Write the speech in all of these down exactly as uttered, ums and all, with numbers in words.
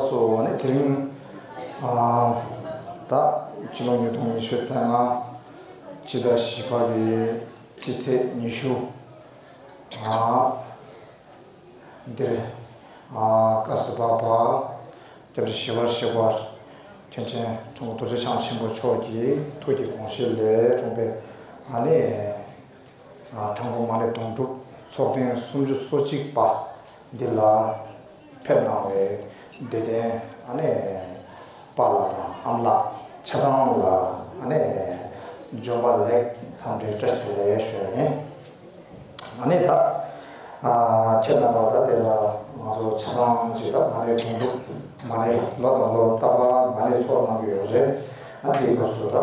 སོ་ནི་དེ་རིང་ཨ་ད་ཕྱི་ལོ་ཉིས་སྟོང་ཉི་ཤུ་རྩ་ལྔ་སྤྱི་ཟླ་བཞི་པ་གི་སྤྱི་ཚེས་ཉི་ཤུ། ཨ་འདིར་ཨ་བཀའ་སྲིད་པ་པ་སྐྱབས་རྗེ་ཞི་བར་གཤེགས་པ་མཁན་ཆེན་ཁྲོམ་རྡོ་རྗེ་འཆང་ཆེན་པོ་མཆོག་གི་ཐུགས་ཀྱི་དགོངས་བཞེད་ལས་འཁྲུངས་པའི་ཨ་ནི་ཨ་དྲང་པོ་མ་ཎི་དུང་སྒྲུབ་ཚོགས་ཐེངས་སུམ་ཅུ་སོ་གཅིག་པ་འདི་ལ་ཕེབས་གནང་བའི་དད་ལྡན་ཨ་ནི་པཱ་ལགས་དང་ཨ་མ་ལགས་ཆ་ཚང་ལ་ཨ་ནི་འབྱོན་པ་ལེགས། འཚམས་འདྲིའི་བཀྲ་ཤིས་བདེ་ལེགས་ཞུ་ཡ་ཡིན། ཨ་ནི་ད་ཨ་ཁྱེད་རྣམ་པ་ད་དེ་ལ་ང་ཚོ་ཆ་ཚང་ཅིག་ད་མ་ཎི་དུང་སྒྲུབ་མ་ཎི་ལོ་དང་ལོ་རྟག་པར་མ་ཎི་ཚོགས་གནང་གི་ཡོད་རེད། ཨ་དེའི་སྐབས་སུ་ད་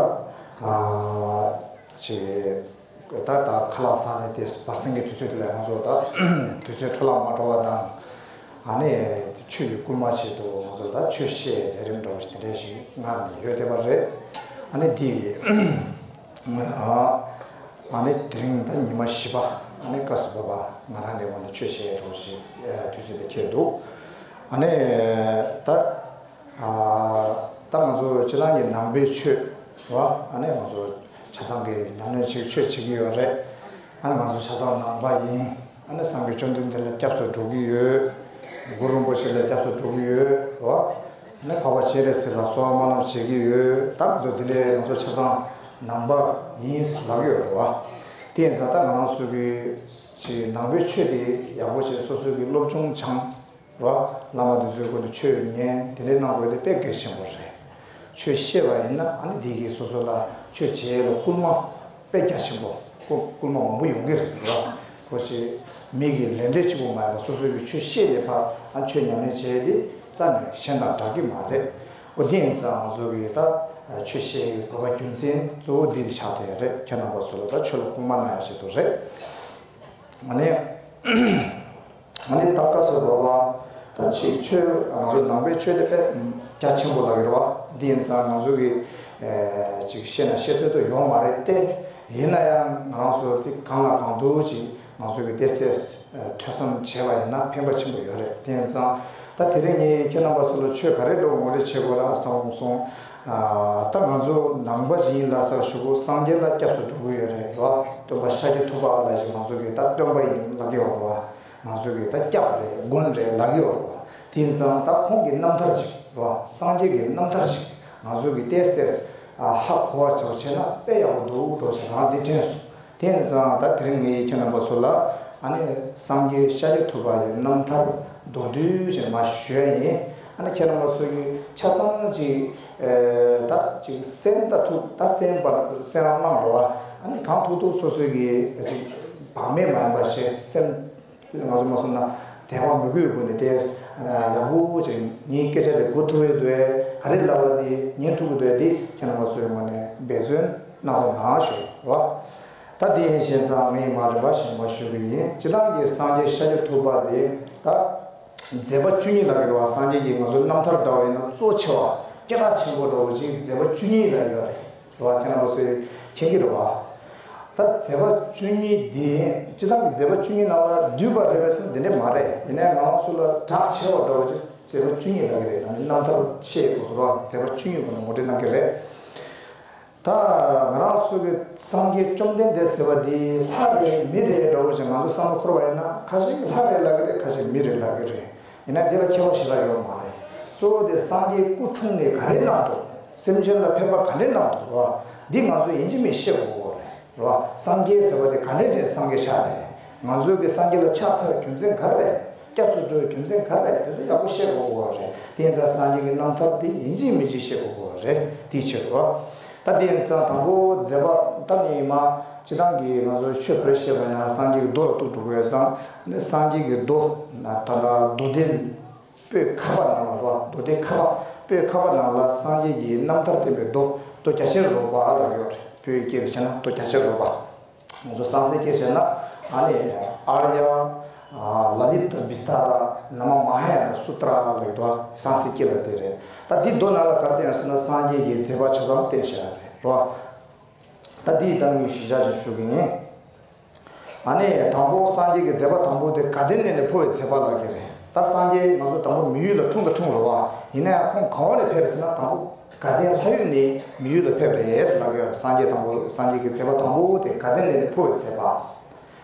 ཨ་ཅིག་ད་ད་ཁ་ལག་ཟ་ནས་དེ་བར་གསེང་གི་དུས་ཚོད་དེ་ལ་ང་ཚོ་ད་དུས་ཚོད་འཕྲོ་བརླག་མ་འགྲོ་བ་དང་། ཨ་ནི་ཆོས་ཀྱི་སྐུལ་མ་ཆེད་དུ་ང་ཚོ་ད་ཆོས་བཤད་མཛད་རིམ་འདྲ་བོ་ཞིག་དེ་འདྲ་ཞིག་སྔར་ནས་ཡོད་བསྡད་པ་རེད། ཨ་ནི་འདི་ཨ་ནི་དེ་རིང་ད་ཉི་མ་བཞི་པ་ཨ་ནི་བཀའ་སྲིད་པ་པ་ང་རང་གི་ངོས་ནས་ཆོས་བཤད་འདྲ་བོ་ཞིག་དུས་ཚོད་དེ་འཁེལ་འདུག་ཨ་ནི་ད། ཨ་ད་ང་ཚོ་སྤྱི་བཏང་གི་ནང་པའི་ཆོས་རེད་བ། ཨ་ནི་ང་ཚོ་ཆ་ཚང་གི་ཉམས་ལེན་བྱེད་ཆོས་བྱེད་ཀྱི་ཡོད་རེད། ཨ་ནི་ང་ཚོ་ཆ་ཚང་ནང་པ་ཡིན། ཨ་ནི་སངས་རྒྱས་བཅོམ་ལྡན་འདས་ལ་སྐྱབས་སུ་འགྲོ་གི་ཡོད། གུ་རུ་རིན་པོ་ཆེ་ལ་སྐྱབས་སུ་འགྲོ་གི་ཡོད་རེད་བ། ཨ་ནི་འཕགས་པ་སྤྱན་རས་གཟིགས་ལ་གསོལ་བ་སྨོན་ལམ་བྱེད་ཀྱི་ཡོད། ད་ང་ཚོ་འདི་འདྲའི་ང་ཚོ་ཆ་ཚང་ནང་པ་ཡིན་ལབ་ཀྱི་ཡོད་རེད་བ། དེ་ཡིན་ཙང་ད་ང་རང་ཚོ་གི་ཅིག་ནང་པའི་ཆོས་དེ་ཡག་པོ་བྱས་སོ་སོ་གི་སློབ་སྦྱོང་སྦྱངས། རོ། བླ་མ་དེ་ཚོའི་སྒོ་ནས་ཆོས་ཉན་དེ་འདྲའི་གནང་དགོས་དེ་དཔེ་གལ་ཆེན་པོ་རེད། ཆོས་བཤད་པ་ཡིན་ན་ཨ་ནི་དེ་གིས་སོ་སོ་ལ་ཆོས་བྱེད་ཡས་ལ་སྐུལ་མ་དཔེ་རྒྱ་ཆེན་པོ་སྐུ་སྐུལ་མ་མང་པོ་ཡོང་གི་རེད་རོ། ཁོ་ཞིག་མི་གི་ལན་འདེབས་གཅིག་པོ་མ་ཡིན་པ་སོ་སོ་གི་ཆོས་བཤད་ལས་ཕར་ཨ་ཆོས་ཉམས་ལེན་བྱས་ཏེ་རྩ་ནས་གཞན་དང་འདྲ་གི་མ་རེད། འོ་དེ་ཡིན་ཙང་ང་ཚོ་གི་ད་ཆོས་བཤད་ཡི་དགོས་པ་རྒྱུ་མཚན་གཙོ་བོ་འདི་ཆགས་བསྡད་རེད། ཁྱེད་རྣམ་པ་ཚོ་ལ་ད་ཆོས་ལ་སྐུལ་མ་གནང་ཡ་ཞིག་ཏུ་རེད། ཨ་ནི། ཨ་ནི་ད་བཀའ་སྲིད་པ་པ་ད་ཅིག་ཆོས་ང་ཚོ་ནང་པའི་ཆོས་དེ་དཔེ་རྒྱ་ཆེན་པོ་ལབ་ཀྱི་རེད་བ། འདི་ཡིན་ཙང་ང་ཚོ་གི་ཨེ་ཅིག་བཤད་ན་བཤད་ཚོད་དུ་ཡོང་མ་རེད་དེ། ཡིན་ན་ཡང་ང་རང་ཚོ་དེ་གང་ལ་གང་འདུག་ཅིག་ང་ཚོ་གི་ཏེས་ཏེས་ཐོས་བསམ་བྱས་པ་ཡིན་ན་ཕན་པ་ཆེན་པོ་ཡོད་རེད། དེ་ཡིན་ཙང་ད་དེ་རིང་ངས་ཁྱེད་རྣམ་པ་ཚོ་ལ་ཆོས་ག་རེ་འགྲོ་ངོ་རེ་བྱེད་དགོས་ར་བསམ་སོང་། ཨ་ད་ང་ཚོ་ནང་པ་ཞིག་ཡིན་ལ་ས་ཞུ་གོ་སངས་རྒྱས་ལ་སྐྱབས་སུ་འགྲོ་གི་ཡོད་རེད་བ། སྟོན་པ་ཤཱཀྱ་ཐུབ་པ་ལ་ཞིག་ང་ཚོ་གི་ད་སྟོན་པ་ཡིན་ལབ་ཀྱི་ཡོད་རེད་བ། ང་ཚོ་གི་ད་སྐྱབས་རེད་མགོན་རེད་ལབ་ཀྱི་ཡོད་རེད་བ། དེ་ཡིན་ཙང་ད་ཁོང་གི་རྣམ་ཐར་ཅིག་རེད་བ། སངས་རྒྱས་ཀྱི་རྣམ་ཐར་ཅིག་ང་ཚོ་གི་ཏེས་ཏེས་ཨ་ཧ་གོ་བར་བྱ་བ་བྱས་ན་དཔེ་ཡག་པོ་འདུག་འགྲོ་བྱས་རང་འདི་དྲན་སོང་། དེ་ཡིན་ཙང་ད་དེ་རིང་ངས་ཁྱེད་རྣམ་པ་ཚོ་ལ་ཨ་ནི་སངས་རྒྱས་ཤཱཀྱ་ཐུབ་པ་ཡི་རྣམ་ཐར་མདོར་བསྡུས་ཅིག་མར་ཞུ་ཡ་ཡིན། ཨ་ནི་ཁྱེད་རྣམ་པ་ཚོ་གི་ཆ་ཚང་ཅིག་ཨེ་ད་ཅིག་གསན་ད་ཐུབ་ད་གསན་པར་གསན་རོགས་གནང་རོགས། ཨ་ནི་གང་ཐུབ་ཐུབ་སོ་སོ་གི་ཅིག་བག་མེད་མ་ཡིན་པ་ཞིག་སེམས། ང་ཚོ་མ་སོང་ན་དད་པ་མོས་གུས་ཀྱི་སྒོ་ནས་ཏེ་ཡག་པོ་ཅིག་ངའི་སྐད་ཆ་དེ་གོ་ཐུབ་ཡོད་དུས་ག་རེ་ལབ་པ་དེ་ཉན་ཐུབ་ཀྱི་འདུག་དེ་ཁྱེད་རྣམ་པ་ཚོའི་ངོས་ནས་འབད་བརྩོན་གནང་རོགས་གནང་ཞུ་བ། ད་དེ་ཡིན་ཞེས་ཙང་ངས་མ་རིམ་པ་བཞིན་པ་ཞུ་གི་ཡིན། སྤྱིར་བཏང་གི་སངས་རྒྱས་ཤཱཀྱ་ཐུབ་པ་དེ་ད་མཛད་པ་བཅུ་གཉིས་ལབ་ཀྱི་རེད་བ། སངས་རྒྱས་ཀྱིས་ང་ཚོའི་རྣམ་ཐར་འདྲ་བ་ཡིན་ན་གཙོ་ཆེ་བ་སྐད་གྲགས་ཆེན་པོ་འདྲ་བོ་ཅིག་མཛད་པ་བཅུ་གཉིས་ལ་ཡོད་རེད། རེད་བ། ཁྱེད་རྣམ་པ་ཚོས་མཁྱེན་གྱི་རེད་བ། ད་མཛད་པ་བཅུ་གཉིས་འདི་སྤྱིར་བཏང་གི་མཛད་པ་བཅུ་གཉིས་ནང་ལ་འདུས་པ་རེད་པས་ཟེར་ན་འདི་འདྲ་མ་རེད། ཡིན་ནའི་ང་རང་ཚོ་ལ་གྲགས་ཆེ་བ་འདྲ་བོ་ཅིག་མཛད་པ་བཅུ་གཉིས་ལབ་ཀྱི་རེད། ནམ་རྣམ་ཐར་ཤེས་དགོས་སོ་ར་མཛད་པ་བཅུ་གཉིས་ཀྱི་ནང་ངོ་སྤྲོད་གནང་གི་རེད། ད་ང་རང་ཚོ་གི་སངས་རྒྱས་བཅོམ་ལྡན་འདས་ཟེར་བ་འདི་ལྷ་རེད་མི་རེད་འདྲ་བོ་ཅིག་ང་ཚོ་བསམ་བློ་འཁོར་བ་ཡིན་ན་ཁ་ཤས་ཀྱིས་ལྷ་རེད་ལབ་ཀྱི་རེད། ཁ་ཤས་མི་རེད་ལབ་ཀྱི་རེད། ཡིན་ན་འདི་ལ་ཁྱད་པར་ཞེ་དྲག་ཡོད་མ་རེད། གཙོ་བོ་དེ་སངས་རྒྱས་སྐུ་འཁྲུངས་ནས་ག་རེ་གནང་འདུག་སེམས་ཅན་ལ་ཕན་པ་ག་འདྲས་གནང་འདུག་ར། འདི་ང་ཚོ་ཡིན་གཅིག་མིན་ཤེས་དགོས་རེད་ར། སངས་རྒྱས་ཟེར་བ་དེ་ག་འདྲས་ཅིག་སངས་རྒྱས་ཤག་རེད། ང་ཚོའི་གི་སངས་རྒྱས་ལ་ཕྱག་འཚལ་བའི་རྒྱུ་མཚན་ག་རེ་རེད། སྐྱབས་སུ་འགྲོ་བའི་རྒྱུ་མཚན་ག་རེ་རེད། དེ་ཚོ་ཡག་པོ་ཤེས་དགོས་རེད། དེ་ཡིན་ཙང་སངས་རྒྱས་ཀྱི་རྣམ་ཐར་དེ་ཡིན་གཅིག་མིན་གཅིག་ཤེས་དགོས་རེད། དེའི་ཕྱིར་ར། ད་དེ་ཡིན་ཙང་དང་པོ་མཛད་པ་ད་ནི་མ་སྤྱིར་བཏང་གི་ང་ཚོ་ཆོས་བོད་བཤད་པ་ཡིན་ན་སངས་རྒྱས་ཀྱི་མདོ་ལ་གཏུག་འགྲོ་དགོས་ཙང་ནི་སངས་རྒྱས་ཀྱི་མདོ་ད་ལྟ་མདོ་སྡེ། པོད་ཁ་པ་ནང་ལ་རོ། མདོ་སྡེ་ཁ་པ་པོད་ཁ་པ་ནང་ལ་སངས་རྒྱས་ཀྱི་རྣམ་ཐར་བསྟན་པའི་མདོ་མདོ་རྒྱ་ཆེར་རོལ་པ་ལབ་ཡོད་རེད། བོད་ཡིག་སྐད་དུ་བྱས་ན་མདོ་རྒྱ་ཆེར་རོལ་པ། ང་ཚོ་སངས་རྒྱས་སྐད་བྱས་ན་ཨ་ནི་ཨཱརྱ་ལ་ལི་ཏ་བི་སྟ་ར་ན་མ་མ་ཧཱ་ཡ་ན་སུ་ཏྲ་ལབ་ཡོད་དོ། སངས་རྒྱས་སྐད་ལ་དེ་རེད། ད་འདི་མདོ་ནང་ལ་ག་རེ་བསྟན་ཡོད་ཟེར་ན་སངས་རྒྱས་ཀྱི་མཛད་པ་ཆ་ཚང་བསྟན་བཞག་རེད་རོ། ད་འདི་ཡི་གཏམ་རྒྱུད་གཞི་བཞག་ཅིག་ཞུ་གི་ཡིན། ཨ་ནི་དང་པོ་སངས་རྒྱས་ཀྱི་མཛད་པ་དང་པོ་དེ་དགའ་ལྡན་གནས་ནས་འཕོ་བའི་མཛད་པ་ལབ་ཀྱི་རེད། ད་སངས་རྒྱས་ང་ཚོ་དང་པོ་མི་ཡུལ་ལ་འཁྲུངས་ད་འཁྲུངས་རེད་བ། ཡིན་ན་ཡང་ཁོང་ག་བ་ནས་ཕེབས་རེད་ཟེར་ན། དང་པོ་དགའ་ལྡན་ལྷ་ཡུལ་ནས་མི་ཡུལ་ལ་ཕེབས་རེད་ཟེར་ལབ་ཡོད། སངས་རྒྱས་དང་པོ་སངས་རྒྱས་ཀྱི་མཛད་པ་དང་པོ་དེ་དགའ་ལྡན་ལྷ་ནས་འཕོ་བའི་མཛད་པ།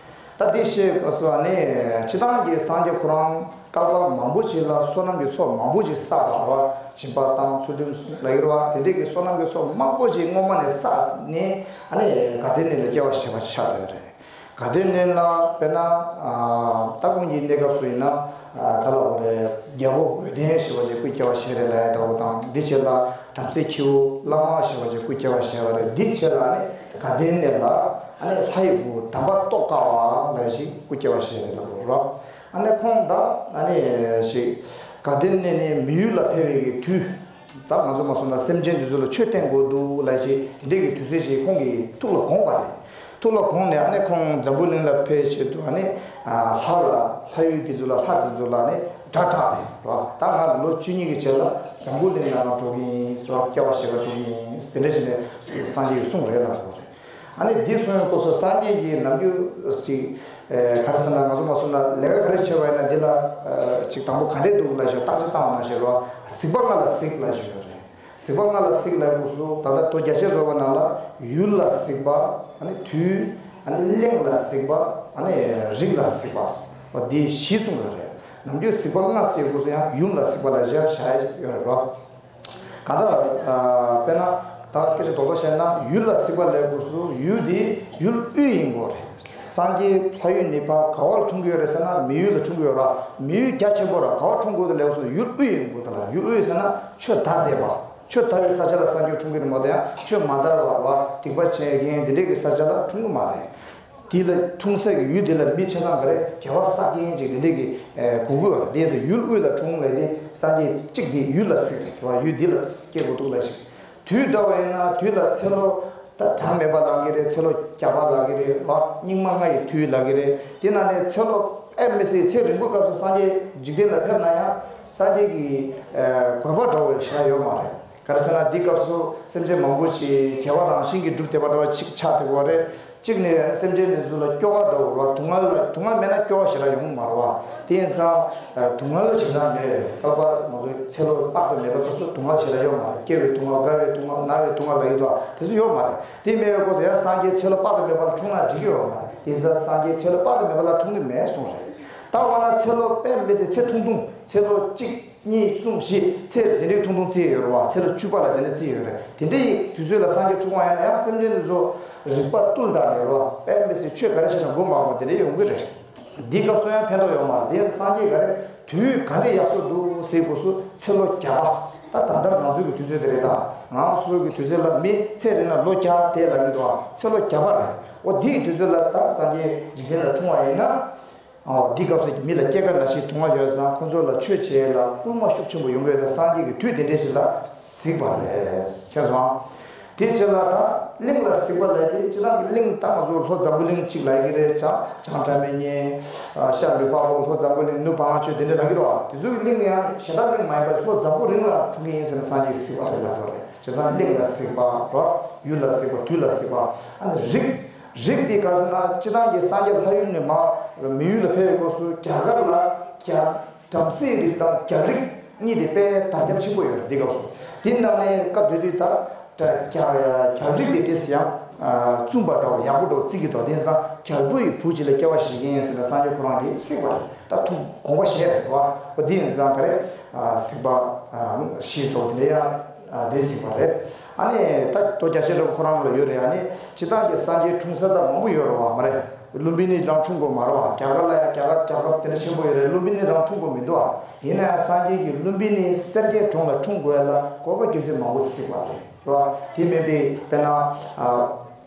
ད་འདི་བཤད་སྐབས་སུ་ཨ་ནི་སྤྱིར་བཏང་གི་སངས་རྒྱས་ཁོ་རང་བསྐལ་པ་མང་པོ་ཞིག་ལ་བསོད་ནམས་ཀྱི་ཚོགས་མང་པོ་ཞིག་བསགས་པ་རེད་བ། སྦྱིན་པ་དང་ཚུལ་ཁྲིམས་ལ་ཡོད་རེད་བ། དེ་འདྲས་ཀྱི་བསོད་ནམས་ཀྱི་ཚོགས་མང་པོ་ཞིག་སྔོན་མ་ནས་བསགས་ནས་ཨ་ནི་དགའ་ལྡན་ལྷ་ལ་སྐྱེ་བ་བཞེས་པ་ཆགས་བསྡད་ཡོད་རེད། དགའ་ལྡན་ལྷ་ལ་དཔེར་ན་ད་ཁོང་གི་གནས་སྐབས་སུ་ཡིན་ན་ག་ལ་བ་རེད། རྒྱལ་པོ་འོད་ལྡན་ཞེས་པ་ཅིག་སྐུ་སྐྱེ་བ་བཞེས་རེད་ལབ་ཡ་འདྲ་བོ་དང་། འདི་བྱས་ལ་བྲམ་ཟེ་ཁྱེའུ་བླ་མ་ཞེས་པ་ཅིག་སྐུ་སྐྱེ་བ་བཞེས་པ་རེད། འདི་བྱས་ལ་ཨ་ནི་དགའ་ལྡན་ལྷ་ལ་ཨ་ནི་ལྷ་ཡི་བུ་དམ་པ་ཏོག་དཀར་བ་ལབ་ཞིག་སྐུ་སྐྱེ་བ་བཞེས་རེད་ལབ་རོ། ཨ་ནི་ཁོང་ད་ཨ་ནི་ཞིག་དགའ་ལྡན་ལྷ་ནས་མི་ཡུལ་ལ་ཕེབས་པའི་གི་དུས། ད་ང་ཚོ་མ་སོང་ན་སེམས་ཅན་འདི་ཚོ་ལ་ཆོས་བསྟན་དགོས་འདུག་ལབ་ཞིག་དེ་འདྲས་ཀྱི་དུས་ཚོད་ཅིག་ཁོང་གི་ཐུགས་ལ་དགོངས་པ་རེད། ཐུགས་ལ་དགོངས་ནས་ཨ་ནི་ཁོང་འཛམ་བུ་གླིང་ལ་ཕེབས་ཆེད་དུ་ཨ་ནི་ལྷ་ལ་ལྷ་ཡུལ་འདི་ཚོ་ལ་ལྷ་འདི་ཚོ་ལ་ཨ་ནི་སྒྲ་བསྒྲགས་རེད་རོ། ད་ང་ལོ་བཅུ་གཉིས་ཀྱི་རྗེས་ལ་འཛམ་བུ་གླིང་ལ་ང་འགྲོ་གི་ཡིན་ཟེར་བ། སྐྱེ་བ་བཞེས་པ་འགྲོ་གི་ཡིན་དེ་འདྲས་བྱས་ནས་སངས་རྒྱས་ཀྱིས་གསུངས་རེད་ལབ་དགོས་རེད། ཨ་ནི་འདི་གསུང་ཡོང་སྐབས་སུ་སངས་རྒྱས་ཀྱིས་ནམ་རྒྱུན་ཞིག་ག་རེ་ཟེར་ན། ང་ཚོ་མ་སོང་ན་ལས་ཀ་ག་རེ་བྱས་པ་ཡིན་ན་འདི་ལ་ཅིག་དང་པོ་ག་འདྲས་འདུག་ལབ་ཞིག་བརྟག་དཔྱད་བཏང་བ་ནང་བཞིན་རོ། གཟིགས་པ་ལྔ་ལ་གཟིགས་ལབ་ཞིག་ཡོད་རེད། གཟིགས་པ་ལྔ་ལ་གཟིགས་ལབ་སྐབས་སུ་ད་ལྟ་མདོ་རྒྱ་ཆེར་རོལ་པའི་ནང་ལ་ཡུལ་ལ་གཟིགས་པ། ཨ་ནི་དུས། ཨ་ནི་གླིང་ལ་གཟིགས་པ། ཨ་ནི་རིགས་ལ་གཟིགས་པ། འོ་འདི་བཞི་གསུངས་ཡོད་རེད། ནམ་རྒྱུན་གཟིགས་པ་ལྔ་ཟེར་སྐབས་སུ་ཡང་ཡུམ་ལ་གཟིགས་པ་ལ་བཞག་བཞག་ཡོད་རེད་རོ། གང་ལྟར་དཔེར་ན་ད་སྐད་ཆ་རྡོག་རྡོག་བཤད་ན་ཡུལ་ལ་གཟིགས་པ་ལབ་སྐབས་སུ་ཡུལ་འདི་ཡུལ་དབུས་ཡིན་དགོས་རེད། སངས་རྒྱས་ལྷ་ཡུལ་ནས་ཕར་ག་བར་འཁྲུངས་ཀྱི་ཡོད་རེད་ཟེར་ན་མི་ཡུལ་ལ་འཁྲུངས་ཀྱི་ཡོད་ར། མི་ཡུལ་རྒྱ་ཆེན་པོ་ར་ག་བར་འཁྲུངས་དགོས་འདུག་ལབ་སྐབས་སུ་ཡུལ་དབུས་ཡིན་དགོས་འདུག་ལ། ཡུལ་དབུས་ཟེར་ན་ཆོས་དར་བསྡད་པ། ཆོས་དར་བའི་ས་ཆ་ལ་སངས་རྒྱས་འཁྲུངས་ཀྱི་རེད་མ་གཏོགས་ཡང་ཆོས་མ་དར་བ་བ་སྡིག་པ་བྱེད་མཁན་དེ་འདྲས་ཀྱི་ས་ཆ་ལ་འཁྲུངས་ཀྱི་མ་རེད། དེ་ལ་འཁྲུངས་ས་གི་ཡུལ་དེ་ལ་མི་ཆ་ཚང་ག་རེ་དགེ་བ་བསགས་མཁན་ཅིག་དེ་འདྲས་ཀྱི་ཨེ་དགོས་ཀྱི་ཡོད་རེད། དེ་ཚོ་ཡུལ་དབུས་ལ་འཁྲུངས་ལས་དེ་སངས་རྒྱས་གཅིག་དེ་ཡུལ་ལ་གཟིགས་རེད་བ། ཡུལ་འདི་ལ་སྐྱེ་དགོས་འདུག་ལབ་ཞིག་དུས་འདྲ་བ་ཡིན་ན་དུས་ལ་ཚེ་ལོ་ད་གྲངས་མེད་པ་ལང་གི་རེད། ཚེ་ལོ་བརྒྱ་པ་ལང་གི་རེད་བ། སྙིགས་མ་ལྔ་ཡི་དུས་ལང་གི་རེད། དེ་ནང་ནས་ཚེ་ལོ་དཔེ་མི་སྲིད་ཚེ་རིང་པོའི་སྐབས་སུ་སངས་རྒྱས་འཇིག་རྟེན་ལ་ཕེབས་ན་ཡང་སངས་རྒྱས་ཀྱི་ཨེ་དགོས་པ་འདྲ་བོ་ཞེ་དྲག་ཡོད་མ་རེད། ག་རེ་ཟེར་ན་འདི་སྐབས་སུ་སེམས་ཅན་མང་པོ་ཞིག་དགེ་བ་རང་བཞིན་གྱིས་གྲུབ་བསྡད་པ་འདྲ་བ་ཅིག་ཆགས་བསྡད་ཡོད་རེད། གཅིག་ནས་སེམས་ཅན་དེ་ཚོ་ལ་སྐྱོ་ག་འདྲ་བོ་རེད་བ། སྡུག་བསྔལ་ལ་སྡུག་བསྔལ་མེད་ན་སྐྱོ་བ་ཞེ་དྲག་ཡོང་གི་མ་རེད་བ། དེ་ཡིན་ཙང་སྡུག་བསྔལ་ཞེ་དྲག་མེད་རེད། བསྐལ་པ་ང་ཚོའི་ཚེ་ལོ་དཔག་ཏུ་མེད་པ་སྐབས་སུ་སྡུག་བསྔལ་ཞེ་དྲག་ཡོད་མ་རེད། སྐྱེ་བའི་སྡུག་བསྔལ། རྒ་བའི་སྡུག་བསྔལ། ན་བའི་སྡུག་བསྔལ་ལ་ཡོད་དོ། དེ་ཚོ་ཡོད་མ་རེད། དེ་མེད་པའི་སྐབས་སུ་ཡང་སངས་རྒྱས་ཚེ་ལོ་དཔག་ཏུ་མེད་པ་ལ་འཁྲུངས་ན་འགྲིག་གི་ཡོད་མ་རེད། དེ་ཡིན་ཙང་སངས་རྒྱས་ཚེ་ལོ་དཔག་ཏུ་མེད་པ་ལ་འཁྲུངས་ཀྱི་མེད་གསུངས་རེད། ད་འོ་ན་ཚེ་ལོ་དཔེ་མི་སྲིད་ཚེ་ཐུང་ཐུང་ཚེ་ལོ་གཅིག་གཉིས། གསུམ། བཞི། ཚེ་དེ་འདྲའི་ཐུང་ཐུང་བརྩི་ཡོད་རེད་བ། ཚེ་ལོ་བཅུ་པ་ལ་དེ་འདྲ་བརྩི་ཡོད་རེད། དེ་འདྲའི་དུས་ཚོད་ལ་སངས་རྒྱས་འཁྲུངས་པ་ཡིན་ན་ཡང་སེམས་ཅན་དེ་ཚོ་རིག་པ་བཏུལ་དྲགས་ནས་རེད་བ། དཔེ་མི་སྲིད་ཆོས་ག་རེ་བཤད་ན་མགོ་མ་འཁོར་དེ་འདྲ་ཡོང་གི་རེད། འདིའི་སྐབས་སུ་ཡང་ཕན་ཐོགས་ཡོད་མ་རེད། དེ་ཡང་སངས་རྒྱས་ག་རེ་དུས་ག་འདྲ་ཡག་སོ་འདུག་ཟེར་དུས་སུ་ཚེ་ལོ་བརྒྱ་པ། ད་ད་ལྟར་ང་ཚོའི་གི་དུས་ཚོད་དེ་རེད། ད་ང་ཚོའི་གི་དུས་ཚོད་ལ་མི་ཚེ་རིང་ན་ལོ་བརྒྱ་དེ་ལ་མི་འདུག་ཚེ་ལོ་བརྒྱ་པ་རེད། འོ་དེའི་དུས་ཚོད་ལ་ད་སངས་རྒྱས་འཇིག་རྟེན་ལ་འཁྲུངས་པ་ཡིན་ན། འོ་འདི་སྐབས་སུ་མི་ལ་སྐྱེ་རྒ་ན་འཆིའི་སྡུག་བསྔལ་ཡོད་ཙང་ཁོང་ཚོ་ལ་ཆོས་བྱེད་ཡས་ལ་སྐུལ་མ་ཤུགས་ཆེན་པོ་ཡོང་གི་ཡོད་ཙང་སངས་རྒྱས་ཀྱིས་དུས་དེ་འདྲའི་ཞིག་ལ་གཟིགས་པ་རེད། མཁྱེན་སོང་ཨ། དེའི་ཕྱིར་ལ་ད་གླིང་ལ་གཟིགས་པ་ལབ་དེ་སྤྱིར་བཏང་གི་གླིང་ད་ང་ཚོ་ལྷོ་འཛམ་བུ་གླིང་གཅིག་ལབ་ཀྱི་རེད། བྱང་བྱང་སྒྲ་མི་སྙན། ཤར་ལུས་འཕགས་པོ། ལྷོ་འཛམ་བུ་གླིང་ནུབ་བ་ལང་སྤྱོད་དེ་འདྲ་ལབ་ཀྱི་རེད་བ། དེ་ཚོ་གི་གླིང་ཡང་གཞན་དག་གླིང་མ་ཡིན་པར་ལྷོ་འཛམ་བུ་གླིང་ལ་འཁྲུངས་ཀྱི་ཡིན་ཟེར་ན་སངས་རྒྱས་གཟིགས་པ་རེད་ལབ་ཀྱི་རེད། བྱས་ཙང་གླིང་ལ་གཟིགས་པ་རོ། ཡུལ་ལ་གཟིགས་པ། དུས་ལ་གཟིགས་པ། ཨ་ནི་རིགས། རིགས་དེ་ག་རེ་ཟེར་ན་སྤྱིར་བཏང་གི་སངས་རྒྱས་ལྷ་ཡུལ་ནས་མར་མི་ཡུལ་ལ་ཕེབས་པའི་སྐབས་སུ་རྒྱ་གར་ལ་རྒྱ། བྲམ་ཟེའི་རིགས་དང་རྒྱ་རིགས་གཉིས་དེ་དཔེ་དར་ཁྱབ་ཆེན་པོ་ཡོད་རེད་འདི་སྐབས་སུ། དེ་ནང་ནས་སྐབས་དེ་དུས་ད་རྒྱ་རྒྱ་རིགས་དེ་དེ་ཡང་བཙུན་པ་འདྲ་བོ་ཡག་པོ་འདྲ་བོ་བརྩི་གི་འདུག་དེང་སང་རྒྱལ་པོ་ཡི་བུ་ཅིག་ལ་སྐྱེ་བ་བཞེས་ཀྱི་ཡིན་ཟེར་ན་སངས་རྒྱས་ཁོ་རང་གིས་གཟིགས་པ་རེད། ད་ཐུགས་དགོངས་པ་བཞེས་རེད་བ། འོ་དེ་ཡིན་ཙང་ག་རེ་གཟིགས་པ་ཞེས་འདྲ་བོ་དེ་འདྲ་ཡང་། ཨ་དེ་གཟིགས་པ་རེད། ཨ་ནི་ད་མདོ་རྒྱ་ཆེར་རོལ་པ་ཁོ་རང་ལ་ཡོད་རེད། ཨ་ནི་སྤྱིར་བཏང་གི་སངས་རྒྱས་འཁྲུངས་ས་ད་མང་པོ་ཡོད་རེད་བ་མ་རེད། ལུམྦི་ནི་རང་འཁྲུངས་དགོས་མ་རེད་བ། རྒྱ་གར་ལ་ཡང་རྒྱ་གར་རྒྱལ་ཁབ་དེ་འདྲ་ཆེན་པོ་ཡོད་རེད། ལུམྦི་ནི་རང་འཁྲུངས་དགོས་མི་འདུག་བ། ཡིན་ན་ཡང་སངས་རྒྱས་ཀྱིས་ལུམྦི་ནི་སེར་སྐྱའི་གྲོང་ལ་འཁྲུངས་དགོས་ཡ་ལ་དགོས་པ་རྒྱུ་མཚན་མང་པོ་གཟིགས་པ་རེད་བ། དེ་མིན་པའི་དཔེར་ན་ཨ།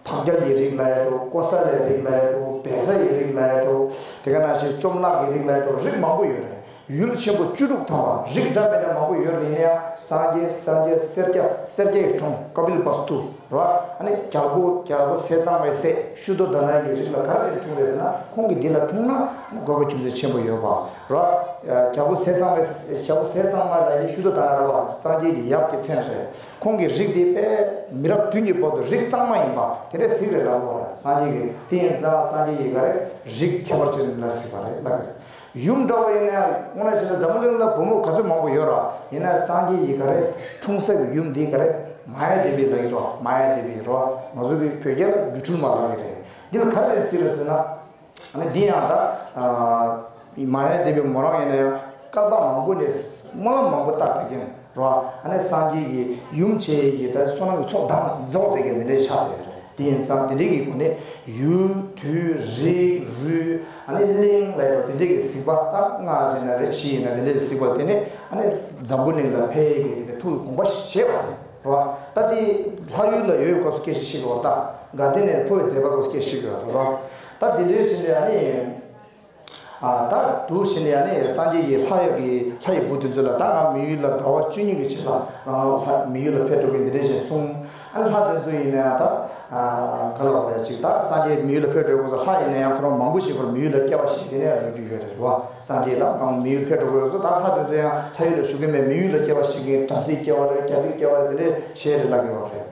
འཕགས་རྒྱལ་གྱི་རིགས་ལ་ཡ་འགྲོ། ཀོ་ས་ལའི་རིགས་ལ་ཡ་འགྲོ། བེ་ས་ཡི་རིགས་ལ་ཡ་འགྲོ། དེ་ག་ནང་བཞིན་བཅོམ་བརླག་གི་རིགས་ལ་ཡ་འགྲོ། རིགས་མང་པོ་ཡོད་རེད། ཡུལ་ཆེན་པོ་བཅུ་དྲུག་ཐམ་པ་རིགས་འདྲ་མི་འདྲ་མང་པོ་ཡོད་རེད། ཡིན་ན་ཡང་སངས་རྒྱས་སངས་རྒྱས་སེར་སྐྱ་སེར་སྐྱའི་གྲོང་ཀ་པིལ་བསྟུ་རེད་བ། ཨ་ནི་རྒྱལ་པོ་རྒྱལ་པོ་ཟས་གཙང་མའི་སྲས་ཤུ་དོ་ད་ན་གི་རིགས་ལ་ག་རེ་བྱས་འཁྲུངས་རེད་ཟེར་ན། ཁོང་གིས་འདི་ལ་འཁྲུངས་ན་ཨ་ནི་དགོས་པ་རྒྱུ་མཚན་ཆེན་པོ་ཡོད་པ་རེད། རྒྱལ་པོ་ཟས་གཙང་མའི་རྒྱལ་པོ་ཟས་གཙང་མ་ལ་ཡི་ཤུ་དོ་ད་ན་རེད་པ། སངས་རྒྱས་ཀྱི་ཡབ་ཀྱི་མཚན་རེད། ཁོང་གི་རིགས་དེ་དཔེ་མི་རབས་བདུན་གྱི་བར་དུ་རིགས་གཙང་མ་ཡིན་པ་དེ་འདྲས་གཟིགས་རེད་ལབ་དགོས་རེད། སངས་རྒྱས་ཀྱི་དེ་ཡིན་ཙང་སངས་རྒྱས་ཀྱི་ག་རེ་རིགས་ཁྱད་པར་ཅན་ལ་གཟིགས་པ་རེད་ལབ་ཀྱི་རེད། ཡུམ་འདྲ་བོ་ཡིན་ན་ཡང་དངོས་གནས་བྱས་ན་འཛམ་བུ་གླིང་ལ་བུ་མོ་ག་ཚོད་མང་པོ་ཡོད་ར། ཡིན་ན་སངས་རྒྱས་ཀྱི་ག་རེ་འཁྲུངས་ས་གི་ཡུམ་འདི་ག་རེ་མ་ཡ་དེ་བི་ལབ་ཀྱི་འདུག་མ་ཡ་དེ་བི་ར། ང་ཚོ་གི་བོད་རྒྱལ་ལ་སྒྱུ་འཕྲུལ་མ་ལབ་ཀྱི་རེད། འདི་ལ་ག་རེ་ཟེར་རེད་ཟེར་ན། ཨ་ནི་འདི་ཡང་ད་མ་ཡ་དེ་བི་མོ་རང་ཡིན་ན་ཡང་བསྐལ་པ་མང་པོ་ནས་སྨོན་ལམ་མང་པོ་བཏབ་བསྡད་མཁན་ར། ཨ་ནི་སངས་རྒྱས་ཀྱི་ཡུམ་བྱས་ཀྱི་ད་བསོད་ནམས་ཀྱི་ཚོགས་དང་རྫོགས་བསྡད་མཁན་འདི་འདྲའི་ཆགས་བསྡད་ཡོད་རེད། དེ་ཡིན་ཙང་དེ་འདྲའི་གི་སྒོ་ནས་ཡུལ་དུས་རིགས་རུས་ཨ་ནི་གླིང་ལ་ཡོད་པ་དེ་འདྲའི་གི་གཟིགས་པ། ད་ལྔ་ཡིན་ན་རེད། བཞི་ཡིན་ན་དེ་འདྲའི་གི་གཟིགས་པ་དེ་ནི་ཨ་ནི་འཛམ་བུ་གླིང་ལ་ཕེབས་ཀྱི་དེ་འདྲ་ཐུགས་དགོངས་པ་བཞེས་པ་རེད་བ། ད་དེ་ལྷ་ཡུལ་ལ་ཡོད་པའི་སྐབས་སུ་སྐད་ཆ་བཤད་ཀྱི་ཡོད་རེད། ད་དགའ་ལྡན་ནས་འཕོ་བའི་མཛད་པ་སྐབས་སུ་སྐད་ཆ་བཤད་ཀྱི་ཡོད་རེད་བ། ད་དེ་འདྲའི་ཕྱིན་ཏེ་ཨ་ནི། ཨ་ད་འདུག་ཕྱིན་ཏེ་ཨ་ནི་སངས་རྒྱས་ཀྱིས་ལྷ་ཡུལ་གྱི་ལྷ་ཡི་བུ་དེ་ཚོ་ལ་ད་ང་མི་ཡུལ་ལ་ཟླ་བ་བཅུ་གཉིས་ཀྱི་རྗེས་ལ་རང་ལྷ་མི་ཡུལ་ལ་ཕེབས་འགྲོ་གི་འདི་འདྲ་ཞིག་གསུངས། ཨ་ལྷ་དེ་ཚོ་ཡིན་ན་ཡང་ད་ཨ་ག་ལ་བ་རེད་ཅིག་ད་སངས་རྒྱས་མི་ཡུལ་ལ་ཕེབས་འགྲོ་དགོས་ས། ལྷ་ཡིན་ན་ཡང་ཁོ་རང་མང་པོ་ཞིག་ཁོ་རང་མི་ཡུལ་ལ་སྐྱེ་བ་བཞེས་ཀྱི་རེད་ལབ་ཀྱི་ཡོད་རེད་བ། སངས་རྒྱས་ད་ང་མི་ཡུལ་ཕེབས་འགྲོ་དགོས་ས། ད་ལྷ་དེ་ཚོ་ཡང་ལྷ་ཡུལ་ལ་བཞུགས་ཀྱི་མེད། མི་ཡུལ་ལ་སྐྱེ་བ་བཞེས་ཀྱི་རེད། བྲམ་ཟེའི་སྐྱེ་བ་རེད། རྒྱལ་པོའི་སྐྱེ་བ་རེད། དེ་འདྲ་བཞེས་རེད་ལབ་ཀྱི་ཡོད་རེད།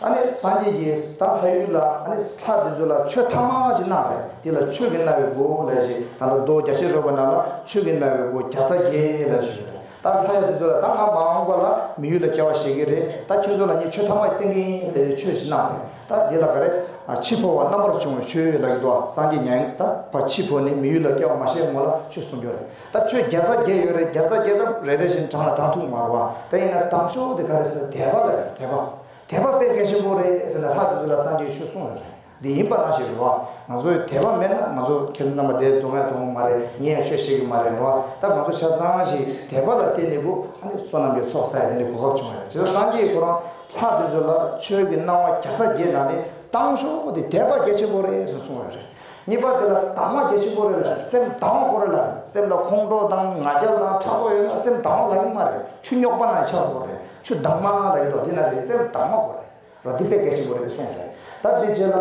ཨ་ནི་སངས་རྒྱས་ཀྱིས་ད་ལྷ་ཡུལ་ལ་ཨ་ནི་ལྷ་དེ་ཚོ་ལ་ཆོས་ཐ་མ་ཞིག་གནང་རེད། དེ་ལ་ཆོས་ཀྱི་རྣ་བའི་སྒོ་ལབ་ཞིག་ད་ལྟ་མདོ་རྒྱ་ཆེར་རོལ་པ་ནང་ལ་ཆོས་ཀྱི་རྣ་བའི་སྒོ་བརྒྱ་རྩ་བརྒྱད་ལབ་ཞིག་ཡོད་རེད། ད་ལྷ་ཡུལ་དེ་ཚོ་ལ་ད་ང་མ་འོངས་པ་ལ་མི་ཡུལ་ལ་སྐྱེ་བ་བཞེས་ཀྱི་རེད། ད་ཁྱོད་ཚོ་ལ་ངས་ཆོས་ཐ་མ་ཞིག་བསྟན་གྱི་ཡིན་ལབ་ཆོས་ཞིག་གནང་རེད། ད་དེ་ལ་ག་རེ་ཨ་འཆི་འཕོ་བ་རྣམ་པར་བྱུང་བའི་ཆོས་ལབ་ཀྱི་འདུག་སངས་རྒྱས་མྱ་ངན་ད་ཕར་འཆི་འཕོ་ནས་མི་ཡུལ་ལ་སྐྱེ་བ་མ་བཞེས་སྔོན་ལ་ཆོས་གསུངས་ཀྱི་ཡོད་རེད། ད་ཆོས་བརྒྱ་རྩ་བརྒྱད་ཡོད་རེད། བརྒྱ་རྩ་བརྒྱད་ད་རེ་རེ་བཞིན་བགྲང་ལ་བགྲང་ཐུབ་མ་རེད་བ། ད་ཡིན་ན་དང་ཤོས་དེ་ག་རེ་ཟེར་ན་དད་པ་ལབ་ཡོད་རེད། དད་པ། དད་པ་དཔེ་གལ་ཆེན་པོ་རེད་ཟེར་ནས་ལྷ་དེ་ཚོ་ལ་སངས་རྒྱས་ཆོས་གསུངས་ཡོད་རེད། འདི་ཡིན་པ་ནང་བཞིན་རེད་བ། ང་ཚོས་དད་པ་མེད་ན་ང་ཚོ་ཁྱེད་རྣམ་པ་དེ་རྫོགས་ཡང་རྫོགས་མ་རེད། ངས་ཡང་ཆོས་བཤད་ཀྱི་མ་རེད་རེད་བ། ད་ང་ཚོ་ཆ་ཚང་ཞིག་དད་པ་ལ་བརྟེན་ནས་བུ་ཨ་ནི་བསོད་ནམས་ཀྱི་ཚོགས་བསགས་ཡ་དེ་འདྲའི་གོ་སྐབས་བྱུང་ཡོད་རེད། བྱས་ཙང་སངས་རྒྱས་ཁོ་རང་ལྷ་དེ་ཚོ་ལ་ཆོས་ཀྱི་གནང་བ་བརྒྱ་རྩ་བརྒྱད་ནང་ནས་དང་ཤོས་དེ་དད་པ་གལ་ཆེན་པོ་རེད་ཟེར་གསུངས་ཡོད་རེད། གཉིས་པ་དེ་ལ་དག་སྣང་གལ་ཆེན་པོ་རེད་ལ། སེམས་དང་བ་དགོས་རེད་ལ། སེམས་ལ་ཁོང་ཁྲོ་དང་ང་རྒྱལ་དང་ཕྲག་དོག་ཡོད་ན་སེམས་དང་བ་ལབ་ཀྱི་མ་རེད། ཆུ་རྙོག་པ་ནང་ཆགས་སོང་རེད། ཆུ་དྭངས་མ་ལབ་ཀྱི་འདུག་དེ་ན་རེད། སེམས་དྭངས་མ་དགོས་རེད་ར། འདི་དཔེ་གལ་ཆེན་པོ་རེད་གསུངས་རེད། ད་དེ་རྗེས་ལ་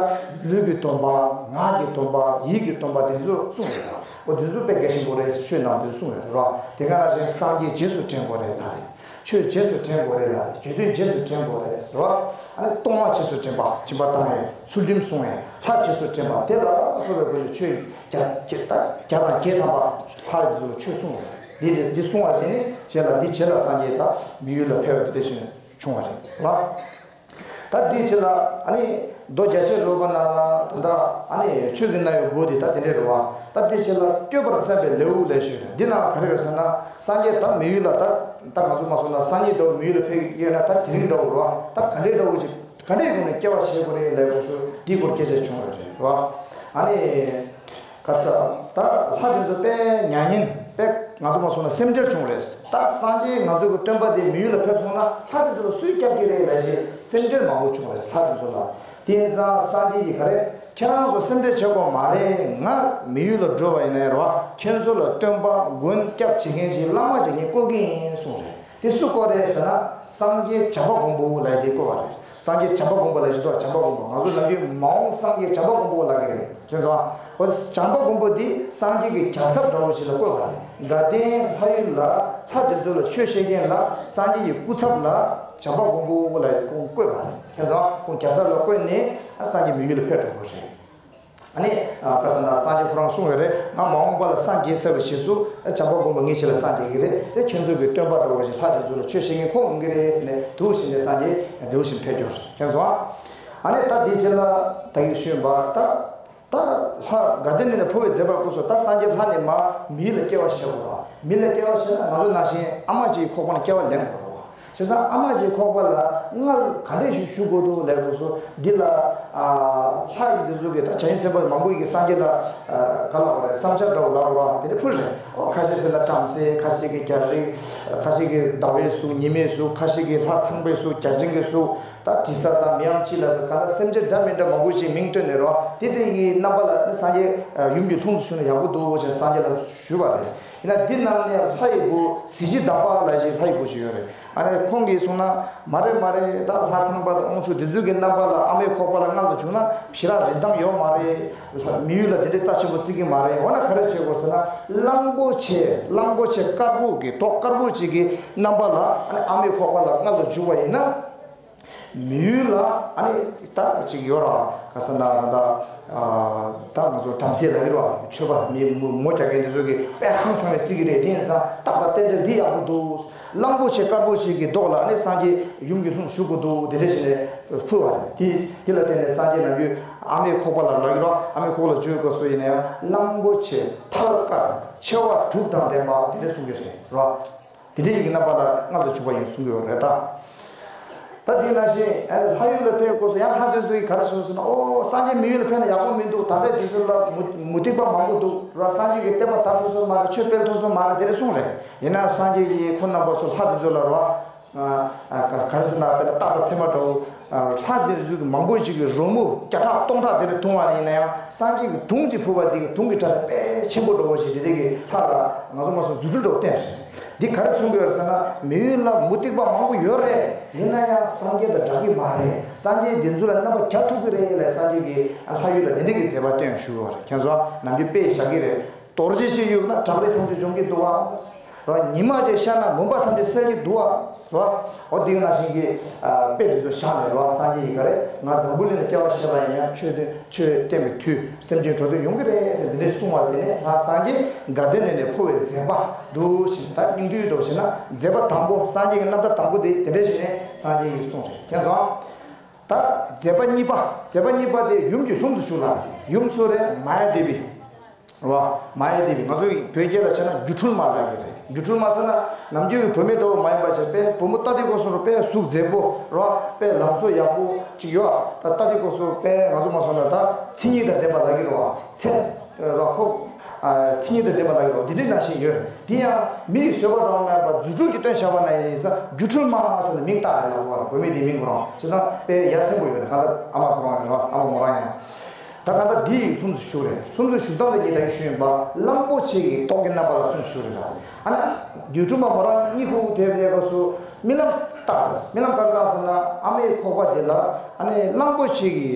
ལུས་ཀྱི་སྡོམ་པ། ངག་གི་སྡོམ་པ། ཡིད་ཀྱི་སྡོམ་པ་དེ་ཚོ་གསུངས་རེད་ར། འོ་དེ་ཚོ་དཔེ་གལ་ཆེན་པོ་རེད་ཟེར་ཆོས་ནང་དེ་ཚོ་གསུངས་ཡོད་རེད་ར། དེ་ག་ནང་བཞིན་སངས་རྒྱས་རྗེས་སུ་དྲན་དགོས་རེད་ལ་རེད། ཆོས་རྗེས་སུ་དྲན་དགོས་རེད་ལ། དགེ་འདུན་རྗེས་སུ་དྲན་དགོས་རེད་ཟེར་བ། ཨ་ནི་གཏོང་བ་རྗེས་སུ་དྲན་པ། སྦྱིན་པ་བཏང་བའི་ཚུལ་ཁྲིམས་སྲུང་བའི་ལྷ་རྗེས་སུ་དྲན་པ་དེ་ལ་སོགས་པའི་སྒོ་ནས་ཆོས་བརྒྱ་བརྒྱ་དང་བརྒྱད་ཐམ་པ་ལྷ་རྗེས་སུ་ཆོས་གསུང་བ་རེད། འདི་འདི་གསུང་བ་དེ་ནི་རྗེས་ལ་འདི་རྗེས་ལ་སངས་རྒྱས་ད་མི་ཡུལ་ལ་ཕེབས་པ་དེ་འདྲ་ཞིག་བྱུང་བ་རེད་ལ། ད་འདི་རྗེས་ལ་ཨ་ནི་མདོ་རྒྱ་ཆེར་རོལ་པ་ན་ད་ལྟ་ཨ་ནི་ཆོས་ཀྱི་རྣ་བའི་སྒོ་དེ་ད་དེ་འདྲ་རེད་བ། ད་འདི་རྗེས་ལ་བསྐྱོད་པར་བརྩམས་པའི་ལེའུ་ལབ་ཞིག་རེད། འདི་ནང་ག་རེ་རེད་ཟེར་ན་སངས་རྒྱས་ད་མི་ཡུལ་ལ་ད་ད་ང་ཚོ་མ་སོང་ན་སངས་རྒྱས་འདྲ་བོ་མི་ཡུལ་ལ་ཕེབས་ཡོད་ན་ད་དེ་རིང་འདྲ་བོ་རེད་བ། ད་ག་འདྲའི་འདྲ་བོ་ཞིག་ག་འདྲའི་སྒོ་ནས་སྐྱེ་བ་བཞེས་དགོས་རེད་ལབ་དུས་སུ་འདིའི་སྐོར་སྐད་ཆ་བྱུང་བ་རེད་བ། ཨ་ནི། ག་ས། ད་ལྷ་དེ་ཚོ་དཔེ་མྱ་ངན་དཔེ་ང་ཚོ་མ་སོང་ན་སེམས་ཁྲལ་བྱུང་རེད། ད་སངས་རྒྱས་ང་ཚོ་གི་སྟོན་པ་དེ་མི་ཡུལ་ལ་ཕེབས་སོང་ན་ལྷ་དེ་ཚོ་ལ་སུས་སྐྱབས་ཀྱི་རེད་ལབ་ཞེས་སེམས་ཁྲལ་མང་པོ་བྱུང་རེད་ལྷ་དེ་ཚོ་ལ། དེ་ཡིན་ཙང་སངས་རྒྱས་ཀྱིས་ག་རེ། ཁྱེད་རང་ཚོ་སེམས་ཁྲལ་བྱེད་དགོས་མ་རེད། ང་མི་ཡུལ་ལ་འགྲོ་བ་ཡིན་ན་ཡང་རེད་བ། ཁྱེད་ཚོ་ལ་སྟོན་པ་མགོན་སྐྱབས་བྱེད་མཁན་ཅིག་བླ་མ་ཅིག་ངས་བསྐོ་གི་ཡིན་གསུངས་རེད། དེ་སུ་བསྐོ་རེད་ཟེར་ན། སངས་རྒྱས་བྱམས་པ་མགོན་པོ་ལབ་ཡ་དེ་བསྐོ་བ་རེད། སངས་རྒྱས་བྱམས་པ་མགོན་པོ་ལབ་ཞིག་འདུག་བྱམས་པ་མགོན་པོ་ང་ཚོ་ནམ་རྒྱུན་མ་འོངས་སངས་རྒྱས་བྱམས་པ་མགོན་པོ་ལབ་ཀྱི་རེད། ཁྱེད་ཚོ། འོ་བྱམས་པ་མགོན་པོ་འདི་སངས་རྒྱས་ཀྱི་རྒྱལ་ཚབ་འདྲ་བོ་ཞིག་ལ་བསྐོས་པ་རེད། དགའ་ལྡན་ལྷ་ཡུལ་ལ་ལྷ་དེ་ཚོ་ལ་ཆོས་བཤད་མཁན་ལ་སངས་རྒྱས་ཀྱི་སྐུ་ཚབ་ལ་བྱམས་པ་མགོན་པོ་ལ་ཁོང་བསྐོས་པ་རེད། ཁྱེད་ཚོ་ཁོང་རྒྱལ་ཚབ་ལ་བསྐོས་ནས་སངས་རྒྱས་མི་ཡུལ་ལ་ཕེབས་འགྲོ་དགོས་རེད། ཨ་ནི། ཨ་བཀའ་སྩལ་ན་སངས་རྒྱས་ཁོ་རང་གསུངས་ཡོད་རེད། ང་མ་འོངས་པ་ལ་སངས་རྒྱས་ཚར་བའི་རྗེས་སུ་བྱམས་པ་མགོན་པོ་ངའི་ཆེད་ལ་སངས་རྒྱས་ཀྱི་རེད། དེ་ཁྱེད་ཚོ་གི་སྟོན་པ་འདྲ་བོ་ཞིག་ལྷ་དེ་ཚོ་ལ་ཆོས་བཤད་མཁན་ཁོང་ཡོང་གི་རེད་ཟེར་ནས་འདུག་བཞིན་དེ་སངས་རྒྱས་འདུག་བཞིན་ཕེབས་འགྱུར་ཁྱེད་ཚོ། ཨ་ནི་ད་དེའི་རྗེས་ལ་ད་ཡིག་ཤོད་པ་ད། ད་ལྷ་དགའ་ལྡན་ནས་འཕོ་བའི་མཛད་པ་སྐབས་སུ་ད་སངས་རྒྱས་ལྷ་ནས་མར་མི་ལ་སྐྱེ་བ་བཞེས་དགོས་རེད། མི་ལ་སྐྱེ་བ་བཞེས་ན་ང་ཚོ་ནང་བཞིན་ཨ་མ་གཅིག་གི་ཁོག་པ་ནས་སྐྱེ་བ་ལེན་དགོས་རེད། བྱས་ཙང་ཨ་མ་གཅིག་ཁོག་པ་ལ་མངལ་ག་འདྲས་ཞིག་ཞུགས་དགོས་འདུག་ལབ་དུས་སུ། འདི་ལ་ཨ་ལྷ་ཡི་འདི་ཚོ་གི་ད་བྱང་ཆུབ་སེམས་དཔའ་མང་པོ་ཡིས་སངས་རྒྱས་ལ་ཨ་ག་ལབ་དགོས་རེད། བསམ་འཆར་འདྲ་བོ་ལབ་དགོས་རེད། དེ་འདྲ་ཕུལ་རེད། ཨོ་ཁ་ཤས་ཟེར་ན་བྲམ་ཟེ། ཁ་ཤས་ཀྱིས་རྒྱལ་རིགས། ཁ་ཤས་ཀྱིས་ཟླ་བའི་གཟུགས། ཉི་མའི་གཟུགས། ཁ་ཤས་ཀྱིས་ལྷ་ཚངས་པའི་གཟུགས། བརྒྱ་བྱིན་གྱི་གཟུགས། ད་དྲི་ཟ་དང་མི་ཡམ་ཅི་ལ་སོགས་ག་ལ་སེམས་ཅན་འདྲ་མི་འདྲ་མང་པོ་ཞིག་མིང་བཏོན་ནས་རོ། དེ་དེ་ཡི་རྣམ་པ་ལ་སངས་རྒྱས་ཡུམ་གྱི་ལྷུམས་སུ་ཞུགས་ན་ཡག་པོ་འདུག་ཅེས་སངས་རྒྱས་ལ་ཞུས་པ་རེད། ཡིན་ན་འདི་ནང་ནས་ལྷ་ཡི་བུ་གཟི་བརྗིད་དམ་པ་ལ་ཞེས་ལྷ་ཡི་བུ་ཞིག་ཡོད་རེད། ཨ་ནི་ ཁོང་གིས་གསུངས་ན། མ་རེད་མ་རེད། ད་ལྷ་ཚངས་པ་དང་དབང་ཕྱུག་དེ་ཚོའི་གི་རྣམ་པ་ལ་ཨ་མའི་ཁོག་པ་ལ་མངལ་དུ་བྱུང་ན་ཞེ་དྲག་རིན་ཐང་ཡོད་མ་རེད། མི་ཡུལ་ལ་དེ་འདྲའི་རྩ་ཆེན་པོ་བརྩི་གི་མ་རེད། འོ་ན་ག་རེ་བྱེད་དགོས་ཟེར་ན། གླང་པོ་ཆེ་གླང་པོ་ཆེ་དཀར་པོ་གི་མདོག་དཀར་པོ་ཅིག་གི་རྣམ་པ་ལ་ཨ་མའི་ཁོག་པ་ལ་མངལ་དུ་བྱུང་བ་ཡིན་ན། མི་ཡུལ་ལ་ཨ་ནི་ད་ཅིག་ཡོད་ར། ག་ས་ན་ར་ད་ད་ང་ཚོ་བྲམ་ཟེ་ལ་ཡོད་ར། ཆོས་པ་མི་མོ་མོ་རྒྱག་མཁན་དེ་ཚོ་གིས་དཔེ་ཧང་སང་བའི་རྩིས་ཀྱི་རེད། དེ་ཡིན་ཙང་ཏག་ཏག་རྟེན་འབྲེལ་འདི་ཡག་པོ་འདུག་གླང་པོ་ཆེ་དཀར་པོ་ཞིག་གི་མདོག་ལ་ཨ་ནི་སངས་རྒྱས་ཡུམ་གྱི་ལྷུམས་ཞུགས་དགོས་འདུག་དེ་འདྲ་བྱས་ནས་ཕུལ་བ་རེད། དེ་དེ་ལ་བརྟེན་ནས་སངས་རྒྱས་ནམ་རྒྱུན་ཨ་མའི་ཁོག་པ་ལ་ལ་ཡོད་ར། ཨ་མའི་ཁོག་ལ་འཇུག་དགོས་སོ་ཡིན་ན་ཡང་གླང་པོ་ཆེ་ཐལ་དཀར་མཆེ་བ་དྲུག་དང་ལྡན་པ་དེ་འདྲ་གསུང་གི་རེད་ར། དེ་འདྲ་ཡི་གི་རྣམ་པ་ལ་མངལ་དུ་བྱུང་བ་ཡིན་གསུང་གི་ཡོད་རེད་ད། ད་དེ་ནང་བཞིན་ཨ་ནི་ལྷ་ཡུལ་ལ་ཕེབས་དགོས་སོ་ཡང་ལྷ་དེ་ཚོ་ཡིས་ག་རེ་གསུངས་ཟེར་ན། ཨོ་སངས་རྒྱས་མི་ཡུལ་ལ་ཕེབས་ན་ཡག་པོ་མི་འདུག་ད་ལྟ་དེ་ཚོ་ལ་མུ་མུ་སྟེགས་པ་མང་པོ་འདུག་ར། སངས་རྒྱས་ཀྱི་བསྟན་པ་དར་ཐུབ་སོ་མ་རེད། ཆོས་སྤེལ་ཐུབ་སོ་མ་རེད། དེ་འདྲ་གསུངས་རེད། ཡིན་ན་སངས་རྒྱས་ཀྱིས་ཁོ་རྣམ་པ་ཚོ་ལྷ་དེ་ཚོ་ལ་ར། ཨ་ཨ་ག་ག་རེ་ཟེར་ན་དཔེར་ན་སྟག་དང་ཚེར་མ་འདྲ་བོ། ཨ་ལྷ་དེ་ཚོ་གི་མང་པོ་ཞིག་གིས་རོལ་མོ་བརྒྱ་ཕྲག་སྟོང་ཕྲག་དེ་འདྲ་བརྡུངས་པ་ཡིན་ན་ཡང་སངས་རྒྱས་ཀྱིས་དུང་ཅིག་ཕུར་བ་དེ་གི་དུང་གི་སྒྲ་དེ་དཔེ་ཆེན་པོ་འདྲ་བོ་ཞིག་དེ་རིགས་ཀྱི་ལྷ་ལ་ང་ཚོ་མ་སོང་རྫུ་འཕྲུལ་འདྲ་བོ་བསྟན་རེད། འདི་ག་རེ་མཚོན་གྱི་ཡོད་རེད་ཟེར་ན། མི་ཡུལ་ལ་མུ་སྟེགས་པ་མང་པོ་ཡོད་རེད། ཡིན་ན་ཡང་སངས་རྒྱས་དང་འདྲ་གི་མ་རེད། སངས་རྒྱས་དེ་ཚོ་ལ་རྣམ་པ་རྒྱག་ཐུབ་ཀྱི་རེད་ལ། སངས་རྒྱས་ཀྱིས་ལྷ་ཡུལ་ལ་དེ་འདྲ་གི་མཛད་པ་སྟོན་ཞུ་གི་ཡོད་རེད། ཁྱེད་ཚོ་ནམ་རྒྱུན་དཔེ་བཞག་གི་རེད། རྡོ་རྗེ་ཅིག་གཡུགས་ན་བྲག་རི་ཐམས་ཅད་འཇོམས་ཀྱི་འདུག་བ། ར། ཉི་མ་ཅིག་ཤར་ན་མུན་པ་ཐམས་ཅད་སེལ་གྱི་འདུག་བ། ར། འོ་འདི་ནང་བཞིན་གྱི་ཨ་དཔེ་འདི་ཚོ་བཞག་ནས་ར། སངས་རྒྱས་ཡིན་ག་རེ། ང་འཛམ་བུ་གླིང་ལ་སྐྱེ་བ་བཞེས་པ་ཡིན་ན་ཆོས་དོན་ཆོས་བསྟན་པའི་མཐུས་སེམས་ཅན་འགྲོ་དོན་ཡོང་གི་རེད་ཟེར་འདི་འདྲས་གསུངས་པ་དེ་ནས་ལྷ་སངས་རྒྱས་དགའ་ལྡན་ནས་ནས་འཕོ་བའི་མཛད་པ་འདུག་ཞེས། ད་སྙིང་བསྡུས་འགྲོ་བཞིན་ན་མཛད་པ་དང་པོ་སངས་རྒྱས་ཀྱི་རྣམ་ཐར་དང་པོ་དེ་དེ་འདྲས་ཞིག་ནས་སངས་རྒྱས་ཀྱིས་གསུངས་རེད། མཁྱེན་སོང་། ད་མཛད་པ་གཉིས་པ། མཛད་པ་གཉིས་པ་དེ་ཡུམ་གྱི་ལྷུམས་སུ་ཞུགས་ལ། ཡུམ་སུ་རེད། མ་ཡ་དེ་བི། རེད་བ། མ་ཡ་དེ་བི་ང་ཚོ་ཡི་བོད་སྐད་ལ་བྱས་ན་སྒྱུ་འཕྲུལ་མ་ལབ་ཀྱི་རེད། སྒྱུ་འཕྲུལ་མ་ཟེར་ན་ནམ་རྒྱུན་གྱི་བུད་མེད་འདྲ་བོ་མ་ཡིན་པ་བྱས་པས་བུ་མོ་ལྟ་དུས་སྐབས་སུ་རུ་དཔེ་གཟུགས་མཛེས་པོ་རེད་བ། དཔེ་ལང་ཚོ་ཡག་པོ་ཅིག་ཡོད་ཨ། ད་ལྟ་དུས་སྐབས་སུ་དཔེ་ང་ཚོ་མ་སོང་ན་ད་མཚན་ཉིད་དང་ལྡན་པ་ལབ་ཀྱི་རེད་བ། མཚན་རེད་བ། ཁོ་ཨ་མཚན་ཉིད་དང་ལྡན་པ་ལབ་ཀྱི་རེད་བ། འདི་འདྲའི་ནང་བཞིན་ཡོད་རེད། འདི་ཡང་མི་ཡི་བཟོད་པ་རང་མེད་པ་རྫུ་འཕྲུལ་གྱིས་སྟོན་བྱ་བ་ན་ཡིན་ས་སྒྱུ་འཕྲུལ་མ་ཟེར་ནས་མིང་བཏགས་རེད་ལབ་ཀྱི་རེད་བ། བུད་མེད་འདིའི་མིང་ཁོ་རང་བྱས་ཙང་དཔེ་ཡ་མཚན་པོ་ཡོད་རེད། གང་ལྟར་ཨ་མ་ཁོ་རང་ཡིན་རེད་བ། ཨ་མ་མོ་རང་ཡིན། ད་ག་ད་འདི་ཡི་ལྷུམས་སུ་ཞུགས་རེད། ལྷུམས་སུ་ཞུགས་སྟངས་དེ་ཉིད་ད་གིན་ཞུས་ཡིན་པ། གླང་པོ་ཆེ་གི་མདོག་གི་རྣམ་པ་ལ་ལྷུམས་སུ་ཞུགས་རེད་ལ། ཨ་ན་སྒྱུ་འཕྲུལ་མ་མོ་རང་གཉིད་ཁུག་དེ་ལས་སྐབས་སུ་རྨི་ལམ་བཏང་རེད། རྨི་ལམ་ག་རེ་བཏང་ཟེར་ན་ཨ་མའི་ཁོག་པ་དེ་ལ་ཨ་ནི་གླང་པོ་ཆེ་གི་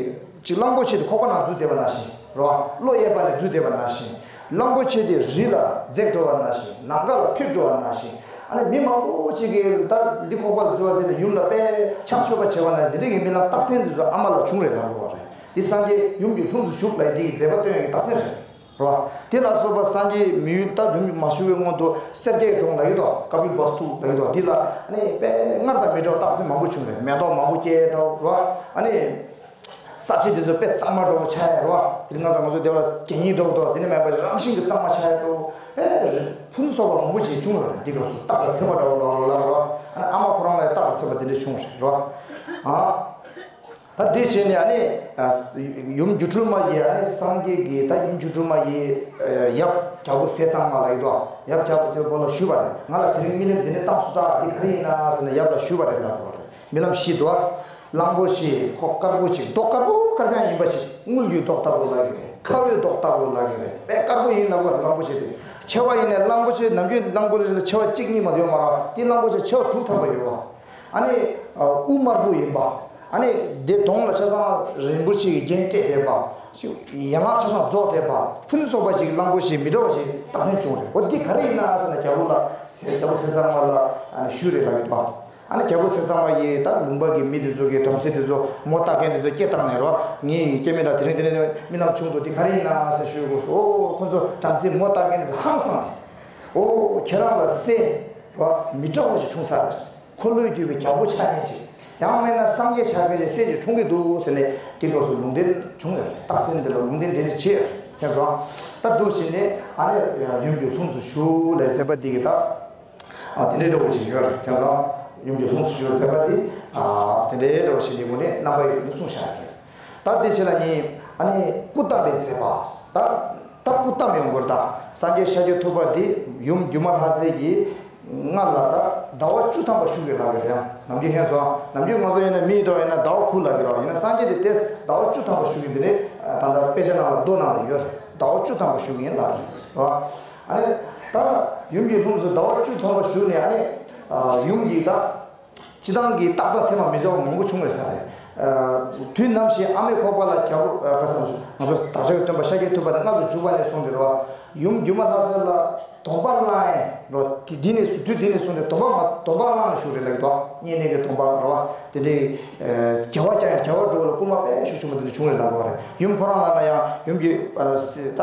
ཅིག་གླང་པོ་ཆེ་དེ་ཁོག་པ་ནང་འཛུལ་བསྡད་པ་ནང་བཞིན་རེད་བ། གློ་གཡས་པ་ནས་འཛུལ་བསྡད་པ་ནང་བཞིན། གླང་པོ་ཆེ་དེ་རི་ལ་འཛེགས་འགྲོ་བ་ནང་བཞིན། ནམ་མཁའ་ལ་འཕུར་འགྲོ་བ་ནང་བཞིན། ཨ་ནི་མི་མང་པོ་ཅིག་གིས་ད་འདི་ཁོག་པ་ལ་འཛུལ་བ་དེ་ལ་ཡུམ་ལ་དཔེ་ཕྱག་མཆོད་པ་བྱས་པ་ནང་བཞིན་དེ་འདྲ་གི་རྨི་ལམ་རྟགས་མཚན་དེ་ཚོ་ཨ་མ་ལ་བྱུང་རེད་ལབ་དགོས་པ་རེད། འདི་སངས་རྒྱས་ཡུམ་གྱི་ལྷུམས་སུ་ཞུགས་ལ་འདི་གི་མཛད་པ་སྟོན་ཡག་གི་རྟགས་མཚན་རེད། རེད་བ། དེ་ལ་སོགས་པ་སངས་རྒྱས་མི་ཡུལ་ད་ལྷུམས་མ་ཞུགས་པའི་སྔོན་དུ་སེར་སྐྱའི་གྲོང་ལ་ཡོད་དོ། ཀ་པིལ་བསྟུ་ལ་ཡོད་དོ། འདི་ལ་ཨ་ནི་དཔེ་སྔར་དང་མི་འདྲ་བ་རྟགས་མཚན་མང་པོ་བྱུང་རེད། མེ་ཏོག་མང་པོ་སྐྱེས་འདྲ་བོ་རེད་བ། ཨ་ནི་ས་ཆ་དེ་ཚོ་དཔེ་གཙང་མ་འདྲ་བོ་ཆགས་ཡག་རེད་བ། དེ་རིང་ང་ཚོ་ང་ཚོ་དེ་བ་ལ་གད་སྙིགས་འདྲ་བོ་དོ། དེ་ནི་མེད་པ་རང་བཞིན་གྱི་གཙང་མ་ཆགས་ཡག་འདྲ་བོ། ཨེ་རེད། ཕུན་སུམ་ཚོགས་པ་མང་པོ་ཞིག་བྱུང་ཡོད་རེད། འདི་སྐབས་སུ་སྟག་དང་ཚེར་མ་འདྲ་བོ་ལ་ལ་ལ་རེད་བ། ཨ་ནི་ཨ་མ་ཁོ་རང་ལ་སྟག་དང་ཚེར་མ་དེ་འདྲ་བྱུང་རེད་རེད་བ། ཨ། ད་དེ་བྱས་ནས་ཨ་ནི་ཨ་ཡུམ་སྒྱུ་འཕྲུལ་མ་ཡིས་ཨ་ནི་སངས་རྒྱས་ཀྱི་ད་ཡུམ་སྒྱུ་འཕྲུལ་མ་ཡིས་ཨ་ཡབ་རྒྱལ་པོ་ཟས་གཙང་མ་ལ་ཡོད་དོ། ཡབ་རྒྱལ་པོ་ལ་ཞུས་པ་རེད། ང་ལ་དེ་རིང་རྨི་ལམ་འདི་འདྲ་བཏང་སོང་། ད་འདི་ག་རེ་ཡིན་ན་ཟེར་ནས་ཡབ་ལ་ཞུས་པ་རེད་ལབ་དགོས་རེད། རྨི་ལམ་བཞི་འདུག་ཨ། གླང་པོ་ཆེ་ཁོ་དཀར་པོ་ཅིག་མདོག་དཀར་པོ་དཀར་རྐྱང་ཡིན་པ་ཞིག་དངུལ་གྱི་མདོག་ལྟ་བུ་ལབ་ཀྱི་རེད། ཁ་བའི་མདོག་ལྟ་བུ་ལབ་ཀྱི་རེད། དཔེ་དཀར་པོ་ཡིན་ལབ་དགོས་རེད། གླང་པོ་ཆེ་དེ་མཆེ་བ་ཡིན་ནའི་གླང་པོ་ཆེ་ནམ་རྒྱུན་གླང་པོ་ཆེ་ལ་མཆེ་བ་གཅིག་གཉིས་མ་གཏོགས་ཡོད་མ་རེད། དེ་གླང་པོ་ཆེ་མཆེ་བ་དྲུག་ཐམ་པ་ཡོད་པ། ཨ་ནི་དབུ་དམར་པོ་ཡིན་པ། ཨ་ནི་དེ་གདོང་ལ་ཆ་ཚང་རིན་པོ་ཆེ་གི་རྒྱན་སྤྲས་བསྡད་པ། ཡན་ལག་ཆ་ཚང་རྫོགས་བསྡད་པ། ཕུན་སུམ་ཚོགས་པ་ཞིག་གླང་པོ་ཆེ་མི་འདྲ་བ་ཞིག་རྟགས་མཚན་བྱུང་རེད། འོ་འདི་ག་རེ་ཡིན་ན་ཟེར་ན་རྒྱལ་པོ་ལ་ཟས་རྒྱལ་པོ་ཟས་གཙང་མ་ལ་ཨ་ནི་ཞུས་རེད་ལབ་ཀྱི་འདུག་ཨ་ནི་རྒྱལ་པོ་ཟས་གཙང་མ་ཡིས་ད་ལུང་པ་གི་མི་དེ་ཚོ་གི་བྲམ་ཟེ་དེ་ཚོ་མོ་ལྟ་མཁན་དེ་ཚོ་སྐད་བཏང་ནས་རོ། ངའི་སྐྱེ་དམན་ལ་དེ་རིང་དེ་ནས་རྨི་ལམ་བྱུང་འདུག་འདི་ག་རེ་ཡིན་ན་ཟེར་ཞུས་དགོས་སོ། ཨོ་ཁོ་ཚོ་བྲམ་ཟེ་མོ་ལྟ་མཁན་དེ་ཚོ་ཧང་སངས་ནས། ཨོ་ཁྱེད་རང་ལ་སྲས་རོ་མི་འདྲ་བ་ཞིག་འཁྲུངས་ཚར་རེད། འཁོར་ལོས་སྒྱུར་བའི་རྒྱལ་པོ་ཆགས་མཁན་ཞིག་ཡང་མིན་ན་སངས་རྒྱས་ཆགས་མཁན་ཞིག་སྲས་ཅིག་འཁྲུངས་ཀྱི་འདུག་ཟེར་ནས་དེ་སྐབས་སུ་ལུང་བསྟན་བྱུང་ཡོད་རེད། རྟགས་མཚན་འདི་ལ་ལུང་བསྟན་འདྲ་འདྲ་བྱས་ཡོད་རེད། མཁྱེན་སོང་། ད་འདུག་བྱས་ནས་ཨ་ནི་ཡུམ་གྱི་ལྷུམས་སུ་ཞུགས་ལས་མཛད་པ་འདི་གི་ད་ཨ་དེ་འདྲའི་འདྲ་བོ་ཞིག་ཡོད་རེད། མཁྱེན་སོང་། ཡུམ་གྱི་ལྷུམས་སུ་ཞུགས་མཛད་པ་འདི་ཨ་དེ་འདྲའི་འདྲ་བོ་ཞིག་འདི་ངོ་ནས་རྣམ་པ་ཡོད་ནས་གསུངས་བཞག་ཡོད་རེད། ད་དེ་ཕྱི་ལ་ནི་ཨ་ནི་སྐུ་བལྟམས་པའི་མཛད་པ། ད་ད་སྐུ་བལྟམས་ཡོང་དགོས་རེད། ད་སངས་རྒྱས་ཤཱཀྱ་ཐུབ་པ་འདི་ཡུམ་སྒྱུ་མ་ལྷ་མཛེས་ཀྱི་མངལ་ལ་ད་ཟླ་བ་བཅུ་ཐམ་པ་བཞུགས་ཡོད་ལབ་ཀྱི་རེད། ཡང་ནམ་རྒྱུན་ཧན་སོང་། ནམ་རྒྱུན་ང་ཚོ་ཡིན་ན་མི་ཡི་འགྲོ་ཡིན་ན་ཟླ་བ་དགུ་ལབ་ཀྱི་རེད། ཡིན་ན་སངས་རྒྱས་དེ་ཏེ་ཟླ་བ་བཅུ་ཐམ་པ་བཞུགས་ཡོད་འདི་ནི་ད་ལྟ་དཔེ་ཆ་ནང་ལ་མདོ་ནང་ལ་ཡོད་རེད། ཟླ་བ་བཅུ་ཐམ་པ་བཞུགས་ཡིན་ལབ་རེད། ཨ་ནི་ད་ཡུམ་གྱི་ལྷུམས་སུ་ཟླ་བ་བཅུ་ཐམ་པ་བཞུགས་ནས་ཨ་ནི་ཡུམ་གྱི་ད། སྤྱིར་བཏང་གི་རྟགས་དང་མཚན་མ་མི་འདྲ་བ་མང་པོ་བྱུང་བས་ས་རེད། དུས་ནམ་ཞིག་ཨ་མའི་ཁོག་པ་ལ་རྒྱལ་པོ་ཁ་སང་ང་ཚོ་བདག་ཅག་གི་སྟོན་པ་ཤཱཀྱའི་ཐུབ་པ་དེ་མངལ་དུ་འཇུག་པ་ནས་བཟུང་སྟེ་རེད་བ། ཡུམ་སྒྱུ་མ་ལྷ་མཛེས་ལ་སྡོམ་པ་བླངས་ཡས་རོ། དེ་འདི་ནས་བཟུང་དུས་འདི་ནས་བཟུང་སྟེ་སྡོམ་པ་མ་སྡོམ་པ་བླངས་བཞུགས་རེད་ལབ་ཀྱི་འདུག་བསྙེན་གནས་ཀྱི་སྡོམ་པ་རོ། དེ་འདྲའི་རྒྱལ་བ་ཀྱང་རྒྱལ་བ་འགྲོ་བ་ལ་སྐུལ་མ་དཔེ་ཤུགས་ཆེན་པོ་འདི་འདྲ་བྱུང་རེད་ལབ་དགོས་རེད། ཡུམ་ཁོ་རང་ལ་ལ་ཡང་ཡུམ་གྱི་ད།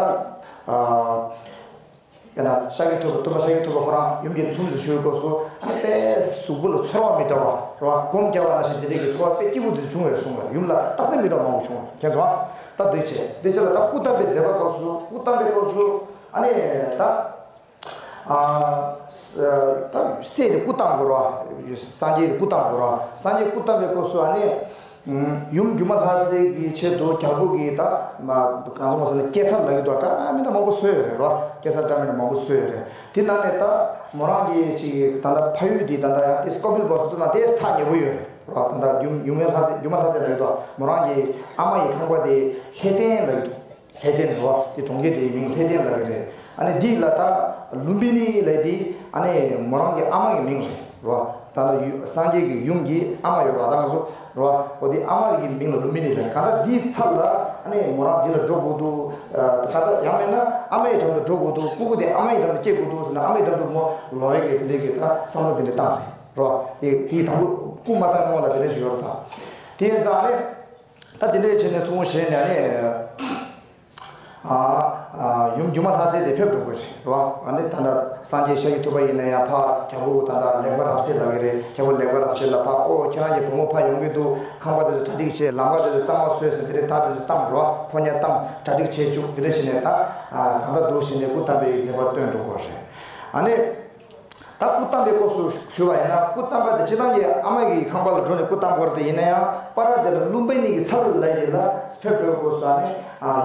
དཔེར་ན་ཤཱཀྱའི་ཐུབ་པ་སྟོན་པ་ཤཱཀྱའི་ཐུབ་པ་ཁོ་རང་ཡུམ་གྱི་ལྷུམས་སུ་ཞུགས་སྐབས་སུ་ཨ་ནི་དཔེ་གཟུགས་པོ་ལ་ཚོར་བ་མི་འདྲ་བ་རེད་བ། སྒོམ་རྒྱག་པ་ནང་བཞིན་དེ་འདྲའི་གི་ཚོར་བ་དཔེ་སྐྱིད་པོ་དེ་བྱུང་བས་གསུངས་པ་རེད། ཡུམ་ལ་རྟགས་མཚན་མི་འདྲ་བ་མང་པོ་བྱུང་བ་རེད། མཁྱེན་སོང་ཨ། ད་འདི་བྱས་འདི་བྱས་ལ་ད་སྐུ་བལྟམས་པའི་མཛད་པ་སྐབས་སུ་སྐུ་བལྟམས་པའི་སྐབས་སུ་ཨ་ནི་ད་ཨ་ད་སྲས་དེ་སྐུ་བལྟམས་དགོས་རེད་བ། སངས་རྒྱས་དེ་སྐུ་བལྟམས་དགོས་རེད་བ། སངས་རྒྱས་སྐུ་བལྟམས་པའི་སྐབས་སུ་ཨ་ནི། ཡུམ་སྒྱུ་མ་ལྷ་མཛེས་ཀྱི་ཆེད་དུ་རྒྱལ་པོ་གིས་ད་མ་གང་ཟེར་མ་ཟེར་ན་སྐྱེད་ཚལ་ལབ་ཀྱི་འདུག་འདྲ་མི་འདྲ་མང་པོ་བཟོས་ཡོད་རེད་རོ། སྐྱེད་ཚལ་འདྲ་མི་འདྲ་མང་པོ་བཟོས་ཡོད་རེད། དེ་ནང་ནས་ད་མོ་རང་གི་ཅིག་ད་ལྟ་ཕ་ཡུལ་འདི་ད་ལྟ་ཡང་དེ་ཀོ་པིལ་བ་སུ་ཏུ་ན་དེ་ཐག་ཉེ་པོ་ཡོད་རེད་རོ། ད་ལྟ་ཡུམ་ཡུམ་མའི་ལྷ་མཛེས་སྒྱུ་མ་ལྷ་མཛེས་ལབ་ཀྱི་འདུག་མོ་རང་གི་ཨ་མ་ཡི་ཁང་པ་དེ་ལྷས་ལྡན་ལབ་ཀྱི་འདུག་ལྷས་ལྡན་རོ། དེ་གྲོང་ཁྱེར་དེའི་མིང་ལྷས་ལྡན་ལབ་ཀྱི་རེད། ཨ་ནི་འདི་ལ་ད་ལུམ་བི་ནི་ལབ་དེ་ཨ་ནི་མོ་རང་གི་ཨ་མ་གི་མིང་རེད་རོ། ད་ལྟ་ཡུ་སངས་རྒྱས་ཀྱི་ཡུམ་གྱི་ཨ་མ་ཡོད་ར། ད་ང་ཚོ་རོ། འོ་དེ་ཨ་མ་གི་མིང་ལ་ལུམ་བི་ནི་ལབ། གང་ལྟར་འདིའི་ཚབ་ལ་ཨ་ནི་མོ་རང་འདི་ལ་འགྲོ་དགོས་འདུག་གང་ལྟར་ཡང་མིན་ན་ཨ་མའི་འགྲམ་དུ་འགྲོ་དགོས་འདུག་སྤུ་གུ་དེ་ཨ་མའི་འགྲམ་དུ་སྐྱེ་དགོས་འདུག་ཟེར་ན་ཨ་མའི་འགྲམ་དུ་མོ་ལོག་ཡ་གི་དེ་འདྲའི་གི་ད་བསམ་བློ་དེ་འདྲ་བཏང་རེད་རོ། དེ་དེའི་དང་པོ་སྐུ་མ་བལྟམས་སྔོན་ལ་དེ་འདྲ་ཞིག་ཡོད་རེད། ད་དེ་ཡིན་ཙང་ཨ་ནི། ད་དེ་འདྲའི་བྱས་ནས་གསུང་བཤད་ནས་ཨ་ནི། ཨ་ཨ་ཡུམ་སྒྱུ་མ་ལྷ་མཛེས་དེ་ཕེབས་འགྲོ་དགོས་རེད་རོ། ཨ་ནི་ད་ལྟ་སངས་རྒྱས་ཤཱཀྱ་ཐུབ་པ་ཡིན་ན་ཡང་ཕ་རྒྱལ་པོ་ད་ལྟ་ལེགས་པ་རབ་གསལ་ལབ་ཀྱི་རེད། རྒྱལ་པོ་ལེགས་པ་རབ་གསལ་ལ་ཕ་ཨོ་ཁྱེད་རང་གི་བུ་མོ་ཕ་ཡོང་གི་འདུག་ཁང་པ་དེ་ཚོ་གྲ་སྒྲིག་བྱེད། ལམ་ཁ་དེ་ཚོ་གཙང་མ་བཟོས་ཟེར་དེ་རེད། ད་དེ་ཚོ་བཏང་རོ། ཕོ་ཉ་བཏང་གྲ་སྒྲིག་བྱེད་བཅུག་དེ་འདྲ་བྱས་ནས་ད་ཨ་གང་ལྟར་འདུག་བྱས་ནས་སྐུ་བལྟམས་པའི་མཛད་པ་སྟོན་འགྲོ་དགོས་རེད། ཨ་ནི། ད་སྐུ་བལྟམས་པའི་སྐབས་སུ་ཞུ་བ་ཡིན་ན་སྐུ་བལྟམས་པ་དེ་སྤྱིར་བཏང་གི་ཨ་མ་གི་ཁང་པ་ལ་འགྲོ་ནས་སྐུ་བལྟམས་དགོས་རེད་དེ། ཡིན་ན་ཡང་པ་ར་དེ་ལ་ལུམ་བི་ནི་གི་ཚལ་ལ་ཡིན་ལ་ཕེབས་འགྲོ་དགོས་ས་ནི་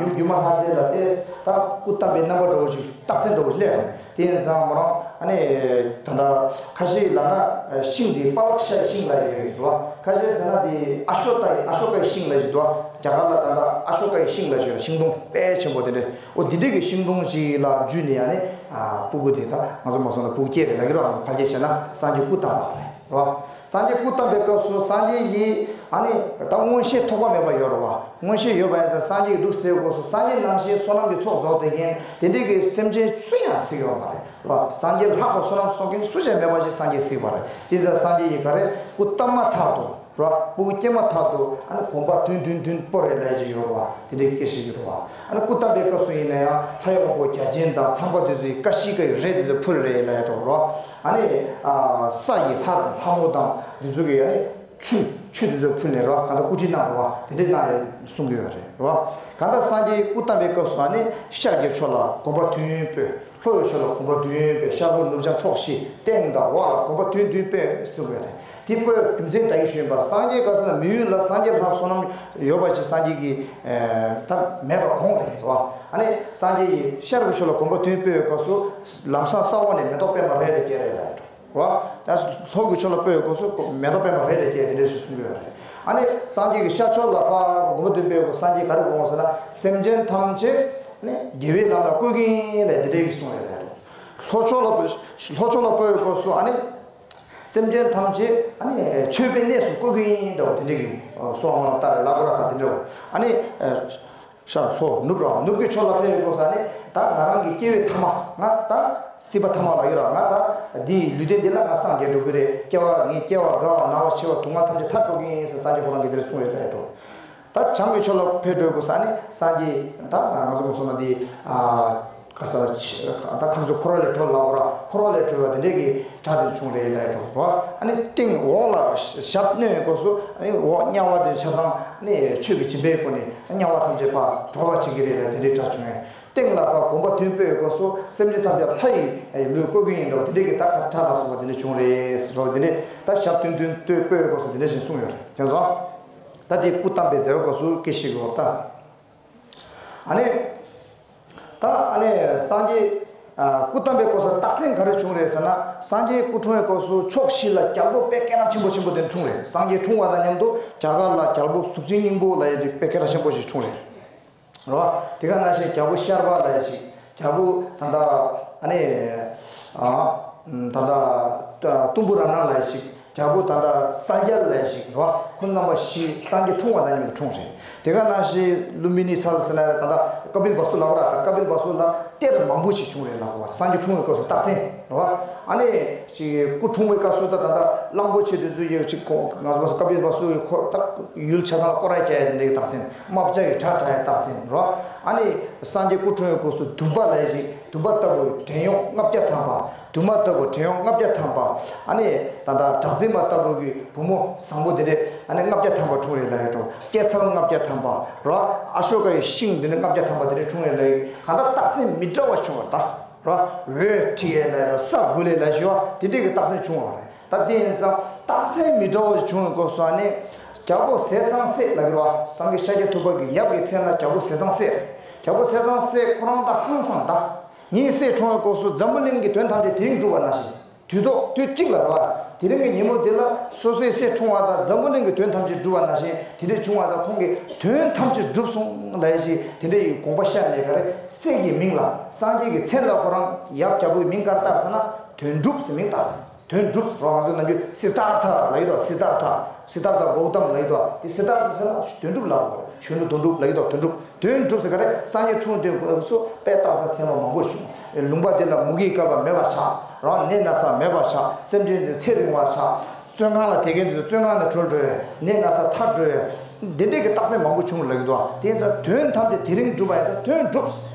ཡུམ་སྒྱུ་མ་ལྷ་མཛེས་ལ་དེ་ད་སྐུ་བལྟམས་པའི་རྣམ་པ་འདྲ་བོ་ཞིག་རྟགས་མཚན་འདྲ་བོ་སླེབས་རེད། དེ་ཡིན་ཙང་མོ་རང་ཨ་ནི་ད་ལྟ་ཁ་ཤས་ལ་ན་ཤིང་དེ་པ་ལག་ཤའི་ཤིང་ལ་ཡི་རེད་རོ། ཁ་ཤས་ཟེར་ན་དེ་ཨ་ཤོ་ཀ་ཡི་ཨ་ཤོ་ཀ་ཡི་ཤིང་ལ་ཡི་འདུག་རྒྱ་གར་ལ་ད་ལྟ་ཨ་ཤོ་ཀ་ཡི་ཤིང་ལ་ཞོན་ཤིང་སྡོང་དཔེ་ཆེན་པོ་དེ་འདྲ། འོ་འདི་འདྲའི་གི་ཤིང་སྡོང་ཞིག་ལ་འཇུས་ནས་ཡང་ནི་ཨ་སྤུ་གུ་དེ་ད་ང་ཚོ་མ་སོང་ན་སྤུ་གུ་སྐྱེས་རེད་ལབ་ཀྱི་རོ། ང་ཚོ་ཕལ་སྐད་བཤད་ན་སངས་རྒྱས་སྐུ་བལྟམས་པ་རེད་རོ། སངས་རྒྱས་སྐུ་བལྟམས་པའི་སྐབས་སུ་སངས་རྒྱས་ཀྱིས་ཨ་ནི་ད་མངོན་ཤེས་ཐོགས་པ་མེད་པ་ཡོད་རེད་བ། མངོན་ཤེས་ཡོད་པ་ཡིན་ཙང་སངས་རྒྱས་ཀྱི་འདུག་ཟེར་སྐབས་སུ་སངས་རྒྱས་ནང་བཞིན་བསོད་ནམས་ཀྱི་ཚོགས་རྫོགས་བསྡད་མཁན་དེ་འདྲའི་གི་སེམས་ཅན་སུ་ཡང་གཟིགས་ཡོད་མ་རེད་རོ། སངས་རྒྱས་ལྷག་པའི་བསོད་ནམས་གསོག་མཁན་སུ་ཞིག་མེད་པ་ཞིག་སངས་རྒྱས་གཟིགས་པ་རེད། དེ་ཙང་སངས་རྒྱས་ཀྱིས་ག་རེ་སྐུ་བལྟམས་མ་ཐག་ཏུ། རོ། སྤུ་གུ་སྐྱེས་མ་ཐག་ཏུ་ཨ་ནི་གོམ་པ་བདུན་བདུན་བདུན་སྤོ་རེ་ལབ་ཅིག་ཡོད་རོ། དེ་འདྲའི་སྐད་ཆ་ཡོད་རོ། ཨ་ནི་སྐུ་བལྟམས་པའི་སྐབས་སུ་ཡིན་ན་ཡང་ལྷ་ཡི་དབང་པོ་བརྒྱ་བྱིན་དང་ཚངས་པ་དེ་ཚོས་ཀ་ཤི་ཀའི་རས་དེ་ཚོ་ཕུལ་རེ་ལབ་ཡ་འགྲོ་རོ། ཨ་ནི་ས་ཡི་ལྷ་དང་ལྷ་མོ་དང་དེ་ཚོ་གིས་ཨ་ནི་ཆུ་ཆུ་དེ་ཚོ་ཕུལ་ནས་རོ། གང་ལྟར་སྐུ་ཁྲིད་གནང་རོ། དེ་འདྲའི་གནང་ཡ་གསུང་གི་ཡོད་རེད་རོ། གང་ལྟར་སངས་རྒྱས་སྐུ་བལྟམས་པའི་སྐབས་སུ་ཨ་ནི་ཤར་གྱི་ཕྱོགས་ལ་གོམ་པ་བདུན་སྤོས། ལྷོ་ཡི་ཕྱོགས་ལ་གོམ་པ་བདུན་སྤོས། ཤར་ལྷོ་ནུབ་བྱང་ཕྱོགས་བཞི་སྟེང་དང་འོག་ལ་གོམ་པ་བདུན་བདུན་སྤོས་གསུངས་པ་རེད། དེ་སྤོས་རྒྱུ་མཚན་ད་གིན་ཞུས་པ་སངས་རྒྱས་ག་ཟེར་ན་མི་ཡུལ་ལ་སངས་རྒྱས་ལྷག་བསོད་ནམས་ཡོད་པ་ཞིག་སངས་རྒྱས་ཀྱིས་ད་མེད་པ་དགོངས་རེད་བ། ཨ་ནི་སངས་རྒྱས་ཀྱིས་ཤར་གྱི་ཕྱོགས་ལ་གོམ་པ་བདུན་སྤོས་པའི་སྐབས་སུ་ལམ་སང་ས་འོག་ནས་མེ་ཏོག་པད་མ་རེ་རེ་སྐྱེས་རེད་ལབ་འགྲོ་བ། ད་ལྷོ་གི་ཕྱོགས་ལ་སྤོས་པའི་སྐབས་སུ་མེ་ཏོག་པད་མ་རེ་རེ་སྐྱེས་དེ་འདྲ་ཞིག་གསུངས་ཡོད་རེད། ཨ་ནི་སངས་རྒྱས་ཀྱིས་ཤར་ཕྱོགས་ལ་ཕར་གོམ་པ་བདུན་སྤོས་པའི་སྐབས་སངས་རྒྱས་ག་རེ་དགོངས་ཟེར་ན་སེམས་ཅན་ཐམས་ཅད་ནི་དགེ་བའི་ལམ་ལ་བཀོད་ཀྱི་ཡིན་ལབ་དེ་འདྲའི་གི་གསུངས་ཡོད་རེད། ལྷོ་ཕྱོགས་ལ་ལྷོ་ཕྱོགས་ལ་སྤོས་པའི་སྐབས་སུ་ཨ་ནི་སེམས་ཅན་ཐམས་ཅད་ཨ་ནི་མཆོད་པའི་གནས་སུ་བཀོད་ཀྱི་ཡིན་འདྲ་བོ་དེ་འདྲའི་གི་གསུང་བ་ལ་ལྟ་རེ་ལབ་ར་ད་དེ་འདྲ་བོ་ཨ་ནི། ཤར་ལྷོ་ནུབ་ར་ནུབ་ཀྱི་ཕྱོགས་ལ་ཕེབས་ཡོད་དགོས་ས་ནི་ད་ང་རང་གི་སྐྱེ་བའི་ཐ་མ་ང་ད་སྲིད་པ་ཐ་མ་ལ་ཡོད་ར། ང་ད་འདིའི་ལུས་རྟེན་འདི་ལ་ང་སངས་རྒྱས་འགྲོ་གི་རེད། སྐྱེ་བ་ངའི་སྐྱེ་བ་རྒ་བ་ན་བ་ཤི་བ་སྡུག་བསྔལ་ཐམས་ཅད་ཐར་འགྲོ་གི་ཡིན་ཟེར་སངས་རྒྱས་ཁོ་རང་གིས་འདིར་གསུངས་ཡོད་རེད་འགྲོ། ད་བྱང་གི་ཕྱོགས་ལ་ཕེབས་འགྲོ་དགོས་ས་ནི་སངས་རྒྱས་ད་ང་ཚོ་མ་སོང་ན་འདི་ག་ས་ད་ཁམས་གསུམ་འཁོར་བ་ལས་གྲོལ་ལ་འོ་ར་འཁོར་བ་ལས་གྲོལ་བ་འདི་འདྲས་ཀྱི་གྲ་དེ་བྱུང་རེད་ལབ་འགྲོ་བ། ཨ་ནི་སྟེང་འོག་ལ་ཞབས་བསྣོལ་དགོས་སུ་ཨ་ནི་འོག་དམྱལ་བ་དེ་ཆ་ཚང་ཨ་ནི་ཆོས་ཀྱི་སྦྱིན་པའི་སྒོ་ནས་དམྱལ་བ་ཐམས་ཅད་ཕར་གྲོལ་བ་བྱེད་ཀྱི་རེད་ལ་དེ་འདྲའི་གྲ་བྱུང་ཡོད། སྟེང་ལ་ཕར་གོམ་པ་བདུན་སྤོས་དགོས་སུ་སེམས་ཅན་ཐམས་ཅད་ལྷ་ཡི་ལུས་བཀོད་ཀྱི་ཡིན་འགྲོ་དེ་འདྲའི་གི་ད་ག་གྲ་ལ་སོགས་པ་དེ་འདྲ་བྱུང་རེད་ཟེར་རོ། དེ་འདྲའི་ད་ཞབས་བརྟན་བརྟན་སྟོད་སྤོས་དགོས་སུ་དེ་འདྲ་ཞིག་གསུངས་ཡོད་རེད། དེ་ཚོ་ད་དེ་སྐུ་བལྟམས་པའི་མཛད་པ་དགོས་སུ་སྐད་ཤིག་གི་འོག་ད། ཨ་ནི། ད་ཨ་ནི་སངས་རྒྱས་ཨ་སྐུ་བལྟམས་པའི་སྐབས་སུ་རྟགས་མཚན་ག་རེ་བྱུང་རེད་ཟེར་ན། སངས་རྒྱས་སྐུ་འཁྲུངས་པའི་སྐབས་སུ་ཕྱོགས་བཞི་ལ་རྒྱལ་པོ་དཔེ་སྐད་གྲགས་ཆེན་པོ་ཆེན་པོ་དེ་འཁྲུངས་རེད། སངས་རྒྱས་འཁྲུངས་པ་དང་མཉམ་དུ་རྒྱ་གར་ལ་རྒྱལ་པོ་གཟུགས་ཅན་སྙིང་པོ་ལབ་ཡས་ཅིག་དཔེ་སྐད་གྲགས་ཆེན་པོ་ཞིག་འཁྲུངས་རེད། རེད་བ། དེ་ག་ནང་བཞིན་རྒྱལ་པོ་ཤར་པ་ལབ་ཡས་ཅིག་རྒྱལ་པོ་ད་ལྟ་ཨ་ནི་ཨ་ད་ལྟ་ཏུམ་བུ་ར་ཎ་ལབ་ཡས་ཅིག་རྒྱལ་པོ་ད་ལྟ་སངས་རྒྱས་ལ་ཞིག་རོ། ཁོང་རྣམ་པ་བཞི་སངས་རྒྱས་འཁྲུངས་པ་དང་མཉམ་དུ་འཁྲུངས་རེད། དེ་ག་ནང་བཞིན་ལུམ་བི་ནི་ཚལ་ཟེར་ན་ད་ལྟ་ཀ་པིལ་བསྟུ་ལབ་ར། ད་ཀ་པིལ་བསྟུ་ལ་གཏེར་མང་པོ་ཞིག་བྱུང་རེད་ལབ་དགོས་རེད། སངས་རྒྱས་འཁྲུངས་པའི་སྐབས་སུ་རྟགས་མཚན་རོ། ཨ་ནི་ཅིག་སྐུ་འཁྲུངས་པའི་སྐབས་སུ་ད་ད་ལྟ་གླང་པོ་ཆེ་དེ་ཚོ་ཡོད་ཅིག་ཁོ་ང་ཚོ་ཀ་པིལ་བསྟུ་ཡི་ཁོ་ད་ཡུལ་ཆ་ཚང་སྐོར་ར་བྱས་དེ་འདྲའི་རྟགས་མཚན། རྨ་བྱ་ཡི་བྲག་བྲག་ཡི་རྟགས་མཚན་རོ། ཨ་ནི་སངས་རྒྱས་སྐུ་འཁྲུངས་པའི་སྐབས་སུ་དུམ་པ་ལ་ཞིག་དུམ་པ་ལྟ་བུ་བྲན་གཡོག་ལྔ་བརྒྱ་ཐམ་པ། དུ་མ་ལྟ་བུ་བྲན་གཡོག་ལྔ་བརྒྱ་ཐམ་པ། ཨ་ནི་ད་ལྟ་གྲགས་འཛིན་མ་ལྟ་བུ་གི་བུ་མོ་བཟང་པོ་དེ་འདྲས་ཨ་ནི་ལྔ་བརྒྱ་ཐམ་པ་འཁྲུངས་རེད་ལབ་ཡོད་འགྲོ། སྐྱེད་ཚལ་ལྔ་བརྒྱ་ཐམ་པ་རོ། ཨ་ཤོ་ཀ་ཡི་ཤིང་དེ་འདྲས་ལྔ་བརྒྱ་ཐམ་པ་དེ་འདྲས་འཁྲུངས་རེད་ལབ་ཡོད། གང་ལྟར་རྟགས་མཚན་མི་འདྲ་བ་བྱུང་བ་རེད་ད་རོ། འོད་འཁྲི་ཡས་ལབ་རོ། ས་འགུལ་ལས་ལབ་ཞུ་བ་དེ་འདྲས་ཀྱི་རྟགས་མཚན་བྱུང་བ་རེད། ད་དེ་ཡིན་ཙང་རྟགས་མཚན་མི་འདྲ་བ་བྱུང་བའི་སྐབས་སུ་ཨ་ནི་རྒྱལ་པོ་ཟས་གཙང་སྲས་ལབ་ཀྱི་རོ། སངས་རྒྱས་ཤཱཀྱ་ཐུབ་པ་གི་ཡབ་ཀྱི་མཚན་ལ་རྒྱལ་པོ་ཟས་གཙང་སྲས། རྒྱལ་པོ་ཟས་གཙང་སྲས་ཁོ་རང་ད་ཧང་སངས་ད། ངའི་སྲས་འཁྲུངས་པའི་སྐབས་སུ་འཛམ་བུ་གླིང་གི་དོན་ཐམས་ཅད་དེ་རིང་འགྲུབ་པ་ནང་བཞིན། དུས་ཐོག་དུས་གཅིག་ལ་རེད་བ། དེ་རིང་གི་ཉིན་མོ་འདི་ལ་སོ་སོའི་སྲས་འཁྲུངས་པ་དང་འཛམ་བུ་གླིང་གི་དོན་ཐམས་ཅད་འགྲུབ་པ་ནང་བཞིན་དེ་འདྲས་བྱུང་བ་དང་། ཁོང་གི་དོན་ཐམས་ཅད་འགྲུབ་སོང་ལབ་ཞེས་དེ་འདྲས་ཡི་དགོངས་པ་བཞེས་ནས་ག་རེ། སྲས་ཀྱི་མིང་ལ་སངས་རྒྱས་ཀྱི་མཚན་ལ་ཁོ་རང་ཡབ་རྒྱལ་པོའི་མིང་ག་རེ་བཏགས་ཟེར་ན་དོན་གྲུབ་ཟེར་མིང་བཏགས། དོན་གྲུབ་ཟེར་བ་ང་ཚོ་ནམ་རྒྱུན་སི་ཏཱར་ཐ་ལབ་ཀྱི་རེད། སི་ཏཱར་ཐ། སི་ཏཱར་ཐ་གོའུ་ཏམ་ལབ་ཀྱི་འདུག་དེ་སི་ཏཱར་ཐ་ཟེར་ན་དོན་གྲུབ་ལབ་དགོས་རེད། གཞོན་ནུ་དོན་གྲུབ་ལབ་ཀྱི་འདུག་དོན་གྲུབ། དོན་གྲུབ་ཟེར་ག་རེ། སངས་རྒྱས་འཁྲུངས་དུས་སྐབས་སུ་དཔེ་རྟགས་གསལ་མཚན་མ་མང་པོ་བྱུང་། ལུང་པ་འདི་ལ་མུ་གེའི་བསྐལ་པ་མེད་པ་ཆགས་རོ། ནད་ན་ཚ་མེད་པ་ཆགས། སེམས་ཅན་ཚེ་རིང་བ་ཆགས། བཙོན་ཁང་ལ་བསྡད་མཁན་དེ་ཚོ་བཙོན་ཁང་ནས་གྲོལ་འགྲོ་བའི། ནད་ན་ཚ་ཐར་འགྲོ་བའི། འདི་འདྲས་ཀྱི་རྟགས་མཚན་མང་པོ་བྱུང་ལབ་ཀྱི་འདུག་དེ་ཡིན་ཙང་དོན་ཐམས་ཅད་དེ་རིང་འགྲུབ་པ་ཡིན་ཙང་དོན་གྲུབ་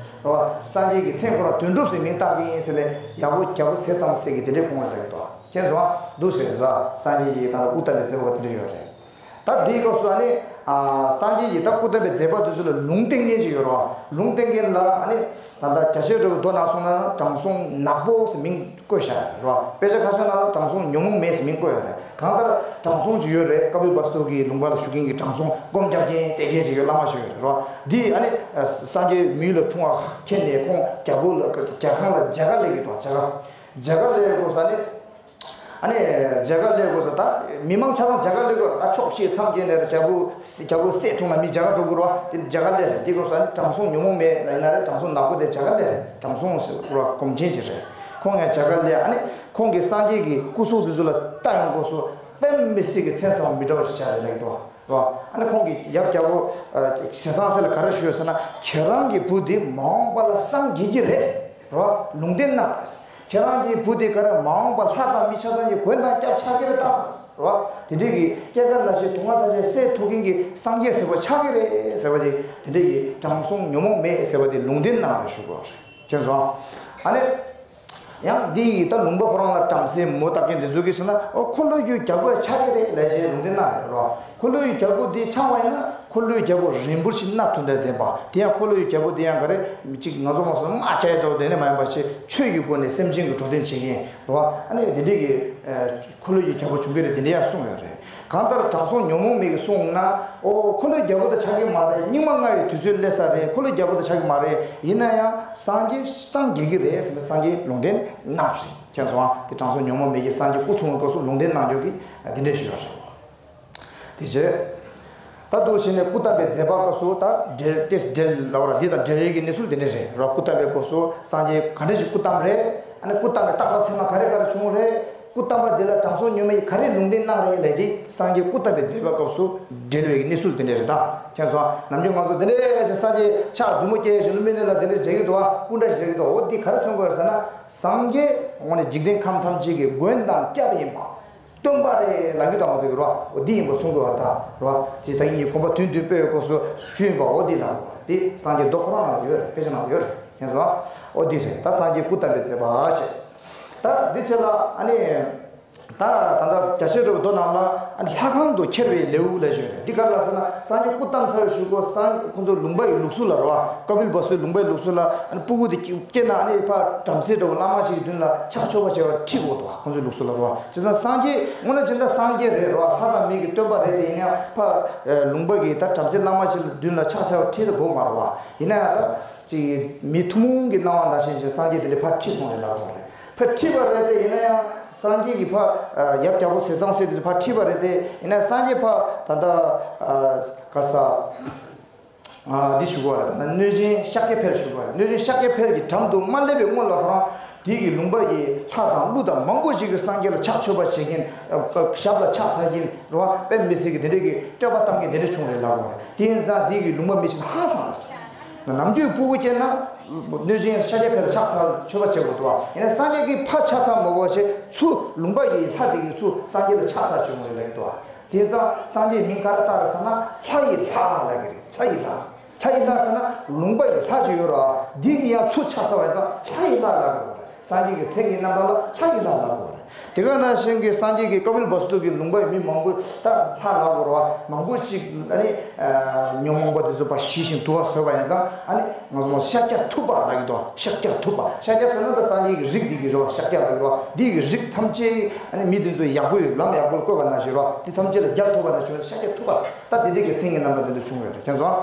རོ། སངས་རྒྱས་ཀྱི་མཚན་ཁོ་རང་དོན་གྲུབ་ཟེར་མིང་བཏགས་ཀྱི་ཡིན་ཟེར་ནས་ཡག་པོ་རྒྱལ་པོ་ཟས་གཙང་སྲས་ཀྱིས་དེ་འདྲས་དགོངས་ལ་ལབ་ཀྱི་འདུག་མཁྱེན་སོང་ཨ། འདུག་ཟེར་ར། སངས་རྒྱས་ཀྱིས་ད་ལྟ་སྐུ་བལྟམས་པའི་མཛད་པ་དེ་འདྲ་ཡོད་རེད། ད་འདིའི་སྐབས་སུ་ཨ་ནི། ཨ། སངས་རྒྱས་ཀྱིས་ད་སྐུ་བལྟམས་པའི་མཛད་པ་དེ་ཚོ་ལ་ལུང་བསྟན་མཁན་ཅིག་ཡོད་རེད་བ། ལུང་བསྟན་མཁན་ལ་ཨ་ནི། ད་ལྟ་རྒྱ་ཆེར་འགྲོ་བའི་མདོ་ནང་གསུངས་ན་དྲང་སྲོང་ནག་པོ་ཟེར་མིང་བཀོད་བཞག་ཡོད་རེད་བ། དཔེ་ཆ་ཁ་ཤས་ནང་ལ་དྲང་སྲོང་ཉོན་མོངས་མེད་ཟེར་མིང་བཀོད་ཡོད་རེད། གང་ལྟར་དྲང་སྲོང་ཅིག་ཡོད་རེད། ཀ་པིལ་བསྟུ་གི་ལུང་པ་ལ་བཞུགས་མཁན་གྱི་དྲང་སྲོང་སྒོམ་རྒྱབ་མཁན་བསྡད་མཁན་ཅིག་ཡོད། བླ་མ་ཞིག་ཡོད་རེད་བ། འདིས་ཨ་ནི། ཨ། སངས་རྒྱས་མི་ཡུལ་ལ་འཁྲུངས་པ་མཁྱེན་ནས་ཁོང་རྒྱལ་པོ་ལ་རྒྱལ་ཁང་ལ་མཇལ་ཁ་སླེབས་ཀྱི་འདུག་མཇལ་ཁ། མཇལ་ཁ་སླེབས་དགོས་ས་ནི། ཨ་ནི་མཇལ་ཁ་སླེབས་དགོས་ས་ད་མི་མང་ཆ་ཚང་མཇལ་ཁ་སླེབས་དགོས་ར། ད་ཆོག་ཤེས་མཚམས་བརྒྱད་ནས་ར་རྒྱལ་པོ་རྒྱལ་པོ་སྲས་འཁྲུངས་ན་མི་མཇལ་ཁ་འགྲོ་དགོས་ར། དེ་མཇལ་ཁ་སླེབས་རེད། དེ་དགོས་ས་ནི་དྲང་སྲོང་ཉོན་མོངས་མེད་ལ་ཡིན་ན་རེད། དྲང་སྲོང་ནག་པོ་དེ་མཇལ་ཁ་སླེབས་རེད། དྲང་སྲོང་ཟེར་བ་སྒོམ་ཆེན་ཅིག་རེད། ཁོང་ཡང་མཇལ་ཁ་སླེབས། ཨ་ནི་ཁོང་གིས་སངས་རྒྱས་ཀྱི་སྐུ་གཟུགས་དེ་ཚོ་ལ་ལྟ་ཡོང་དགོས་སོ། དཔེ་མི་སྲིད་ཀྱི་མཚན་ཚང་མི་འདྲ་བ་ཞིག་བྱ་རེད་ལབ་ཀྱི་འདུག་བ། ཨ་ནི་ཁོང་གིས་ཡབ་རྒྱལ་པོ་ཨ་ཟས་གཙང་སྲས་ལ་ག་རེ་ཞུས་ཟེར་ན། ཁྱེད་རང་གི་བུ་དེ་མ་འོངས་པ་ལ་སངས་རྒྱས་ཀྱི་རེད་རོ། ལུང་བསྟན་གནང་རེད། ཁྱེད་རང་གི་བུ་དེ་ག་རེ་མ་འོངས་པ་ལྷ་དང་མི་ཆ་ཚང་གི་མགོན་དང་སྐྱབས་ཆགས་ཀྱི་རེད་ད་རོ། དེ་འདྲའི་གི་སྐྱེ་རྒ་ན་འཆིའི་སྡུག་བསྔལ་ཐམས་ཅད་སེལ་ཐུབ་མཁན་གྱི་སངས་རྒྱས་ཟེར་བ་ཆགས་ཀྱི་རེད་ཟེར་བ་དེ། དེ་འདྲའི་གི་དྲང་སྲོང་ཉོན་མོངས་མེད་ཟེར་བ་དེ་ལུང་བསྟན་གནང་རེད་ཞུ་དགོས་རེད། མཁྱེན་སོང་། ཨ་ནི། ཡང་འདི་ཡི་ད་ལུང་པ་ཁོ་རང་ལ་བྲམ་ཟེ་མོ་བཏགས་མཁན་དེ་ཚོ་གིས་ཟེར་ན། ཨོ་འཁོར་ལོས་སྒྱུར་རྒྱལ་པོ་ཡང་ཆགས་ཀྱི་རེད་ལབ་བྱས་ལུང་བསྟན་གནང་ཡོད་རོ། འཁོར་ལོས་སྒྱུར་རྒྱལ་པོ་འདི་ཆགས་པ་ཡིན་ན་འཁོར་ལོས་སྒྱུར་རྒྱལ་པོ་རིན་པོ་ཆེ་སྣ་ཐུང་དང་ལྡན་པ་དེ་ཡང་། འཁོར་ལོས་སྒྱུར་རྒྱལ་པོ་དེ་ཡང་ག་རེ་ཅིག་ང་ཚོ་མ་སོང་ན་རྒྱ་ཡི་ལྟ་བུ་དེ་ནས་མ་ཡིན་པ་ཞིག་ཆོས་ཀྱི་སྒོ་ནས་སེམས་ཅན་གྱི་འགྲོ་དོན་བྱེད་མཁན་རོ། ཨ་ནི་འདི་འདྲས་ཀྱི་འཁོར་ལོས་སྒྱུར་རྒྱལ་པོ་བྱུང་གི་རེད། འདི་འདྲས་ཡང་གསུངས་ཡོད་རེད། གང་ལྟར་དྲང་སྲོང་ཉོན་མོངས་མེད་ཀྱིས་གསུངས་ན། ཨོ་འཁོར་ལོས་སྒྱུར་རྒྱལ་པོ་དེ་ཆགས་ཀྱི་མ་རེད། སྙིགས་མ་ལྔ་ཡི་དུས་ཚོད་སླེབས་ས་རེད། འཁོར་ལོས་སྒྱུར་རྒྱལ་པོ་དེ་ཆགས་ཀྱི་མ་རེད། ཡིན་ན་ཡང་སངས་རྒྱས་སངས་རྒྱས་ཀྱི་རེད་ཟེར་ནས་སངས་རྒྱས་ལུང་བསྟན་གནང་རེད། མཁྱེན་སོང་ཨ། དེ་དྲང་སྲོང་ཉོན་མོངས་མེད་ཀྱིས་སངས་རྒྱས་སྐུ་འཁྲུངས་པའི་སྐབས་སུ་ལུང་བསྟན་གནང་རྒྱུ་གི་འདི་འདྲས་ཞུས་པ་རེད། དེ་རྗེས། ད་འདུག་བྱས་ནས་སྐུ་བལྟམས་པའི་མཛད་པ་སྐབས་སུ་ད་འབྲེལ་ཏེ་འབྲེལ་ལབ་ར། འདི་དང་འབྲེལ་བའི་གི་གནས་ཚུལ་འདི་འདྲས་རེད་ར། སྐུ་བལྟམས་པའི་སྐབས་སུ་སངས་རྒྱས་ག་འདྲས་ཞིག་སྐུ་བལྟམས་རེད། ཨ་ནི་སྐུ་བལྟམས་པའི་རྟགས་དང་མཚན་མ་ག་རེ་ག་རེ་བྱུང་རེད། སྐུ་བལྟམས་པ་འདི་ལ་དྲང་སྲོང་ཉོན་མོངས་མེད་ཀྱིས་ག་རེ་ལུང་བསྟན་གནང་རེད་ལབ་དེ་སངས་རྒྱས་སྐུ་བལྟམས་པའི་མཛད་པ་སྐབས་སུ་འབྲེལ་བའི་གནས་ཚུལ་དེ་འདྲ་རེད་ད། མཁྱེན་སོང་། ནམ་རྒྱུན་ང་ཚོ་དེ་འདྲའི་ཞིག་སངས་རྒྱས་ཕྱག་མཛུབ་མོ་བཀྱེས་ཞིག་ལུམ་བི་ནི་ལ་དེ་འདྲའི་མཇལ་གྱི་འདུག་བ། སྐུ་འདྲ་ཞིག་མཇལ་གྱི་འདུག་འོ་འདི་ག་རེ་མཚོན་གྱི་ཡོད་ཟེར་ན། སངས་རྒྱས་དངོས་གནས་འཇིག་རྟེན་ཁམས་ཐམས་ཅད་ཀྱི་མགོན་དང་སྐྱབས་ཡིན་པ། སྟོན་པ་རེད་ལབ་རྒྱུ་དང་མ་ཚིག་རོ། འོ་འདི་ཡིན་པ་མཚོན་དགོས་པ་རེད་ད་རོ། དེ་ད་ཡིན་ནི་དགོངས་པ་དོན་བདུན་སྤེལ་བའི་སྐབས་སུ་ཞུས་ཡིན་པ། འོ་འདི་ལ་འདི་སངས་རྒྱས་མདོ་ཁོ་རང་ནང་ལ་ཡོད་རེད། དཔེ་ཆ་ནང་ལ་ཡོད་རེད། མཁྱེན་སོང་། འོ་འདི་རེད། ད་སངས་རྒྱས་སྐུ་བལྟམས་པའི་མཛད་པ་བྱས། ད་འདི་བྱས་ལ་ཨ་ནི། ད་ད་ལྟ་རྒྱ་ཆེར་འགྲོ་བའི་མདོ་ནང་ལ་ཨ་ནི་ལྷ་ཁང་དུ་ཁྱེར་བའི་ལེའུ་ལབ་ཞིག་ཡོད་རེད། འདི་ག་རེ་ལབ་ཟེར་ན། སངས་རྒྱས་སྐུ་བལྟམས་ཚར་བའི་གཞུག་གུ་སངས་ཁོང་ཚོ་ལུང་པ་ཡི་ལུགས་སྲོལ་ལ་རོ། ཀ་པིལ་བ་སུའི་ལུང་པ་ཡི་ལུགས་སྲོལ་ལ་ཨ་ནི་སྤུ་གུ་དེ་སྐྱེས་ན་ཨ་ནི་ཕར་བྲམ་ཟེ་འདྲ་བོ་བླ་མ་ཞིག་གི་མདུན་ལ་ཕྱག་མཆོད་པ་བྱེད་པར་ཁྲིད་དགོས་འདུག་ཁོང་ཚོའི་ལུགས་སྲོལ་ལ་རོ། བྱས་ཙང་སངས་རྒྱས་དངོས་གནས་བྱས་ན་སངས་རྒྱས་རེད་རོ། ལྷ་དང་མི་གི་སྟོན་པ་རེད་དེ། ཡིན་ན་ཡང་ཕར་ལུང་པ་གི་ད་བྲམ་ཟེ་བླ་མ་ཞིག་ལ་མདུན་ལ་ཕྱག་འཚལ་བར་ཁྲིད་དགོས་མ་རེད་བ། ཡིན་ན་ཡང་ད་ཅིག་མི་ཐུན་མོང་གི་སྣང་བ་ནང་བཞིན་ཞིག་སངས་རྒྱས་དེ་འདྲས་ཕར་ཁྲིད་སོང་རེད་ལབ་དགོས་རེད། ཕར་ཁྲིད་པ་རེད་དེ། ཡིན་ན་ཡང་སངས་རྒྱས་ཀྱིས་ཕར་ཡབ་རྒྱལ་པོ་ཟས་གཙང་སྲས་དེ་ཚོ་ཕར་ཁྲིད་པ་རེད་དེ། ཡིན་ན་སངས་རྒྱས་ཕར་ད་ལྟ་ག་ས་འདི་ཞུ་དགོས་རེད། ད་ལྟ་གནོད་སྦྱིན་ཤཱཀྱ་འཕེལ་ཞུ་དགོས་རེད། གནོད་སྦྱིན་ཤཱཀྱ་འཕེལ་གྱི་འགྲམ་དུ་མ་སླེབས་པའི་སྔོན་ལ་ཁོ་རང་ དེ་གི་ལུང་པ་ཡི་ལྷ་དང་ཀླུ་དང་མང་པོ་ཞིག་གིས་སངས་རྒྱས་ལ་ཕྱག་མཆོད་པ་བྱེད་མཁན། ཞབས་ལ་ཕྱག་འཚལ་མཁན་རེད་བ། དཔེ་མི་སྲིད་ཀྱི་དེ་འདྲས་ཀྱི་བསྟོད་པ་བཏང་མཁན་དེ་འདྲས་བྱུང་རེད་ལབ་དགོས་རེད། དེ་ཡིན་ཙང་དེ་གི་ལུང་པ་མི་ཆེན་ཧང་སངས་རེད། ནམ་རྒྱུན་ཕྲུ་གུ་སྐྱེས་ན་གནོད་སྦྱིན་ཤཱཀྱ་ཕེ་ལ་ཕྱག་འཚལ་མཆོད་པ་བྱེད་དགོས་འདུག་བ། ཡིན་ན་སངས་རྒྱས་ཀྱིས་ཕར་ཕྱག་འཚལ་མ་དགོས་བྱས་ཚུར་ལུང་པ་ཡི་ལྷ་དེ་གིས་ཚུར་སངས་རྒྱས་ལ་ཕྱག་འཚལ་བྱུང་རེད་ལབ་ཀྱི་འདུག་བ། དེ་ཙང་སངས་རྒྱས་མིང་ག་རེ་བཏགས་རེད་ཟེར་ན་ལྷ་ཡི་ལྷ་ལབ་ཀྱི་རེད། ལྷ་ཡི་ལྷ། ལྷ་ཡི་ལྷ་ཟེར་ན་ལུང་པ་ཡི་ལྷ་ཅིག་ཡོད་རེད་བ། འདི་གི་ཡང་ཚུར་ཕྱག་འཚལ་བ་ཡིན་ཙང་ལྷ་ཡི་ལྷ་ལབ་དགོས་རེད། སངས་རྒྱས་ཀྱི་མཚན་གྱི་རྣམ་གྲངས་ལ་ལྷ་ཡི་ལྷ་ལབ་དགོས་རེད། དེ་ག་ནང་བཞིན་གྱི་སངས་རྒྱས་ཀྱི་ཀ་པིལ་བསྟུ་གི་ལུང་པ་ཡི་མི་མང་པོ་ད་ལྷ་ལབ་དགོས་རེད་བ། མང་པོ་ཅིག་ཨ་ནི་ཉོན་མོངས་པ་དེ་ཚོ་ཕར་ཞི་ཞིང་དུལ་བ་བཟོས་པ་ཡིན་ཙང་ཨ་ནི་ང་ཚོ་ཤཱཀྱ་ཐུབ་པ་ལབ་ཀྱི་འདུག་ཤཱཀྱ་ཐུབ་པ། ཤཱཀྱ་ཟེར་ན་ད་སངས་རྒྱས་ཀྱི་རིགས་འདི་གི་རེད་བ། ཤཱཀྱ་ལབ་ཀྱི་རེད་བ། འདི་གི་རིགས་ཐམས་ཅད་ཨ་ནི་མི་དེ་ཚོ་ཡག་པོའི་ལམ་ཡག་པོ་ལ་བཀོད་པ་ནང་བཞིན་རེད་བ། འདི་ཐམས་ཅད་ལ་རྒྱ་ཐོབ་པ་ནང་བཞིན་ཤཱཀྱ་ཐུབ་པ། ད་དེ་འདྲས་ཀྱི་མཚན་གྱི་རྣམ་གྲངས་དེ་འདྲ་བྱུང་ཡོད་རེད། མཁྱེན་སོང་།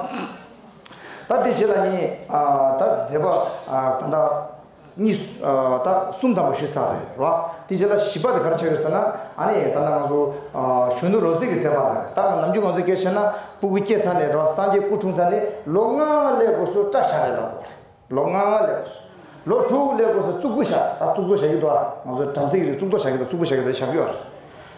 ད་དེ་རྗེས་ལ་ནི་ད་མཛད་པ་ད་ལྟ་གཉིས། ད་གསུམ་དང་པོ་ཞུས་ཚར་རེད་རོ། དེ་རྗེས་ལ་བཞི་པ་དེ་ག་རེ་ཆགས་ཡོད་ཟེར་ན། ཨ་ནི་ད་ལྟ་ང་ཚོ་གཞོན་ནུ་རོལ་རྩེད་ཀྱི་མཛད་པ་ལ་ད་ནམ་རྒྱུན་ང་ཚོ་སྐད་ཆ་བཤད་ན་སྤུ་གུ་སྐྱེས་ཚར་ནས་རོ། སངས་རྒྱས་སྐུ་འཁྲུངས་ཚར་ནས་ལོ་ལྔ་སླེབས་དགོས་སུ་སྐྲ་བཞར་རེད་ལབ་དགོས་རེད། ལོ་ལྔ་སླེབས་དགོས་སུ། ལོ་དྲུག་སླེབས་དགོས་སུ་གཙུག་ཕུད་བཞག་ད་གཙུག་ཕུད་བཞག་གི་འདུག་ང་ཚོ་བྲམ་ཟེ་གི་རིགས་གཙུག་ཏོར་བཞག་གི་འདུག་གཙུག་ཕུད་བཞག་གི་འདུག་བཞག་གི་ཡོད་རེད།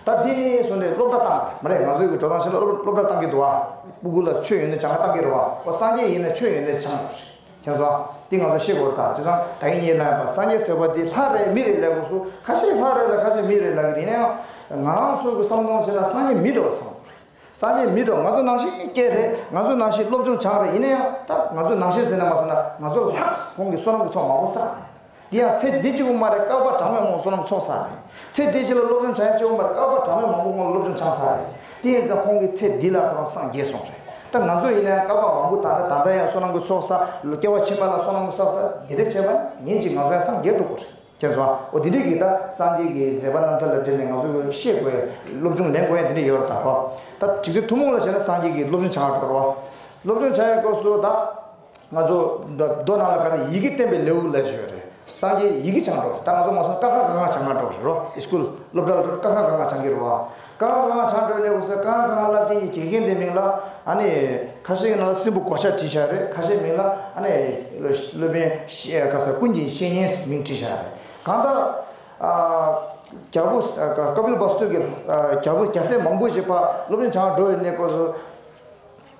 ད་དེ་ནས་བཟུང་ནས་སློབ་གྲྭ་བཏང་། མ་རེད། ང་ཚོའི་གི་འགྲོ་སྟངས་ཤིག་ལ་སློབ་སློབ་གྲྭ་བཏང་གི་འདུག་ཨ། སྤུ་གུ་ལ་ཆོས་ཡོན་ཏན་སྦྱང་ག་བཏང་གི་རེད་བ། ཨོ་སངས་རྒྱས་ཡིན་ན་ཆོས་ཡོན་ཏན་སྦྱང་དགོས་རེད། མཁྱེན་སོང་། འདི་ང་ཚོ་ཤེས་དགོས་རེད། ད་བྱས་ཙང་ད་གིན་ངས་ལབ་ཡིན་པ་སངས་རྒྱས་ཟེར་བ་འདི་ལྷ་རེད་མི་རེད་ལབ་དགོས་སུ། ཁ་ཤས་ལྷ་རེད་ལ་ཁ་ཤས་མི་རེད་ལབ་ཀྱི་རེད། ཡིན་ན་ཡང་ང་རང་ཚོ་གི་བསམ་བློ་བྱས་ན་སངས་རྒྱས་མི་འདྲ་བ་བསམ་དགོས་རེད། སངས་རྒྱས་མི་འདྲ་བ། ང་ཚོ་ནང་བཞིན་སྐྱེས་རེད། ང་ཚོ་ནང་བཞིན་སློབ་སྦྱོང་སྦྱངས་རེད། ཡིན་ན་ཡང་ད་ང་ཚོ་ནང་བཞིན་ཟེར་ན་མ་ཟེར་ན་ང་ཚོ་ལྷག་ཁོང་གི་བསོད་ནམས་ཀྱི་ཚོགས་མང་པོ་བསགས་རེད། འདི་ཡང་ཚེ་འདི་གཅིག་པུ་མ་རེད། བསྐལ་པ་གྲངས་མེད་མང་པོ་བསོད་ནམས་ཚོགས་བསགས་རེད། ཚེ་འདི་གཅིག་ལ་སློབ་སྦྱོང་བྱ་ཡ་གཅིག་པུ་མ་རེད། བསྐལ་པ་གྲངས་མེད་མང་པོ་སྔོན་ལ་སློབ་སྦྱོང་སྦྱངས་ཚར་རེད། དེ་ཡིན་ཙང་ཁོང་གི་ཚེ་འདི་ལ་ཁོ་རང་སངས་རྒྱས་སོང་རེད། ད་ང་ཚོ་ཡིན་ན་ཡང་བསྐལ་པ་མང་པོ་ད་ལྟ་ད་ལྟ་ཡང་བསོད་ནམས་ཀྱི་ཚོགས་བསགས། སྐྱེ་བ་ཕྱི་མ་ལ་བསོད་ནམས་ཀྱི་ཚོགས་བསགས། འདི་འདྲ་བྱས་པ་ཡིན་ཕྱིན་ང་ཚོ་ཡང་སངས་རྒྱས་འགྲོ་དགོས་རེད། མཁྱེན་སོང་། འོ་དེ་འདྲས་ཀྱི་ད་སངས་རྒྱས་ཀྱི་མཛད་པ་རྣམ་ཐར་ལ་དྲིལ་ནས་ང་ཚོ་གི་ཤེས་དགོས་ཡ་སློབ་སྦྱོང་ལེན་དགོས་ཡ་དེ་འདྲས་ཡོད་རེད་ད་རོ། ད་འཇིག་རྟེན་ཐུན་མོང་ལ་བྱས་ན་སངས་རྒྱས་ཀྱི་སློབ་སྦྱོང་བྱ་བ་འགྲོ་རོ། སློབ་སྦྱོང་བྱ་ཡ་སྐབས་སུ་ད་ང་ཚོ་མདོ་མདོ་ནང་ལ་ག་རེ་ཡི་གེ་བསྟན་པའི་ལེའུ་ལབ་ཞིག་ཡོད་རེད། སངས་རྒྱས་ཡི་གེ་སྦྱང་འགྲོ་རེད། ད་ང་ཚོ་མ་སོང་ཀ་ཁ་ག་ང་སྦྱང་ག་འགྲོ་རེད་རོ། སི་ཀུལ་སློབ་གྲྭ་ལ་འགྲོ་ཀ་ཁ་ག་ང་སྦྱང་གི་རེད་བ། ཀ་ཁ་ག་ང་སྦྱང་འགྲོ་ནས་འུ་ས་ཀ་ཁ་ག་ང་བསླབ་མཁན་གྱི་དགེ་རྒན་དེ་མིང་ལ་ཨ་ནི་ཁ་ཤས་ཀྱི་ནང་ལ་སྲིན་པོ་གོ་ཆ་བྲིས་བཞག་རེད། ཁ་ཤས་མིང་ལ་ཨ་ནི་སློབ་དཔོན་ཤེ་ག་ས་ཀུན་གྱི་བཤེས་གཉེན་ཟེར་མིང་བྲིས་བཞག་རེད། གང་ལྟར་ཨ་རྒྱལ་པོ་ཀ་པིལ་བསྟུ་གི་རྒྱལ་པོ་རྒྱལ་སྲས་མང་པོ་ཞིག་ཕར་སློབ་སྦྱོང་བྱ་འགྲོ་ཡོད་གནས་སྐབས་སུ།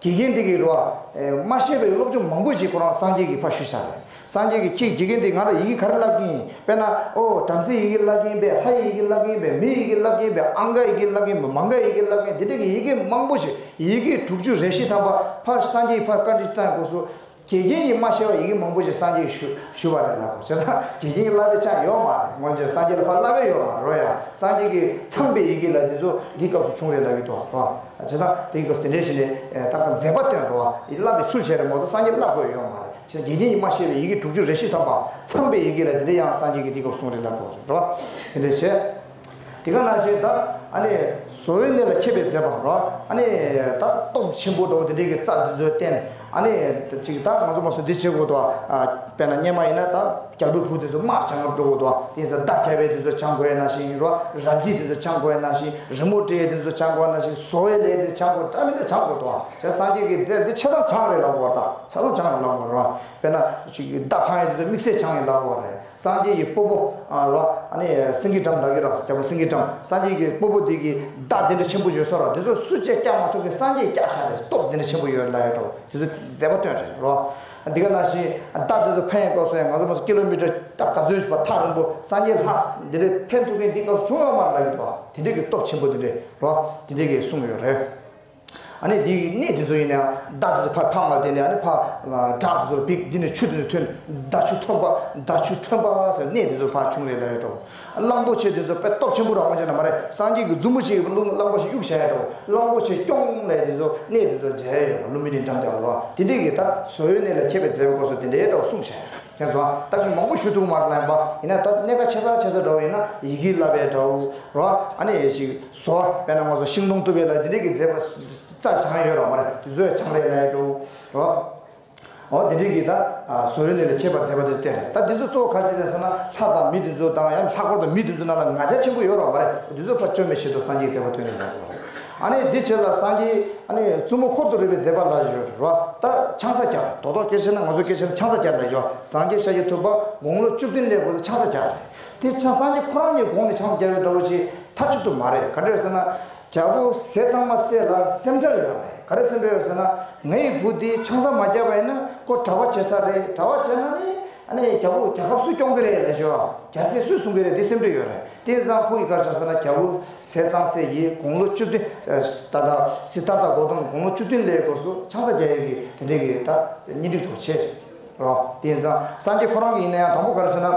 དགེ་རྒན་འདི་གིས་རོ། མ་ཤེས་པའི་སློབ་སྦྱོང་མང་པོ་ཞིག་ཁོ་རང་སངས་རྒྱས་ཀྱིས་ཕར་ཞུས་ཤག་རེད། སངས་རྒྱས་ཀྱིས་ཁྱེད་དགེ་རྒན་འདི་ང་ལ་ཡི་གེ་ག་རེ་བསླབ་ཀྱི་ཡིན། དཔེར་ན་ཨོ་བྲམ་ཟེའི་ཡི་གེ་བསླབ་ཀྱི་ཡིན་པས། ལྷ་ཡི་ཡི་གེ་བསླབ་ཀྱི་ཡིན་པས། མིའི་ཡི་གེ་བསླབ་ཀྱི་ཡིན་པས། ཨང་ཀའི་ཡི་གེ་བསླབ་ཀྱི་ཡིན་པས། མ་འགའ་ཡི་གེ་བསླབ་ཀྱི་ཡིན། འདི་འདྲ་གི་ཡི་གེ་མང་པོ་ཞིག་ཡི་གེ་དྲུག་ཅུ་རེ་བཞི་ཐམ་པ་ཕར་སངས་རྒྱས་ཀྱིས་ཕར་བཀའ་འདྲི་བཏང་སྐབས་སུ། དགེ་རྒན་གྱིས་མ་ཤེས་པ་ཡི་གེ་མང་པོ་ཞིག་སངས་རྒྱས་ཞུ་ཞུ་བ་རེད་ལབ་དགོས། བྱས་ཙང་དགེ་རྒན་གྱིས་བསླབ་པའི་ཆ་ཡོད་མ་རེད། སྔོན་ཆད་སངས་རྒྱས་ལ་ཕར་བསླབ་པའི་ཡོད་མ་རེད་རོ། ཡ་སངས་རྒྱས་ཀྱིས་ཚངས་པའི་ཡི་གེ་ལ་འདི་ཚོ་འདི་སྐབས་སུ་བྱུང་རེད་ལབ་ཀྱི་འདུག་རོ། བྱས་ཙང་དེའི་སྐབས་སུ་དེ་འདྲའི་ཞིག་ནས་ད་ག་མཛད་པ་སྟོན་རོ། ཡི་བསླབ་པའི་ཚུལ་བྱས་རེད་མ་གཏོགས་སངས་རྒྱས་བསླབ་དགོས་ཡོད་མ་རེད། བྱས་ཙང་དགེ་རྒན་གྱིས་མ་ཤེས་པའི་ཡི་གེ་དྲུག་ཅུ་རེ་བཞི་ཐམ་པ་ཚངས་པའི་ཡི་གེ་ལ་དེ་འདྲ་ཡང་སངས་རྒྱས་ཀྱིས་འདི་སྐབས་གསུངས་རེད་ལབ་དགོས་རེད་རོ། དེ་འདྲ་བྱས། དེ་ག་ནང་བཞིན་ད་ཨ་ནི་བཟོ་བོའི་གནས་ལ་མཁས་པའི་མཛད་པ་རོ། ཨ་ནི་ད་སྟོབས་ཆེན་པོ་འདྲ་བོ་དེ་འདྲའི་གི་རྩལ་དེ་ཚོ་བསྟན། ཨ་ནི་ཅིག་ད་ང་ཚོ་མ་སོང་འདི་བྱེད་དགོས་དོ། དཔེར་ན་སྔོན་མ་ཡིན་ན་ད་རྒྱལ་པོའི་བུ་དེ་ཚོ་དམག་སྦྱང་ག་འགྲོ་དགོས་དོ། དེ་ཚོ་མདའ་རྒྱབ་པའི་དེ་ཚོ་སྦྱང་དགོས་ཡ་ནང་བཞིན་རོ། རལ་གྲི་དེ་ཚོ་སྦྱང་དགོས་ཡ་ནང་བཞིན། རི་མོ་བྲིས་དེ་ཚོ་སྦྱང་དགོས་ཡ་ནང་བཞིན། བཟོ་བའི་ལས་དེ་སྦྱང་དགོས། འདྲ་མི་འདྲ་སྦྱང་དགོས་དོ། བྱས་སངས་རྒྱས་ཀྱི་མཛད་དེ་ཆ་ཚང་སྦྱངས་རེད་ལབ་དགོས་རེད། ད་ཆ་ཚང་སྦྱངས་རེད་ལབ་དགོས་རེད། དཔེར་ན་ཅིག་མདའ་འཕང་ཡ་དེ་ཚོ་དམིགས་བསལ་སྦྱངས་ཡིན་ལབ་དགོས་རེད། སངས་རྒྱས་ཀྱི་སྤོ་བོ་ཨ་རོ། ཨ་ནི་སེང་གེ་སྒྲོམ་ལབ་ཀྱི་རེད། རྒྱལ་པོ་སེང་གེ་སྒྲོམ། སངས་རྒྱས་ཀྱི་སྤོ་བོ་དེ་གིས་མདའ་དེ་འདྲ་ཆེན་པོ་ཡོད་ས་རེད། དེ་ཚོ་སུ་གཅིག་བཀྱག་མ་ཐུབ་མཁན་སངས་རྒྱས་བཀྱག་བཞག་རེད། སྟོབས་དེ་འདྲ་ཆེན་པོ་ཡོད་ལབ་ཡ་འགྲོ། དེ་ཚོ་མཛད་པ་སྟོན་རེད་རོ། འདི་ག་ནང་བཞིན་མདའ་དེ་ཚོ་འཕེན་ཡ་སྐབས་སུ་ཡང་ང་ཚོ་མ་སོང་ཀི་ལོ་མི་ཊར་ད་ག་ཚོད་ཞིག་བ་ཐག་རིང་པོ་སངས་རྒྱས་ལྷ་འདི་འདྲ་འཕེན་ཐུབ་མཁན་འདི་སྐབས་སུ་བྱུང་ཡོད་མ་རེད་ལབ་ཀྱི་འདུག་དེ་འདྲ་གི་སྟོབས་ཆེན་པོ་དེ་འདྲ་རོ། དེ་འདྲ་གི་གསུངས་ཡོད་རེད། ཨ་ནི་དེའི་གནས་དེ་ཚོ་ཡིན་ན་ཡང་མདའ་དེ་ཚོ་ཕར་འཕང་བ་དེ་ནས་ཨ་ནི་ཕར་བྲག་དེ་ཚོ་ལ་འབིགས། འདི་ནས་ཆུ་དེ་ཚོ་ཐོན། མདའ་ཆུ་ཁྲོན་པ། མདའ་ཆུ་ཁྲོན་པ་ཟེར་གནས་དེ་ཚོ་ཕར་བྱུང་རེད་ལབ་ཡ་འགྲོ། གླང་པོ་ཆེ་དེ་ཚོ་དཔེ་སྟོབས་ཆེན་པོ་རང་དབང་ཅན་ན་མ་རེད། སངས་རྒྱས་ཀྱི་མཛུབ་མོ་གཅིག་གིས་གླང་པོ་ཆེ་གཡུག་བྱས་ཡ་འགྲོ། གླང་པོ་ཆེ་སྐྱོང་ལས་དེ་ཚོ་གནས་དེ་ཚོ་མཇལ་ཡ་ཡོད་པ་ལུམ་བི་ནི་འགྲམ་དེ་ལ་རོ། དེ་འདྲས་ཀྱི་ད་བཟོ་བོའི་གནས་ལ་མཁས་པའི་མཛད་པ་སྐོར་སོགས་དེ་འདྲའི་འགྲོ་གསུངས་བྱས། མཁྱེན་སོང་། ད་ཅིག་མང་པོ་ཞུ་ཐུབ་མ་རེད་ལབ་ཡིན་པ། ཡིན་ན་ད་གནད་འགག་ཆེ་ས་ཆེ་ས་འདྲ་བོ་ཡིན་ན་ཡི་གེ་བསླབ་པའི་འདྲ་བོ་རོ། ཨ་ནི་ཞིག་བཟོ་བ་དཔེར་ན་ང་ཚོ་ཤིང་སྡོང་གཏུབ་པའི་ལ་འདི་འདྲས་ཀྱི་མཛད་པ་རྩལ་སྦྱངས་ཡོད་རོ། མ་རེད། དེ་ཚོ་ཡང་སྦྱངས་རེད་ལབ་ཡ་འདྲ་བོ་རོ། འོ་དེ་འདྲས་ཀྱི་ད་བཟོ་བོའི་གནས་ལ་མཁས་པ་མཛད་པ་དེ་བསྟན་རེད། ད་འདི་ཚོ་གཙོ་བོ་ག་རེ་བྱས་རེད་ཟེར་ན་ལྷ་དང་མི་དེ་ཚོ་དང་ཡང་ལྷག་པར་དུ་མི་དེ་ཚོ་ནང་ལ་ང་རྒྱལ་ཆེན་པོ་ཡོད་རོ། མ་རེད། དེ་ཚོ་ཕར་བཅོམ་པའི་ཆེད་དུ་སངས་རྒྱས་ཀྱི་མཛད་པ་སྟོན་རེད་ལབ་དགོས་རེད། ཨ་ནི་འདི་བྱས་ལ་སངས་རྒྱས་ཨ་ནི་བཙུན་མོ་འཁོར་དུ་རུ་བའི་མཛད་པ་ལ་ཞོར་རོ། ད་ཆང་ས་རྒྱག་རྡོག་རྡོག་སྐད་ཆ་ན་ང་ཚོ་སྐད་ཆ་ན་ཆང་ས་རྒྱག་ལ་ཞོར། སངས་རྒྱས་ཤཱཀྱ་ཐུབ་པ་དགུང་ལོ་བཅུ་བདུན་ལས་འགོ་ཚུགས་ཆང་ས་རྒྱག་རེད། དེ་ཆང་སངས་རྒྱས་ཁོ་རང་གི་དགུང་ནས་ཆང་ས་རྒྱག་པའི་འདྲ་བོ་ཞིག་མཐའ་གཅིག་ཏུ་མ་རེད། ག་འདྲ་རེད་ཟེར་ན། རྒྱལ་པོ་ཟས་གཙང་མ་སྲས་ལ་སེམས་ཁྲལ་ཡོད་རེད། ག་རེ་སེམས་ཁྲལ་ཡོད་ཟེར་ན། ངའི་བུ་འདི་ཆང་ས་མ་རྒྱག་པ་ཡིན་ན་ཁོ་གྲྭ་པ་བྱེད་ས་རེད། གྲྭ་པ་བྱས་ན་ནི་ཨ་ནི་རྒྱལ་པོ་རྒྱལ་ཁབ་སུས་སྐྱོང་གི་རེད་ལབ་ཞོར་རྒྱལ་སྲིད་སུས་སྲུང་གི་རེད་འདི་སེམས་ཁྲལ་ཡོད་རེད། དེ་ཙང་ཁོ་གིས་ག་རེ་བྱས་ཟེར་ན་རྒྱལ་པོ་ཟས་གཙང་སྲས་ཡིས་དགུང་ལོ་བཅུ་བདུན་ད་ལྟ་སིདྡྷཱརྠ་གོ་ཏམ་དགུང་ལོ་བཅུ་བདུན་ལས་འགོ་ཚུགས་ཆང་ས་རྒྱག་ཡས་ཀྱི་དེ་འདྲའི་གི་ད་གཉེན་སྒྲིག་འགྲོ་བྱས་རེད། རོ། དེ་ཙང་སངས་རྒྱས་ཁོ་རང་གི་ཡིན་ན་ཡང་དང་པོ་ག་རེ་ཟེར་ན།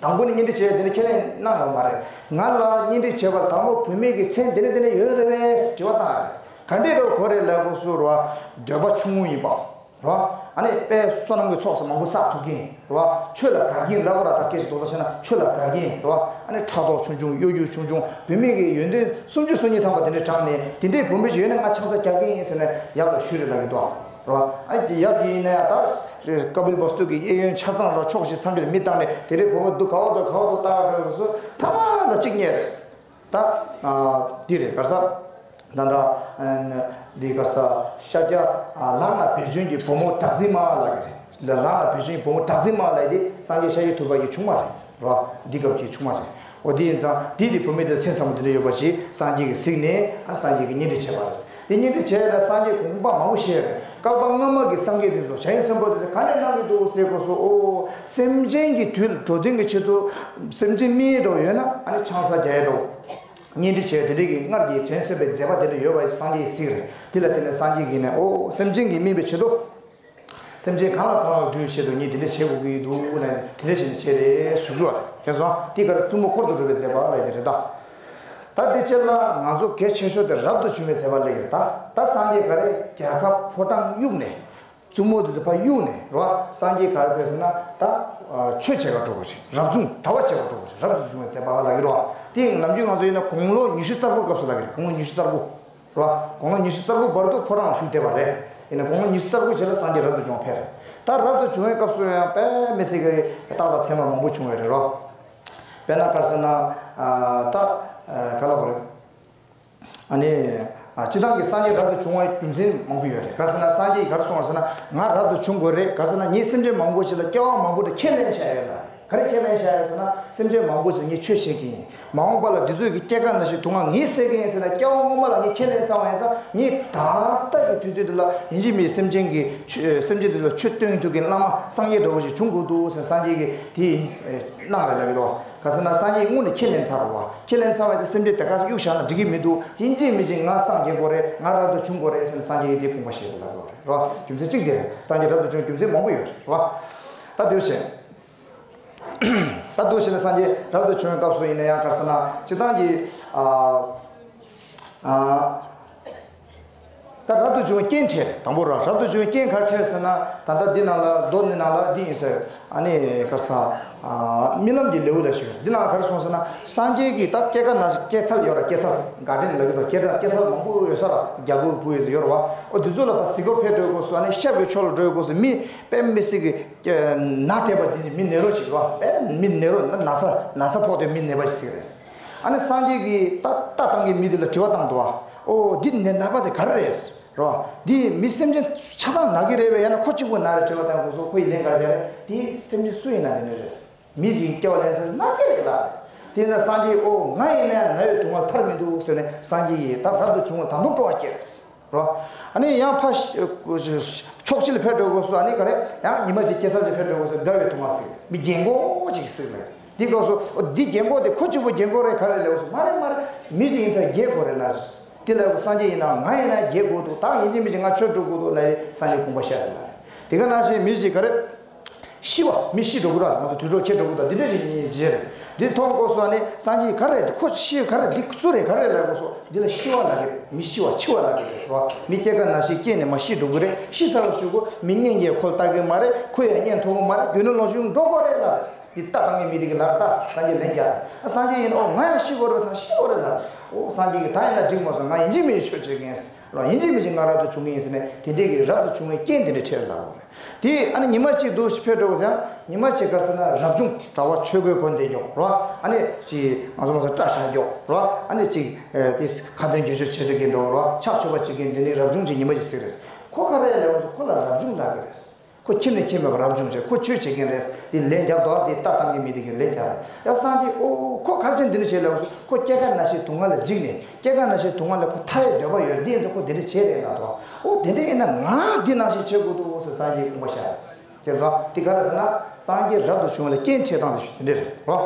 དང་པོ་ནི་གཉེན་སྒྲིག་བྱས་དེ་ནི་ཁས་ལེན་གནང་ཡོད་མ་རེད། ང་ལ་གཉེན་སྒྲིག་བྱས་པར་དང་པོ་བུད་མེད་ཀྱི་མཚན་དེ་ནི་དེ་ནི་ཡོད་རེད་པས་དྲི་བ་བཏང་རེད། ག་འདྲས་རོ་གོ་རེད་ལབ་དགོས་སུ་རོ། འདོད་པ་ཆུང་ངུ་ཡིན་པ། རོ། ཨ་ནི་དཔལ་བསོད་ནམས་ཀྱི་ཚོགས་སུ་མང་པོ་བསགས་ཐུབ་མཁན་རོ། ཆོས་ལ་དགའ་མཁན་ལབ་ར་ད་སྐད་ཆ་རྡོག་རྡོག་བཤད་ན་ཆོས་ལ་དགའ་མཁན་རོ། ཨ་ནི་ཕྲག་དོག་ཆུང་ཆུང་གཡོ་སྒྱུ་ཆུང་ཆུང་བུད་མེད་ཀྱི་ཡོན་ཏན་སུམ་ཅུ་སོ་གཉིས་ཐམ་པ་དེ་འདྲས་དྲངས་ནས་དེ་འདྲས་བུད་མེད་ཅིག་ཡོད་ན་ང་ཆང་ས་རྒྱག་གི་ཡིན་ཟེར་ནས་ཡབ་ལ་ཞུས་རེད་ལབ་ཀྱི་འདུག་རོ། ཨ་ཀྱི་ཡབ་ཀྱི་ཡིན་ན་ཡང་ད་ཀ་པིལ་བསྟུ་གི་གཡས་གཡོན་ཆ་ཚང་རོ་ཕྱོགས་བཞི་མཚམས་བརྒྱད་ལ་མི་བཏང་ནས་དེ་འདྲའི་བུ་མོ་འདུག་ག་བ་འདུག་ག་བ་འདུག་ལྟ་བ་འདྲ་བོ་སུ་ཐ་མ་ལ་གཅིག་རྙེད་རེད། ད་འདི་རེད་ག་ས། ད་ད་འདི་ག་ས་ཤཱཀྱ་ལག་ན་བེ་ཅོན་གྱི་བུ་མོ་གྲགས་འཛིན་མ་ལ་གི་རེད། ལག་ན་བེ་ཅོན་གྱི་བུ་མོ་གྲགས་འཛིན་མ་ལ་དེ་སངས་རྒྱས་ཤཱཀྱ་ཐུབ་པ་གི་ཆུང་མ་རེད། རོ། འདི་སྐབས་ཀྱི་ཆུང་མ་རེད། འོ་དེ་ཡིན་ཙང་དེ་དེ་བུད་མེད་དེ་མཚན་ཚང་མ་དེ་འདྲ་ཡོད་པ་ཞིག་སངས་རྒྱས་ཀྱིས་གཟིགས་ནས་ཨ་སངས་རྒྱས་ཀྱིས་གཉེན་སྒྲིག་བྱས་པ་རེད། དེ་གཉེན་སྒྲིག་བྱས་ལ་སངས་རྒྱས་དགོངས་པ་མང་པོ་བཞེས་རེད། བསྐལ་པ་སྔ་མ་གི་སངས་རྒྱས་དེ་ཚོ་བྱ་ཡི་སེམས་པོ་དེ་ཚོ་ག་ནས་གནང་གི་འདུག་ཟེར་དགོས་སོ། ཨོ། སེམས་ཅན་གྱི་དུས་ལ་འགྲོ་དོན་གྱི་ཆེད་དུ་སེམས་ཅན་སྨིན་འགྲོ་ཡོད་ན་ཨ་ནི་ཆང་ས་རྒྱག་འགྲོ། གཉེན་སྒྲིག་བྱས་དེ་འདྲའི་གི་སྔར་གྱི་དྲན་གསོས་པའི་མཛད་པ་དེ་འདྲ་ཡོད་པ་སངས་རྒྱས་ཀྱིས་གཟིགས་རེད། དེ་ལ་བརྟེན་ནས་སངས་རྒྱས་ཀྱིས་ནས་ཨོ་སེམས་ཅན་གྱི་སྨིན་པའི་ཆེད་དུ། སེམས་ཅན་གང་ལ་གང་ལ་འདུས་ཆེད་དུ་ངས་དེ་འདྲ་བྱེད་དགོས་ཀྱི་འདུག་ལབ་ནས་དེ་འདྲ་བྱས་ནས་བྱས་རེད་ཞུ་གི་བ་རེད། མཁྱེན་སོང་། དེ་གར་བཙུན་མོ་འཁོར་དུ་འགྲོ་བའི་མཛད་པ་ལབ་ཡ་དེ་རེད་ད། ད་དེ་ཕྱིར་ལ་ང་ཚོ་གལ་ཆེ་ཤོས་དེ་རབ་ཏུ་བྱུང་བའི་མཛད་པ་ལབ་ཀྱི་རེད་ད། ད་སངས་རྒྱས་ག་རེ་རྒྱལ་ཁབ་ཕོ་བྲང་གཡུགས་ནས། བཙུན་མོ་དེ་ཚོ་ཕར་གཡུགས་ནས་རོ། སངས་རྒྱས་ག་རེ་ཕེབས་ཟེར་ན་ད། ཆོས་བྱེད་ག་འགྲོ་དགོས་རེད། རབ་བྱུང་གྲྭ་པ་བྱེད་ག་འགྲོ་དགོས་རེད། རབ་ཏུ་བྱུང་བའི་མཛད་པ་ལབ་ཀྱི་རོ། དེ་ཡང་ནམ་རྒྱུན་ང་ཚོ་ཡིན་ན་དགུང་ལོ་ཉི་ཤུ་རྩ་དགུ་སྐབས་སུ་ལབ་ཀྱི་རེད། དགུང་ལོ་ཉི་ཤུ་རྩ་དགུ། རོ། དགུང་ལོ་ཉི་ཤུ་རྩ་དགུ་བར་དུ་ཕོ་བྲང་ལ་བཞུགས་བསྡད་པ་རེད། ཡིན་ན་དགུང་ལོ་ཉི་ཤུ་རྩ་དགུ་རྗེས་ལ་སངས་རྒྱས་རབ་ཏུ་བྱུང་བ་ཕེབས་རེད། ད་རབ་ཏུ་བྱུང་བའི་སྐབས་སུ་ཡང་དཔེ་མི་སྲིད་ཀྱི་རྟགས་དང་མཚན་མ་མང་པོ་བྱུང་བ་རེད་རོ། དཔེར་ན་ག་རེ་ཟེར་ན། ད། ག་ལ་བ་རེད། ཨ་ནི། སྤྱིར་བཏང་གི་སངས་རྒྱས་རབ་ཏུ་བྱུང་བའི་རྒྱུ་མཚན་མང་པོ་ཡོད་རེད། ག་རེ་ཟེར་ན་སངས་རྒྱས་ཀྱིས་ག་རེ་གསུངས་པ་ཟེར་ན་ང་རབ་ཏུ་བྱུང་དགོས་རེད། ག་རེ་ཟེར་ན་ངས་སེམས་ཅན་མང་པོ་ཞིག་ལ་སྐྱེ་བ་མང་པོ་འདྲ་ཁས་ལེན་བྱས་ཡོད་ལ། ག་རེ་ཁས་ལེན་བྱས་ཡོད་ཟེར་ན་སེམས་ཅན་མང་པོ་ཞིག་ངས་ཆོས་བཤད་ཀྱི་ཡིན། མ་འོངས་པ་ལ་འདི་ཚོས་ཀྱི་སྐྱེ་རྒ་ན་འཆིའི་སྡུག་བསྔལ་ངས་སེལ་གྱི་ཡིན་ཟེར་ན་སྐྱེ་བ་སྔོན་མ་ལ་ངས་ཁས་ལེན་ཚར་བ་ཡིན་ཙང་ངས་ད་ལྟ་གི་དུས་ཚོད་འདི་ལ་ཡིན་གཅིག་མིན་གཅིག་སེམས་ཅན་གྱི་ཆོས་སེམས་ཅན་འདི་ལ་ཆོས་སྟོན་ཐུབ་མཁན་བླ་མ་སངས་རྒྱས་འདྲ་བོ་ཞིག་བྱུང་དགོས་འདུག་ཟེར་སངས་རྒྱས་ཀྱིས་དེ་གནང་རེད་ལབ་ཀྱི་འདུག་ག་ཟེར་ན་སངས་རྒྱས་དངོས་ནས་ཁས་ལེན་ཚར་བ། ཁས་ལེན་ཚར་བ་ཡིན་ཙང་སེམས་ཅན་དེ་ག་གཡུག་བཞག་ན་འགྲིག་གི་མི་འདུག་དེ་འདྲས་མི་ཅིག་ང་སངས་རྒྱས་དགོས་རེད། ང་རབ་ཏུ་བྱུང་དགོས་རེད་ཟེར་ནས་སངས་རྒྱས་ཀྱིས་དེ་དགོངས་པ་བཞེས་རེད་ལབ་དགོས་རེད་རོ། རྒྱུ་མཚན་གཅིག་དེ་རེད། སངས་རྒྱས་རབ་ཏུ་བྱུང་རྒྱུ་མཚན་མང་པོ་ཡོད་རེད་རོ། ད་དེ་བྱས། ད་དེ་བྱས་ནས་སངས་རྒྱས་རབ་ཏུ་བྱུང་བའི་སྐབས་སུ་ཡིན་ན་ཡང་ག་རེ་ཟེར་ན་སྤྱིར་བཏང་གི། ད་རབ་ཏུ་བྱུང་བའི་རྐྱེན་འཕྲད་རེད། དང་པོ་ར་རབ་ཏུ་བྱུང་བའི་རྐྱེན་ག་རེ་འཕྲད་ཟེར་ན། ད་ལྟ་འདི་ནང་ལ་མདོ་འདི་ནང་ལ་འདི་ཡིན་ཟེར། ཨ་ནི་ག་ས། རྨི་ལམ་གྱི་ལེའུ་ལ་ཞུགས་འདི་ནང་ལ་ག་རེ་གསུངས་ཟེར་ན་སངས་རྒྱས་ཀྱིས་ད་སྐྱེ་རྒ་ན་འཆི་སྐྱེ་ཚར་ཡོད་ར། སྐྱེ་ཚར་དགའ་སྤྲོ་ལབ་ཀྱི་འདུག་སྐྱེ་ཚར་སྐྱེ་ཚར་མང་པོ་ཡོད་ས་ར། རྒྱལ་པོ་བུ་ཡོད་ཡོད་ར་བ། ཨོ་འདི་ཚོ་ལ་ཕར་གཟིགས་སྐོར་ཕེབས་འགྲོ་དགོས་སོ། ཨ་ནི་ཤར་གྱི་ཕྱོགས་ལ་འགྲོ་དགོས་སོ། མི་དཔེ་མི་སྲིད་ཀྱི་ན་དེ་བ་འདི་མི་ནད་རོ་ཅིག་ར་བ། དཔེ་མི་ནད་རོ་ན་ས་ན་ས་ཕོག་དེ་མི་ནད་པ་ཞིག་རེད། ཨ་ནི་སངས་རྒྱས་ཀྱིས་ད་ལྟ་སྟངས་ཀྱི་མི་དེ་ལ་དྲི་བ་བཏང་འདུག་ཨ། ཨོ་འདི་ནད་ན་པ་དེ་ག་རེ་རེད། རོ། འདི་མི་སེམས་ཅན་ཆ་ཚང་ན་གི་རེད་པས། ཡང་ན་ཁོ་གཅིག་པུ་ན་རེད་དྲི་བ་བཏང་དགོས་སོ། ཁོ་ཡི་ལན་ག་རེ་རེད། འདི་སེམས་ཅན་སུ་ཡིན་ན་དེ་འདྲ་རེད། མི་ཞིག་སྐྱེ་བ་ལེན་ས་ན་གི་རེད་ལ། དེ་ན་སངས་རྒྱས་ཨོ་ང་ཡིན་ན་ན་བའི་སྡུག་བསྔལ་ཐར་མི་འདུག་ཟེར་ནས་སངས་རྒྱས་ཡིས་ད་རབ་ཏུ་བྱུང་བ་ད་དུང་སྤྲོ་བ་སྐྱེས། རོ། ཨ་ནི་ཡང་ཕ་ཕྱོགས་གཅིག་ལ་ཕེབས་འགྲོ་དགོས་སོ། ཨ་ནི་ག་རེ་ཡང་ཉི་མ་གཅིག་སྐྱེ་ས་གཅིག་ཕེབས་འགྲོ་དགོས་སོ། དགའ་བའི་སྡུག་བསྔལ་ཟེར་མི་རྒན་གོག་ཅིག་ཟེར་ལ། འདི་སྐབས་སུ་འདི་རྒན་གོག་དེ་ཁོ་གཅིག་པུ་རྒན་གོག་རེད་ག་རེ་ལབ་སོ། མ་རེད་མ་རེད། མི་གཅིག་ཡིན་ཙང་རྒས་དགོས་རེད་ལ། དེ་ལབ་སངས་རྒྱས་ཡིན་ན་ང་ཡིན་ན་རྒས་དགོས་འདུག་ད་ཡིན་གཅིག་མིན་གཅིག་ང་ཆོས་སྒྲུབ་དགོས་འདུག་ལབ་སངས་རྒྱས་དགོངས་པ་བཞེས་ལ། དེ་ག་ནང་བཞིན་མི་གཅིག་ག་རེ། ཤི་བ་མི་ཤི་འགྲོ་གི་ར། ང་ཚོ་དུད་འགྲོ་ཁྱེར་འགྲོ་གི་འདུག་འདི་འདྲ་ཞིག་ཉིད་བརྗེད་རེད། འདི་མཐོང་དགོས་སོ། ཨ་ནི་སངས་རྒྱས་ག་རེ་འདི་ཁོ་ཤི་ག་རེ་འདི་སུ་རེད་ག་རེ་ལབ་དགོས་སོ། འདི་ལ་ཤི་བ་ལབ་ཀྱི་རེད། མི་ཤི་བ་འཆི་བ་ལབ་ཀྱི་རེད་ཟེར་བ། མི་སྐྱེ་རྒ་ན་འཆི་སྐྱེས་ནས་མ་ཤི་འགྲོ་གི་རེད། ཤི་ཚར་བ་ཞུ་གོ་མི་གཉེན་གྱིས་ཁོ་ལ་ལྟ་གི་མ་རེད། ཁོ་ཡང་གཉེན་ཐོབ་གི་མ་རེད། རྒྱུ་ནོར་ལོངས་སྤྱོད་འགྲོ་གོ་རེད་ལབ་རེད། འདི་ལྟ་སྟངས་ཀྱི་མི་དེ་གི་ལར་ལྟ་སངས་རྒྱས་ལན་རྒྱག་རེད། སངས་རྒྱས་ཡིན་ཨོ་ང་ཡང་ཤི་གོ་རེད་ཟེར་ཤི་གོ་རེད་ལབ་རེད། ཨོ་སངས་རྒྱས་ཀྱིས་ད་ཡིན་ན་འགྲིག་མ་སོང་ང་ཡིན་གཅིག་མིན་གཅིག་ཆོས་བྱེད་ཀྱི་ཡིན། ར། ཡིན་གཅིག་མིན་གཅིག་ང་རབ་ཏུ་བྱུང་གི་ཡིན་ཟེར་ནས་དེ་འདྲས་ཀྱི་རབ་ཏུ་བྱུང་བའི་རྐྱེན་དེ་འདྲས་འཕྲད་ལབ་པ་རེད། དེ་ཨ་ནི་ཉི་མ་གཅིག་འདུག་ཕེབས་འགྲོ་བ་ཟེར་ཡང་ཉི་མ་གཅིག་ག་རེ་ཟེར་ན་རབ་བྱུང་གྲྭ་པ་ཆོས་གོས་གོན་བསྡད་ཀྱོག་ར། ཨ་ནི་ཅིག་ང་ཚོ་མ་སོང་སྐྲ་བཞར་ཀྱོག་ར། ཨ་ནི་ཅིག་དེ་ཁ་འདོན་དགེ་སྦྱོར་བྱེད་འགྲོ་གིན་འགྲོ་ར། ཕྱག་མཆོད་པ་བྱེད་ཀྱིན་འདི་ནི་རབ་བྱུང་གི་ཉི་མ་ཞིག་ཟེར་རེད། ཁོ་ག་རེ་ལབ་ཟེར་ཁོ་ལ་རབ་བྱུང་ལབ་ཀྱི་རེད། ཁོ་ཁྱིམ་ནས་ཁྱིམ་མེད་པར་རབ་བྱུང་བྱས་ཁོ་ཆོས་བྱེད་མཁན་རེད། དེ་ལན་རྒྱག་འདུག་དེ་ལྟ་སྟངས་ཀྱི་མི་དེ་གིས་ལན་རྒྱག་རེད། ཡ་སངས་རྒྱས་ཨོ་ཁོ་ག་རེ་བྱས་འདི་འདྲ་བྱས་ལབ་སོང་། ཁོ་སྐྱེ་རྒ་ན་འཆིའི་སྡུག་བསྔལ་ལ་འཇིགས་ནས་སྐྱེ་རྒ་ན་འཆིའི་སྡུག་བསྔལ་ལ་ཁོ་ཐར་ཡའི་འདོད་པ་ཡོད་དེ་ཚོ་ཁོ་དེ་འདྲ་བྱས་རེད་ལབ་འདུག་ཨོ་དེ་འདྲ་ཡིན་ན་ང་འདི་ནང་བཞིན་བྱེད་དགོས་འདུག་ཟེར་སངས་རྒྱས་དགོངས་པ་བཞག་རེད། དེ་ཚོ་དེ་ག་རེ་ཟེར་ན་སངས་རྒྱས་རབ་ཏུ་བྱུང་བ་ལ་རྐྱེན་འཕྲད་སྟངས་དེ་ཞུ་དེ་འདྲ་རེད་རོ།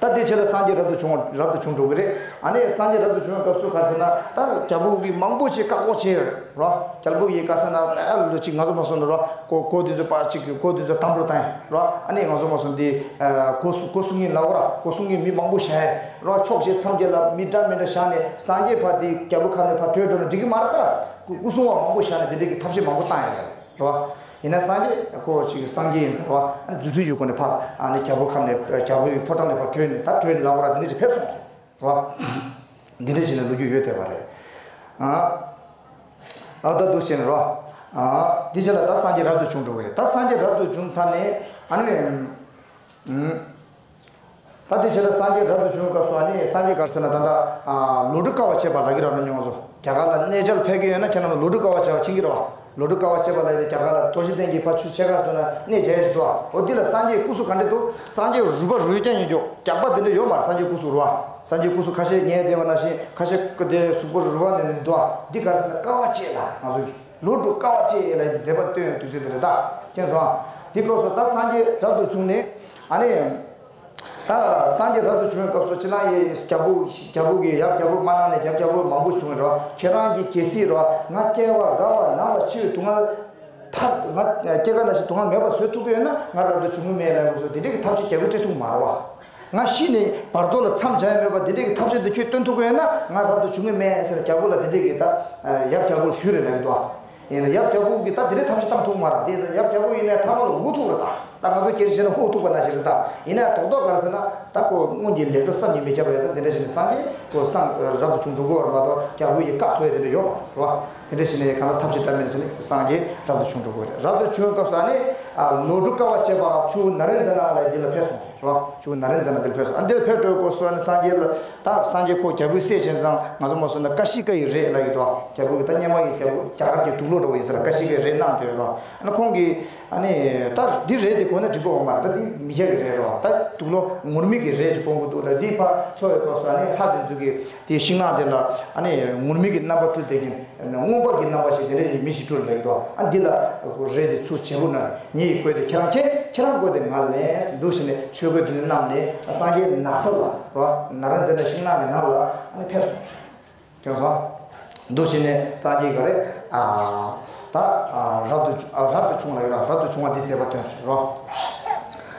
ད་དེ་ཕྱི་ལ་སངས་རྒྱས་རབ་ཏུ་བྱུང་བ་རབ་ཏུ་བྱུང་འགྲོ་གི་རེད། ཨ་ནི་སངས་རྒྱས་རབ་ཏུ་བྱུང་བའི་སྐབས་སུ་ག་རེ་ཟེར་ན་ད་རྒྱལ་པོ་གིས་མང་པོ་ཞིག་བཀག་འགོག་བྱས་ཡོད་རེད་རོ། རྒྱལ་པོ་གིས་ག་རེ་ཟེར་ན་ཨ་ལོ་ཅིག་ང་ཚོ་མ་སོང་ན་རོ་གོ་གོ་དེ་ཚོ་ཕར་ཅིག་གི་གོ་དེ་ཚོ་དམ་དུ་བཏང་ཡོད་རོ། ཨ་ནི་ང་ཚོ་མ་སོང་དེ་གོ་སུ་གོ་སུ་ངིན་ལ་འོ་ར་གོ་སུ་ངིན་མི་མང་པོ་བཞག་ཡོད་རོ། ཕྱོགས་བཞི་མཚམས་བརྒྱད་ལ་མི་འདྲ་མི་འདྲ་བཞག་ནས་སངས་རྒྱས་ཕར་དེ་རྒྱལ་པོ་ཁབ་ནས་ཕར་བྲོས་འགྲོ་ན་འགྲིག་གི་མ་རེད་ད། སྐུ་སྐུ་སྲུང་བ་མང་པོ་བཞག་ནས་དེ་འདྲ་གི་ཐབས་ཤེས་མང་པོ་བཏང་ཡོད་རེད། རེད་བ། ཡིན་ན་སངས་རྒྱས་ཁོ་ཅིག་སངས་རྒྱས་ཡིན་ཟེར་བ། རྫུ་འཕྲུལ་ཡོད་སྒོ་ནས་ཕར་ཨ་ནི་རྒྱལ་པོ་ཁམས་ནས་རྒྱལ་པོའི་ཕོ་བྲང་ནས་ཕར་བྲོས་ནས་ད་བྲོས་ནས་ལ་འོ་ར་འདི་འདྲ་ཞིག་ཕེབས་སོང་རེད་བ། འདི་འདྲ་ཞིག་ནས་ལོ་རྒྱུས་ཡོད་བསྡད་པ་རེད། ཨ་ཨ་ད་འདུག་བྱས་ནས་རོ། ཨ་འདི་ཕྱི་ལ་ད་སངས་རྒྱས་རབ་ཏུ་བྱུང་འགྲོ་གི་རེད། ད་སངས་རྒྱས་རབ་ཏུ་བྱུང་ཚར་ནས་ཨ་ནི། ད་དེ་ཕྱིར་ལ་སངས་རྒྱས་རབ་ཏུ་བྱུང་བའི་སྐབས་སུ་ཨ་ནི་སངས་རྒྱས་ག་རེ་ཟེར་ན་ད་ལྟ་ལོ་དྲུག་དཀའ་བ་སྤྱད་པ་ལབ་ཀྱི་རེད་ན་མྱོང་ཚོ། རྒྱ་གར་ལ་གནས་མཇལ་ཕེབས་ཀྱི་ཡོད་ན་ཁྱེད་རང་ལ་ལོ་དྲུག་དཀའ་བ་སྤྱད་པ་མཁྱེན་གྱི་རེད་བ། ལོ་དྲུག་དཀའ་བ་སྤྱད་པ་ལབ་ཡོད་རྒྱ་གར་ལ་རྡོ་རྗེ་གདན་གྱི་ཕར་ཆུ་ཕྱེད་ཀ་སོང་ན་གནས་མཇལ་ཞིག་འདུག་བ། འོ་འདི་ལ་སངས་རྒྱས་སྐུ་གཟུགས་ག་འདྲ་འདུག་སངས་རྒྱས་རུས་པ་རུས་རྐྱང་ཡིན་རྒྱུ་རྒྱགས་པ་དེ་འདྲ་ཡོད་མ་རེད། སངས་རྒྱས་སྐུ་གཟུགས་རུ་བ། སངས་རྒྱས་སྐུ་གཟུགས་ཁ་ཤས་ཉལ་བསྡད་པ་ནང་བཞིན་ཁ་ཤས་ཀ་དེ་གཟུགས་པོ་རུ་བ་ནས་ནས་འདུག་བ། འདི་ག་རེ་ཟེར་ན་དཀའ་བ་སྤྱད་ལ་ང་ཚོ་གི་ལོ་དྲུག་དཀའ་བ་སྤྱད་ལ་མཛད་པ་སྟོན་དུས་ཚོད་དེ་རེད་ད། མཁྱེན་སོང་ཨ། འདི་སྐབས་སུ་ད་སངས་རྒྱས་རབ་ཏུ་བྱུང་ནས་ཨ་ནི། ད་སངས་རྒྱས་རབ་ཏུ་བྱུང་བའི་སྐབས་སུ་ཕྱི་ནང་གི་རྒྱལ་པོ་རྒྱལ་པོ་གི་ཡབ་རྒྱལ་པོ་མ་གནང་ནས་རྒྱབ་རྒྱལ་པོ་མང་པོ་བྱུང་བའི་རོ། ཁྱེད་རང་གི་རྒྱལ་སྲིད་རོ་ང་སྐྱེ་བ་རྒ་བ་ན་བ་འཆི་བའི་སྡུག་བསྔལ་ཐར་ང་སྐྱེ་རྒ་ན་འཆི་སྡུག་བསྔལ་མེད་པ་བཟོ་ཐུབ་ཀྱི་ཡོད་ན་ང་རབ་ཏུ་བྱུང་གི་མེད་ལབ་དགོས་སོ། དེ་འདྲའི་གི་ཐབས་ཤེས་རྒྱལ་པོས་སྤྲད་ཐུབ་མ་རེད་བ། ང་ཤི་ནས་བར་དོ་ལ་མཚམས་སྦྱར་ཡ་མེད་པ་དེ་འདྲའི་གི་ཐབས་ཤེས་འདི་ཁྱོད་སྟོན་ཐུབ་ཀྱི་ཡོད་ན་ང་རབ་ཏུ་བྱུང་གི་མེད་ཟེར་རྒྱལ་པོ་ལ་དེ་འདྲའི་གི་ད་ཡབ་རྒྱལ་པོར་ཞུས་རེད་ལབ་ཀྱི་འདུག་བ། ཡིན་ན་ཡབ་རྒྱལ་པོ་གིས་ད་དེ་འདྲའི་ཐབས་ཤེས་བཏང་ཐུབ་མ་རེད། དེ་ཡིན་ཙང་ཡབ་རྒྱལ་པོ་ཡིན་ནའི་ཐ་མ་ལ་འུ་ཐུག་རེད་ད། ད་ང་ཚོ་སྐད་ཆ་བཤད་ན་འུ་ཐུག་པ་ནང་བཞིན་རེད་ད། ཡིན་ནའི་རྡོག་རྡོག་ག་རེ་ཟེར་ན་ད་ཁོ་སྔོན་གྱི་ལས་འཕྲོ་བསམ་གྱིས་མི་ཁྱབ་པ་ཡོད་ཙང་དེ་འདྲ་བྱས་ནས་སངས་རྒྱས་ཁོ་སངས་རབ་ཏུ་བྱུང་འགྲོ་གི་ཡོད་རེད་མ་གཏོགས་རྒྱལ་པོ་ཡི་བཀག་ཐུབ་ཡ་དེ་འདྲ་ཡོད་མ་རེད་བ། དེ་འདྲ་བྱས་ནས་གང་ལ་ཐབས་ཤེས་བཏང་མིན་ཟེར་ནས་སངས་རྒྱས་རབ་ཏུ་བྱུང་འགྲོ་གི་ཡོད་རེད། རབ་ཏུ་བྱུང་སྐབས་སུ་ཨ་ནི་ལོ་དྲུག་དཀའ་བ་སྤྱད་པ་ཆུ་བོ་ན་རེ་འཛིན་ན་ལ་འདི་ལ་ཕེབས་སོང་རེད་བ། ཆུ་བོ་ན་རེ་འཛིན་ན་འདི་ལ་ཕེབས་སོང་། ཨ་འདི་ལ་ཕེབས་འགྲོ་སྐབས་སུ་ཨ་ནི་སངས་རྒྱས་ལ་ད་སངས་རྒྱས་ཁོ་རྒྱལ་པོའི་སྲས་བྱས་ཙང་ང་ཚོ་མ་སོང་ན་ཀ་ཤི་ཀ་ཡི་རས་ལབ་ཀྱི་འདུག་རྒྱལ་པོ་གི་ད་སྔོན་མ་གི་རྒྱལ་པོ་རྒྱ་གར་གྱི་དུག་ལོག་འདྲ་བོ་ཡིན་ས་ར་ཀ་ཤི་ཀའི་རས་གནང་བསྡད་ཡོད་ར། ཨ་ནི་ཁོང་གིས་ཨ་ནི་ད་འདི་རས་དེ་གོན་ན་འགྲིག་གི་ཡོད་མ་རེད། ད་འདི་མི་སྐྱ་གི་རས་རེད་བ། ད་དུག་ལོག་ངུར་སྨྲིག་གི་རས་ཅིག་གོན་དགོས་འདུག་ལ། འདི་ཕར་འཚོ་བའི་སྐབས་སུ་ཨ་ནི་ལྷ་དེ་ཚོ་གིས་དེའི་ཤིང་ནགས་དེ་ལ་ཨ་ནི་ངུར་སྨྲིག་གི་རྣམ་པ་སྤྲུལ་བསྡད་མཁན་རྔོན་པ་གི་རྣམ་པ་ཞིག་དེ་འདྲ་ཞིག་མི་ཞིག་སྤྲུལ་ལ་ཡོད་དོ། ཨ་འདི་ལ་རས་དེ་ཚུར་བྱེད་པོ་ན་ངེད་ཀྱིས་བགོས་ཏེ་ཁྱེད་རང་ཁྱེད་ཁྱེད་རང་བགོས་ཏེ་ང་ལེན་འདུག་ཟེར་ནས་ཆོས་གོས་དེ་ཚོ་བསྣམས་ནས་སངས་རྒྱས་ན་ཚ་ལ་རོ་ན་ར་འཛིན་ན་ཤིང་ནགས་ཀྱི་ནང་ལ་ཨ་ནི་ཕེབས་སོང་། ཁྱོད་སོང་། འདུག་བྱས་ནས་སངས་རྒྱས་ག་རེ། ཨ། ད། ཨ། རབ་ཏུ་ཨ། རབ་ཏུ་བྱུང་ལ་ཡོད་ར་རབ་ཏུ་བྱུང་བ་འདི་མཛད་པ་སྟོན་ཟེར་རོ།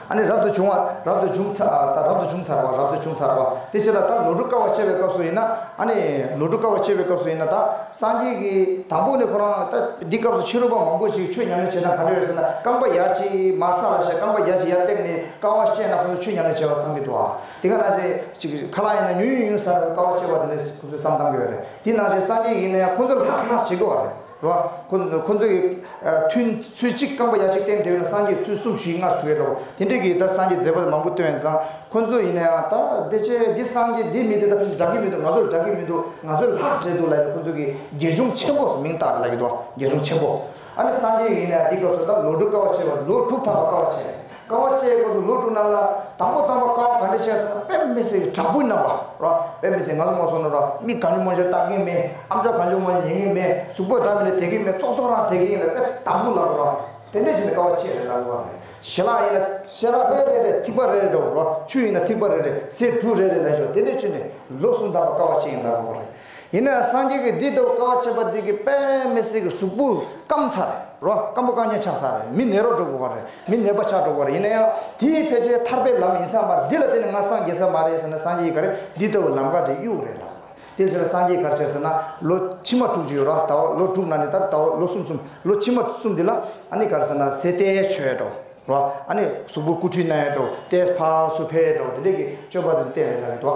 ཨ་ནི་རབ་ཏུ་བྱུང་བ་རབ་ཏུ་བྱུང་ཚར་ཨ། ད་རབ་ཏུ་བྱུང་ཚར་བ་རབ་ཏུ་བྱུང་ཚར་བ་དེ་ཕྱིར་ལ་ད་ལོ་དྲུག་དཀའ་བ་སྤྱད་པའི་སྐབས་སུ་ཡིན་ན་ཨ་ནི་ལོ་དྲུག་དཀའ་བ་སྤྱད་པའི་སྐབས་སུ་ཡིན་ན་ད་སངས་རྒྱས་ཀྱིས་དང་པོ་ནས་ཁོ་རང་ད་འདི་སྐབས་སུ་ཕྱི་རོལ་པ་མང་པོ་ཞིག་ཆོས་ཉམས་ལེན་བྱེད་སྟངས་ག་འདྲ་ཡོད་ཟེར་ན་རྐང་པ་ཡར་གཅིག་མར་ས་ལ་བཞག་རྐང་པ་ཡར་གཅིག་ཡར་བཏེགས་ནས་དཀའ་བ་སྤྱད་ན་ཁོ་ཚོ་ཆོས་ཉམས་ལེན་བྱེད་པ་བསམ་གྱི་འདུག་ཨ། དེ་ག་ན་ཞིག་ཅིག་ཁ་ལག་ཡིན་ན་ཉུང་ཉུང་ཉུང་ཟ་བའི་དཀའ་བ་སྤྱད་པ་དེ་འདྲ་ཁོ་ཚོས་བསམ་བཏང་གི་ཡོད་རེད། དེ་ནང་བཞིན་སངས་རྒྱས་ཡིན་ན་ཡང་ཁོ་ཚོས་ལྷག་ས་ལྷག་བྱེད་དགོས་པ་རེད་རོ། ཁོ་ཁོ་ཚོས་ཀྱི་ཨ་ཐུན་ཚོད་གཅིག་རྐང་པ་ཡར་གཅིག་བསྟན་དེ་ན་སངས་རྒྱས་ཚུལ་གསུམ་བཞི་ལྔ་ཞུ་ཡས་འགྲོ་དེ་འདྲས་ཀྱི་ད་སངས་རྒྱས་མཛད་པ་མང་པོ་བསྟན་ཡོད་ཙང་ཁོ་ཚོ་ཡིན་ན་ཡང་ད་དེ་ཆེ་འདི་སངས་རྒྱས་འདི་མི་དེ་ད་ཕལ་ཆེར་འདྲ་གི་མི་འདུག་ང་ཚོ་ལ་འདྲ་གི་མི་འདུག་ང་ཚོ་ལ་ལྷག་ཟེར་འདུག་ལབ་ནས་ཁོ་ཚོ་གི་དགེ་སྦྱོང་ཆེན་པོ་མིང་བཏགས་ལབ་ཀྱི་འདུག་དགེ་སྦྱོང་ཆེན་པོ། ཨ་ནི་སངས་རྒྱས་ཡིན་ན་ཡང་འདི་སྐབས་སུ་ད་ལོ་དྲུག་དཀའ་བ་སྤྱད་པ་ལོ་དྲུག་ཐམ་པ་དཀའ་བ་སྤྱད། དཀའ་བ་སྤྱད་དགོས་སུ་ལོ་དྲུག་ནང་ལ་དང་པོ་དང་པོ་དཀའ་བ་ག་འདྲ་བྱས་ཟེར་ན་དཔེ་མི་སྲིད་ཀྱི་དྲག་པོའི་རྣམ་པ་རོ། དཔེ་མི་སྲིད་ང་ཚོ་མ་སོང་ན་རོ་མི་གང་བྱུང་མང་བྱུང་ལྟ་གིན་མེད། ཨམ་ཅོག་གང་བྱུང་མང་བྱུང་ཉན་གིན་མེད། གཟུགས་པོ་འདྲ་མི་འདྲ་དེ་གིན་མེད། ཙོག་ཙོག་རང་དེ་གིན་ལ་དཔེ་དང་པོ་ལབ་རོ། དེ་འདྲས་བྱས་ནས་དཀའ་བ་སྤྱད་རེད་ལབ་དགོས་རེད། ཞལ་ལག་ཡིན་ན་ཞལ་ལག་རེ་རེ་རེ་ཐིགས་པ་རེ་རེ་འགྲོ་རོ། ཆུ་ཡིན་ན་ཐིགས་པ་རེ་རེ་ཟས་དྲུག་རེ་རེ་ལ་ཞོག་དེ་འདྲས་བྱས་ནས་ལོ་གསུམ་ཐམ་པ་དཀའ་བ་སྤྱད་ཡིན་ལབ་དགོས་རེད། ཡིན་ན་ཡང་སངས་རྒྱས་ཀྱིས་འདི་ལྟ་བུ་དཀའ་བ་སྤྱད་པ་འདི་གིས་དཔེ་མི་སྲིད་ཀྱི་གཟུགས་པོ་སྐམ་ཚར་རེད་རོ། སྐམ་པོ་རྐང་རྐྱང་ཆགས་ཚར་རེད། མི་ནད་རོ་འགྲོ་དགོས་པ་རེད། མི་ནད་པ་ཆགས་འགྲོ་དགོས་རེད། ཡིན་ན་ཡང་དེའི་ཕལ་ཆེར་ཐར་པའི་ལམ་ཡིན་ས་མ་རེད། འདི་ལ་བརྟེན་ནས་ང་སངས་རྒྱས་ས་མ་རེད་ཟེར་ན་སངས་རྒྱས་ཀྱིས་ག་རེ་འདི་ལྟ་བུ་ལམ་ཁ་དེ་གཡུག་རེད་ལབ། དེ་ཕྱིར་སངས་རྒྱས་ག་རེ་བྱས་ཟེར་ན་ལོ་ཕྱི་མ་དྲུག་ཅུ་ཡོད་རོ། ད་བར་ལོ་དྲུག་ནང་ནས་ད་ད་བར་ལོ་གསུམ་གསུམ་ལོ་ཕྱི་མ་གསུམ་འདི་ལ་ཨ་ནི་ག་རེ་ཟེར་ན་ཟས་ཏེ་མཆོད་འགྲོ་རོ། ཨ་ནི་གཟུགས་པོ་སྐུ་ཁྲུས་གནང་ཡས་འགྲོ་ཏེ་ཕར་ཚུར་ཕེབས་འགྲོ་དེ་འདྲས་ཀྱི་སྤྱོད་པ་དེ་བསྟན་རེད་ལབ་ཀྱི་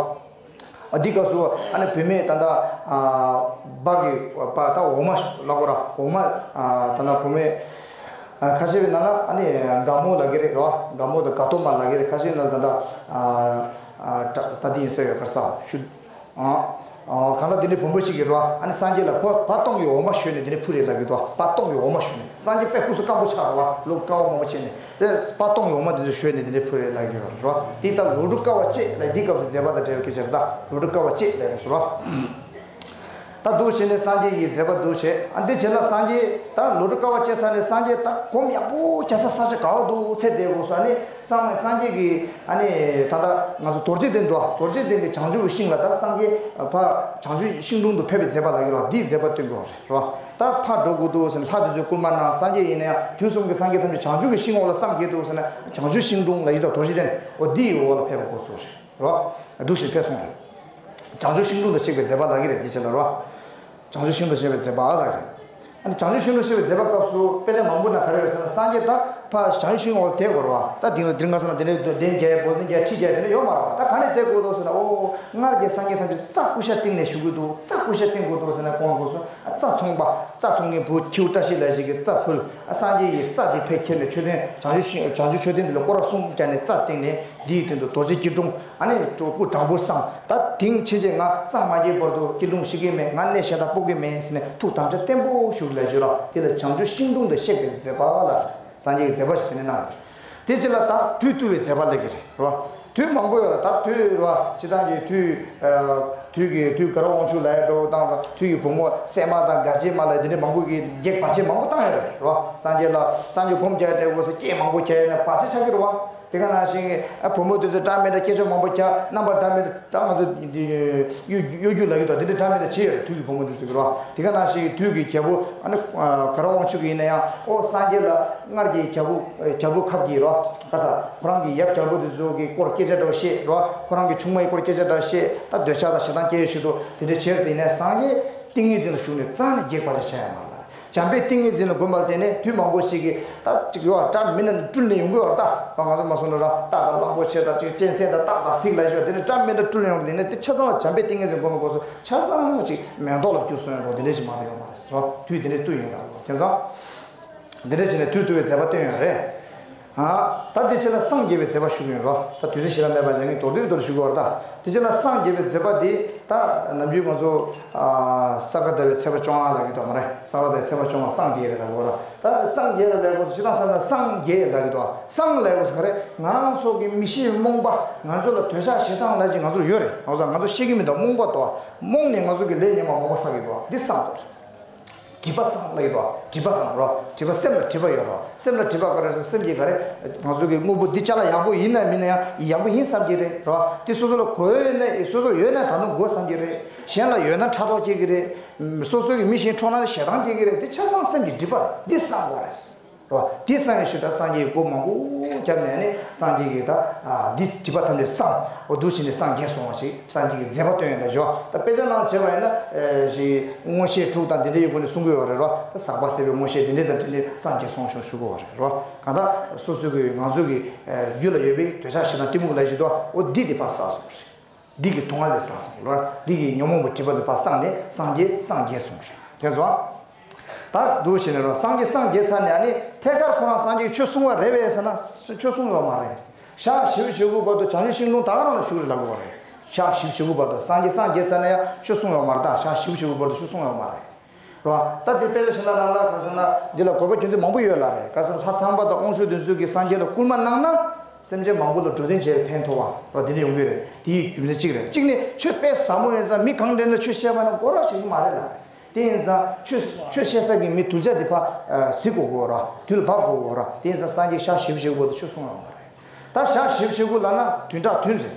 འདུག་འདི་སྐབས་སུ་ཨ་ནི་བུད་མེད་ད་ལྟ་ཨ་སྦྲ་གི་སྦྲ་ད་འོ་མ་ལབ་དགོས་ར། འོ་མ་ཨ་ད་ལྟ་བུད་མེད་ཨ་ཁ་ཤས་པའི་ནང་ལ་ཨ་ནི་དགའ་མོ་ལབ་ཀྱི་རེད་ར། དགའ་མོ་དང་དགའ་ཏོ་མ་ལབ་ཀྱི་རེད། ཁ་ཤས་ནང་ལ་ད་ལྟ་ཨ་ཨ་ད་ད་འདི་ཡིན་ས་ཡོད་ག་ས་ཞུ། ཨ་ཨ་གང་ལྟར་འདི་ནི་བུ་མོ་ཞིག་གིས་ར་ཨ་ནི་སངས་རྒྱས་ལ་སྦྲ་སྦྲ་སྟོང་གི་འོ་མ་བཞོས་ནས་འདི་ནི་ཕུལ་རེད་ལབ་ཀྱི་འདུག་སྦྲ་སྟོང་གི་འོ་མ་བཞོས་ནས། སངས་རྒྱས་དཔེ་སྐུ་གཟུགས་སྐམ་པོ་ཆགས་ར་བ། ལོ་དཀའ་བ་མང་པོ་བྱས་ནས། དེ་སྦྲ་སྟོང་གི་འོ་མ་འདི་ཚོ་བཞོས་ནས་འདི་འདྲའི་ཕུལ་རེད་ལབ་ཀྱི་ཡོད་རེད་རོ། འདི་ལྟར་ལོ་དྲུག་དཀའ་བ་སྤྱད་ལ་འདི་སྐབས་སུ་མཛད་པ་དང་འབྲེལ་བའི་སྐད་ཆ་རེད་ད། ལོ་དྲུག་དཀའ་བ་སྤྱད་ལབ་ཡོང་སོང་རོ། ད་འདུག་བྱས་ནས་སངས་རྒྱས་ཀྱི་མཛད་པ་འདུག་བྱས། ཨ་འདི་བྱས་ན་སངས་རྒྱས་ད་ལོ་དྲུག་དཀའ་བ་སྤྱད་ཚར་ནས་སངས་རྒྱས་ད་སྒོམ་ཡག་པོ་རྒྱག་ས་ས་ཆ་ག་བ་འདུག་ཚེ་འདས་དགོས་སོ། ཨ་ནི་སངས་སངས་རྒྱས་ཀྱི་ཨ་ནི་ད་ལྟ་ང་ཚོ་རྡོ་རྗེ་གདན་འདུག་རྡོ་རྗེ་གདན་པའི་བྱང་ཆུབ་ཀྱི་ཤིང་ལ་ད་སངས་རྒྱས་ཕ་བྱང་ཆུབ་ཤིང་དྲུང་དུ་ཕེབས་པའི་མཛད་པ་ལབ་ཀྱི་རོ། འདིའི་མཛད་པ་སྟོན་དགོས་རེད་རོ། ད་ཕར་འགྲོ་དགོས་འདུག་ཟེར་ན་ལྷ་དེ་ཚོས་སྐུལ་མ་གནང་། སངས་རྒྱས་ཡིན་ན་ཡང་དུས་གསུམ་གྱི་སངས་རྒྱས་ཐམས་ཅད་བྱང་ཆུབ་ཀྱི་ཤིང་འོག་ལ་བསམ་གྱིས་འདུག་ཟེར་ན་བྱང་ཆུབ་ཤིང་དྲུང་ལ་ཡོད་དོ། རྡོ་རྗེ་གདན་འོ་འདིའི་འོག་ལ་ཕེབས་པ་འགོ་ཚུགས་རེད་རོ། འདུག་ཞིག་ཕེབས་སོང་རེད། བྱང་ཆུབ་ཤིང་དྲུང་དུ་གཤེགས་པའི་མཛད་པ་ལབ་ཀྱི་རེད། འདི་བྱས་ན་རོ། བྱང་ཆུབ་ཤིང་དུ་གཤེགས་པའི་མཛད་པ་ལབ་ཀྱི་རེད། ཨ་ནི་བྱང་ཆུབ་ཤིང་དུ་གཤེགས་པའི་མཛད་པ་སྐབས་སུ་དཔེ་ཆ་མང་པོ་ན་ག་རེ་རེད་ཟེར་ན་སངས་རྒྱས་ད་ཕར་བྱང་ཆུབ་ཤིང་འོག་ལ་བསྡད་དགོས་རེད་བ། ད་དེང་ལ་དེ་རིང་ཁ་སང་ལ་དེ་འདྲའི་གདན་རྒྱག་ཡ་དགོས་གདན་རྒྱག་ཁྲི་རྒྱག་ཡ་དེ་འདྲ་ཡོད་མ་རེད་བ། ད་ག་ནས་བསྡད་དགོས་འདུག་ཟེར་ན་ཨོ་སྔར་གྱི་སངས་རྒྱས་ཐམས་ཅད་རྩྭ་ཀུ་ཤ་བཏིང་ནས་བཞུགས་ཀྱི་འདུག་རྩྭ་ཀུ་ཤ་བཏིང་དགོས་འདུག་ཟེར་ན་གོང་དུ་སོང་། རྩྭ་ཚོང་པ་རྩྭ་ཚོང་མཁན་བུ་ཁྱེའུ་བཀྲ་ཤིས་ལབ་ཞིག་གིས་རྩྭ་ཕུལ། ཨ་སངས་རྒྱས་ཡིས་རྩྭ་དེ་ཕར་ཁྱེར་ནས་མཆོད་རྟེན་བྱང་ཆུབ་ཤིང་བྱང་ཆུབ་མཆོད་རྟེན་འདི་ལ་སྐོར་ར་གསུམ་བརྒྱབ་ནས་རྩྭ་བཏིང་ནས་འདིའི་སྟེང་དུ་རྡོ་རྗེ་སྐྱིལ་ཀྲུང་ཨ་ནི་སྤྲུལ་སྐུ་དྲང་པོར་བསམ། ད་དེང་ཕྱིན་ཆད་ང་སངས་མ་རྒྱས་བར་དུ་སྐྱིལ་ཀྲུང་བཞུགས་ཀྱི་མེད། ང་གནས་གཞན་དག་སྤོ་གི་མེད་ཟེར་ནས་ཐུགས་དམ་བཅའ་བརྟན་པོ་བཞུགས་ལབ་ཞུ་ལ། དེ་ལ་བྱང་ཆུབ་ཤིང་དྲུང་དུ་གཤེགས་པའི་མཛད་པ་ལ་སངས་རྒྱས་ཀྱི་མཛད་པ་ཞིག་དེ་ནས་གནང་ཡོད། དེ་ཕྱི་ལ་ད་དུས་བཏུལ་བའི་མཛད་པ་སླེབས་ཀྱི་རེད་རོ། དུས་མང་པོ་ཡོད་ར། ད་དུས་ར་སྤྱིར་བཏང་གི་དུས་ཨ་དུས་ཀྱི་དུས་དགའ་རབ་དབང་ཕྱུག་ལ་ཡ་འགྲོ་དང་ར། དུས་ཀྱི་བུ་མོ་སད་མ་དང་དགའ་བྱེད་མ་ལ་དེ་འདྲའི་མང་པོ་གི་བགེགས་བར་ཆད་མང་པོ་བཏང་ཡོད་རེད་རོ། སངས་རྒྱས་ལ་སངས་རྒྱས་སྒོམ་རྒྱག་འདྲ་བོ་སོ་སྐད་མང་པོ་རྒྱག་ཡོད་ན་བར་ཆད་ཆགས་ཀྱི་རེད་བ། དེ་ག་ནང་བཞིན་ཨ་བུ་མོ་དེ་ཚོ་འདྲ་མི་འདྲ་སྐད་ཆ་མང་པོ་རྒྱག་རྣམ་པ་འདྲ་མི་འདྲ་ད་ང་ཚོ་གཡོ་སྒྱུ་ལབ་ཀྱི་འདུག་དེ་འདྲ་འདྲ་མི་འདྲ་བྱས་ཡོད་རེད། དུས་ཀྱི་བུ་མོ་དེ་ཚོ་གི་རོ། དེ་ག་ནང་བཞིན་དུས་ཀྱི་རྒྱལ་པོ་ཨ་ནི་ཨ་དགའ་རབ་དབང་ཕྱུག་གི་ཡིན་ན་ཡང་ཨོ་སངས་རྒྱས་ལ་སྔར་གྱི་རྒྱལ་པོ་རྒྱལ་པོ་ཁབ་ཀྱི་རོ། ག་ས་ཁོ་རང་གི་ཡབ་རྒྱལ་པོ་དེ་ཚོ་གི་སྐོར་སྐད་ཆ་འདྲ་བོ་བཤད་རོ། ཁོ་རང་གི་ཆུང་མ་ཡི་སྐོར་སྐད་ཆ་འདྲ་བཤད། ད་འདོད་ཆགས་དང་ཞེ་སྡང་སྐྱེ་ཡོད་ཞུ་དུ་དེ་འདྲ་བྱས་རེད། དེ་ནས་སངས་རྒྱས་ཏིང་ངེ་འཛིན་ལ་ཞུགས་ནས་རྩ་ནས་བགེགས་བར་ཆད་ཆགས་ཡ་མ་རེད། བྱམས་པའི་ཏིང་ངེ་འཛིན་ལ་བསྒོམས་པ་ལ་བརྟེན་ནས་དུས་མང་པོ་ཞིག་གི་ད་ཅིག་ཡོད་བ། འདྲ་མི་འདྲ་སྤྲུལ་ནས་ཡོང་གི་ཡོད་རེད། ད་ང་ཚོ་མ་སོང་ན་ར་སྟག་དང་གླང་པོ་ཆེ་དང་ཅིག་གཅན་གཟན་དང་སྟག་དང་གཟིག་ལ་ཞོག་དེ་འདྲ་འདྲ་མི་འདྲ་སྤྲུལ་ནས་ཡོང་གི། དེ་ནས་དེ་ཆ་ཚང་ལ་བྱམས་པའི་ཏིང་ངེ་འཛིན་བསྒོམས་པའི་སྐབས་སུ་ཆ་ཚང་ཅིག་མེ་ཏོག་ལ་འགྱུར་སོང་ཡོད་རེད། དེ་འདྲ་ཞིག་མ་གཏོགས་ཡོད་མ་རེད་ཟེར་རོ། དུས་དེ་འདྲ་བཏུལ་ཡོང་ཡོད་རེད། མཁྱེན་སོང་། འདི་འདྲ་བྱས་ནས་དུས་བཏུལ་བའི་མཛད་པ་སྟོན་ཡོད་རེད། ཨ། ད་འདི་ཕྱི་ལ་སངས་རྒྱས་པའི་མཛད་པ་ཞུ་གི་ཡོད་རོ། ད་དུས་ཚོད་ཞེ་དྲག་མེད་པ་ཅན་གྱི་མདོར་བསྡུས་མདོར་ཞུ་གི་ཡོད་རེད། ད་འདི་ཕྱི་ལ་སངས་རྒྱས་པའི་མཛད་པ་འདི་ད་ནམ་རྒྱུན་ང་ཚོ་ཨ་ས་ག་ཟླ་བའི་ཚེས་པ་བཅོ་ལྔ་ལ་ཡོད་དོ་མ་རེད། ས་ག་ཟླ་བའི་ཚེས་པ་བཅོ་ལྔ་སངས་རྒྱས་རེད་ལབ་ཡོད་ར། ད་སངས་རྒྱས་ལ་ལབ་དགོས་སོ་ཅི་དང་སངས་རྒྱས་ལབ་ཀྱི་འདུག་སངས་ལབ་དགོས་སོ་ག་རེ། ང་རང་ཚོ་གི་མི་ཤེས་རྨོངས་པ་ང་ཚོ་ལ་འདོད་ཆགས་ཞེ་སྡང་ལབ་ཅིག་ང་ཚོར་ཡོད་རེད། ང་ཚོ་ང་ཚོ་ཤེས་ཀྱི་མི་འདུག་རྨོངས་པ་འདུག་རྨོངས་ནས་ང་ཚོ་གི་ལས་ངན་པ་མང་པོ་བསགས་ཀྱི་འདུག་འདི་སངས་འདུག་སྒྲིབ་པ་སངས་ལབ་ཀྱི་འདུག་སྒྲིབ་པ་སངས་རོ། སྒྲིབ་པ་སེམས་ལ་སྒྲིབ་པ་ཡོད་རོ། སེམས་ལ་སྒྲིབ་པ་ག་རེ་ཟེར་སེམས་ཀྱི་ག་རེ། ང་ཚོ་གི་དངོས་པོ་འདི་ཅ་ལག་ཡག་པོ་ཡིན་ན་མིན་ན་ཡང་ཡག་པོ་ཡིན་བསམ་གྱི་རེད་རོ། དེ་སོ་སོ་ལ་དགོས་ཡོད་ན་སོ་སོ་ཡོད་ན་ད་དུང་དགོས་བསམ་གྱི་རེད། གཞན་ལ་ཡོད་ན་ཕྲག་དོག་སྐྱེ་གི་རེད། སོ་སོ་གི་མི་གཞན་འཕྲོག་ན་ཞེ་སྡང་སྐྱེ་གི་རེད། དེ་ཆ་ཚང་སེམས་ཀྱི་སྒྲིབ་པ་རེད། འདི་སངས་དགོས་རེད། རོ། འདི་སངས་ཡོད་ཞུ་ད་སངས་རྒྱས་ཀྱི་སྒོ་མང་པོ་བརྒྱབ་ནས་ནི་སངས་རྒྱས་ཀྱི་ད་ཨ་འདི་སྒྲིབ་པ་ཐམས་ཅད་སངས། འོ་འདུག་བྱས་ནས་སངས་རྒྱས་སོང་བ་ཞིག་སངས་རྒྱས་ཀྱི་མཛད་པ་སྟོན་ཡོད་ལ་ཞོག་ད་དཔེ་ཆ་ནང་བྱས་པ་ཡིན་ན་ཨེ་ཞིག་མངོན་ཤེས་དྲུག་དང་འདི་འདྲའི་སྒོ་ནས་གསུང་གི་ཡོད་རེད་རོ། ད་ཟག་པ་ཟད་པའི་མངོན་ཤེས་འདི་འདྲའི་དང་འདི་འདྲའི་སངས་རྒྱས་སོང་ཞོག་ཞུ་དགོས་པ་རེད་རོ། གང་ལྟར་སོ་སོ་གི་ང་ཚོ་གི་ཨེ་རྒྱུད་ལ་ཡོད་པའི་འདོད་ཆགས་ཞེ་སྡང་གཏི་མུག་ལ་ཞིག་ཏུ་འོ་འདི་འདི་ཕར་བསགས་སོང་རེད། འདི་གི་སྡུག་བསྔལ་དེ་བསགས་སོང་ལོ། འདི་གི་ཉོན་མོངས་པའི་སྒྲིབ་པ་དེ་ཕར་བསགས་ནས་སངས་རྒྱས་སངས་རྒྱས་སོང་ཞེས་ཁྱེད་ཚོ། ད་འདུག་བྱས་ནས་རོ། སངས་རྒྱས་སངས་རྒྱས་ཚར་ནས་ཨ་ནི་ཐད་ཀར་ཁོ་རང་སངས་རྒྱས་ཀྱི་ཆོས་གསུང་བ་རེད་པས་ཟེར་ན་ཆོས་གསུང་ཡོད་མ་རེད། ཞག་བཞི་བཅུ་ཞེ་དགུ་བར་དུ་བྱང་ཆུབ་ཤིང་དྲུང་ད་ག་རང་ལ་བཞུགས་རེད་ལབ་དགོས་རེད། ཞག་བཞི་བཅུ་ཞེ་དགུ་བར་དུ་སངས་རྒྱས་སངས་རྒྱས་ཚར་ནས་ཡང་ཆོས་གསུང་ཡོད་མ་རེད། ད་ཞག་བཞི་བཅུ་ཞེ་དགུ་བར་དུ་ཆོས་གསུང་ཡོད་མ་རེད། རོ། ད་དེ་དཔེ་ཆ་ཞིག་ལ་ནང་ལ་ག་ཟེར་ན་འདི་ལ་དགོས་པ་རྒྱུ་མཚན་མང་པོ་ཡོད་ལ་རེད། ག་ཟེར་ན་ལྷ་ཚངས་པ་དང་དབང་ཕྱུག་དེ་ཚོས་ཀྱིས་སངས་རྒྱས་ལ་སྐུལ་མ་གནང་ན་སེམས་ཅན་མང་པོ་ལ་འགྲོ་དོན་བྱས་ཕན་ཐོགས་པ་རོ། འདི་འདྲ་ཡོང་གི་རེད། དེའི་རྒྱུ་མཚན་གཅིག་རེད། གཅིག་ནི་ཆོས་དཔེ་ཟབ་མོ་ཡིན་ཙང་མི་གང་དྲན་ན་ཆོས་བཤད་པ་ན་དགོས་རོགས་བྱེད་ཀྱི་མ་རེད་ལ། དེ་ཡིན་ཙང་ཆོས་ཆོས་བཤད་ས་གི་མི་གདུལ་བྱ་འདི་ཕར་གཟིགས་དགོས་དགོས་རོ། དུས་ལ་བབ་དགོས་དགོས་རོ། དེ་ཡིན་ཙང་སངས་རྒྱས་ཞག་བཞི་བཅུ་ཞེ་དགུ་བར་དུ་ཆོས་གསུང་ཡོད་མ་རེད། ད་ཞག་བཞི་བཅུ་ཞེ་དགུ་ལབ་ན་བདུན་ཕྲག་བདུན་རེད།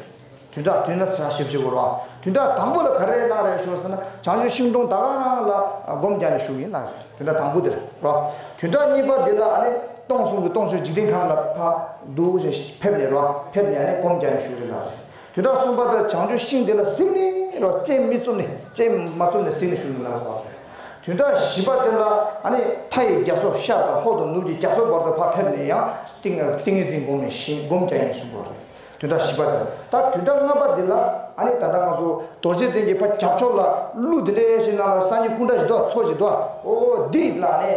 བདུན་ཕྲག་བདུན་ན་ཞག་བཞི་བཅུ་ཞེ་དགུ་རེད་བ། བདུན་ཕྲག་དང་པོ་ལ་ག་རེ་གནང་རེད་ཞུ་ཟེར་ན་བྱང་ཆུབ་ཤིང་དྲུང་ད་ག་རང་ལ་སྒོམ་རྒྱག་ནས་བཞུགས་ཡིན་ལབ་རེད། བདུན་ཕྲག་དང་པོ་དེ་རེད་བ། བདུན་ཕྲག་གཉིས་པ་འདི་ལ་ཨ་ནི་སྟོང་གསུམ་གྱི་སྟོང་གསུམ་འཇིག་རྟེན་ཁམས་ལ་ཕར་འདུག་ཅེས་ཕེབས་ནས་རོ། ཕེབས་ནས་ཨ་ནི་སྒོམ་རྒྱག་ནས་བཞུགས་རེད་ལབ་རེད། བདུན་ཕྲག་གསུམ་པ་དེར་བྱང་ཆུབ་ཤིང་དེ་ལ་གཟིགས་ནས་རོ། སྤྱན་མི་བཙུམ་ནས་སྤྱན་མ་བཙུམ་ནས་གཟིགས་ནས་བཞུགས་ཡིན་ལབ་རེད་བ། བདུན་ཕྲག་བཞི་པ་དེ་ལ་ཨ་ནི་མཐའ་ཡས་རྒྱ་མཚོ་ཤར་དང་ལྷོ་དང་ནུབ་ཀྱི་རྒྱ་མཚོ་བར་དུ་ཕར་ཕེབས་ནས་ཡང་ཏིང་ཏིང་ངེ་འཛིན་སྒོམ་ནས་ཤིང་སྒོམ་རྒྱག་ཡིན་གསུངས་པ་རེད། བདུན་ཕྲག་བཞི་པ་དེ་ལ། ད་བདུན་ཕྲག་ལྔ་པ་ ལ་ཨ་ནི་ད་ལྟ་ང་ཚོ་རྡོ་རྗེ་གདན་གྱི་ཕ་རྒྱབ་ཕྱོགས་ལ་ཀླུ་འདི་འདྲ་ཞིག་ནང་ལ་སངས་རྒྱས་སྐུ་འདྲ་ཞིག་འདུག་མཚོ་ཞིག་འདུག་འོ་འདི་ལ་ནི་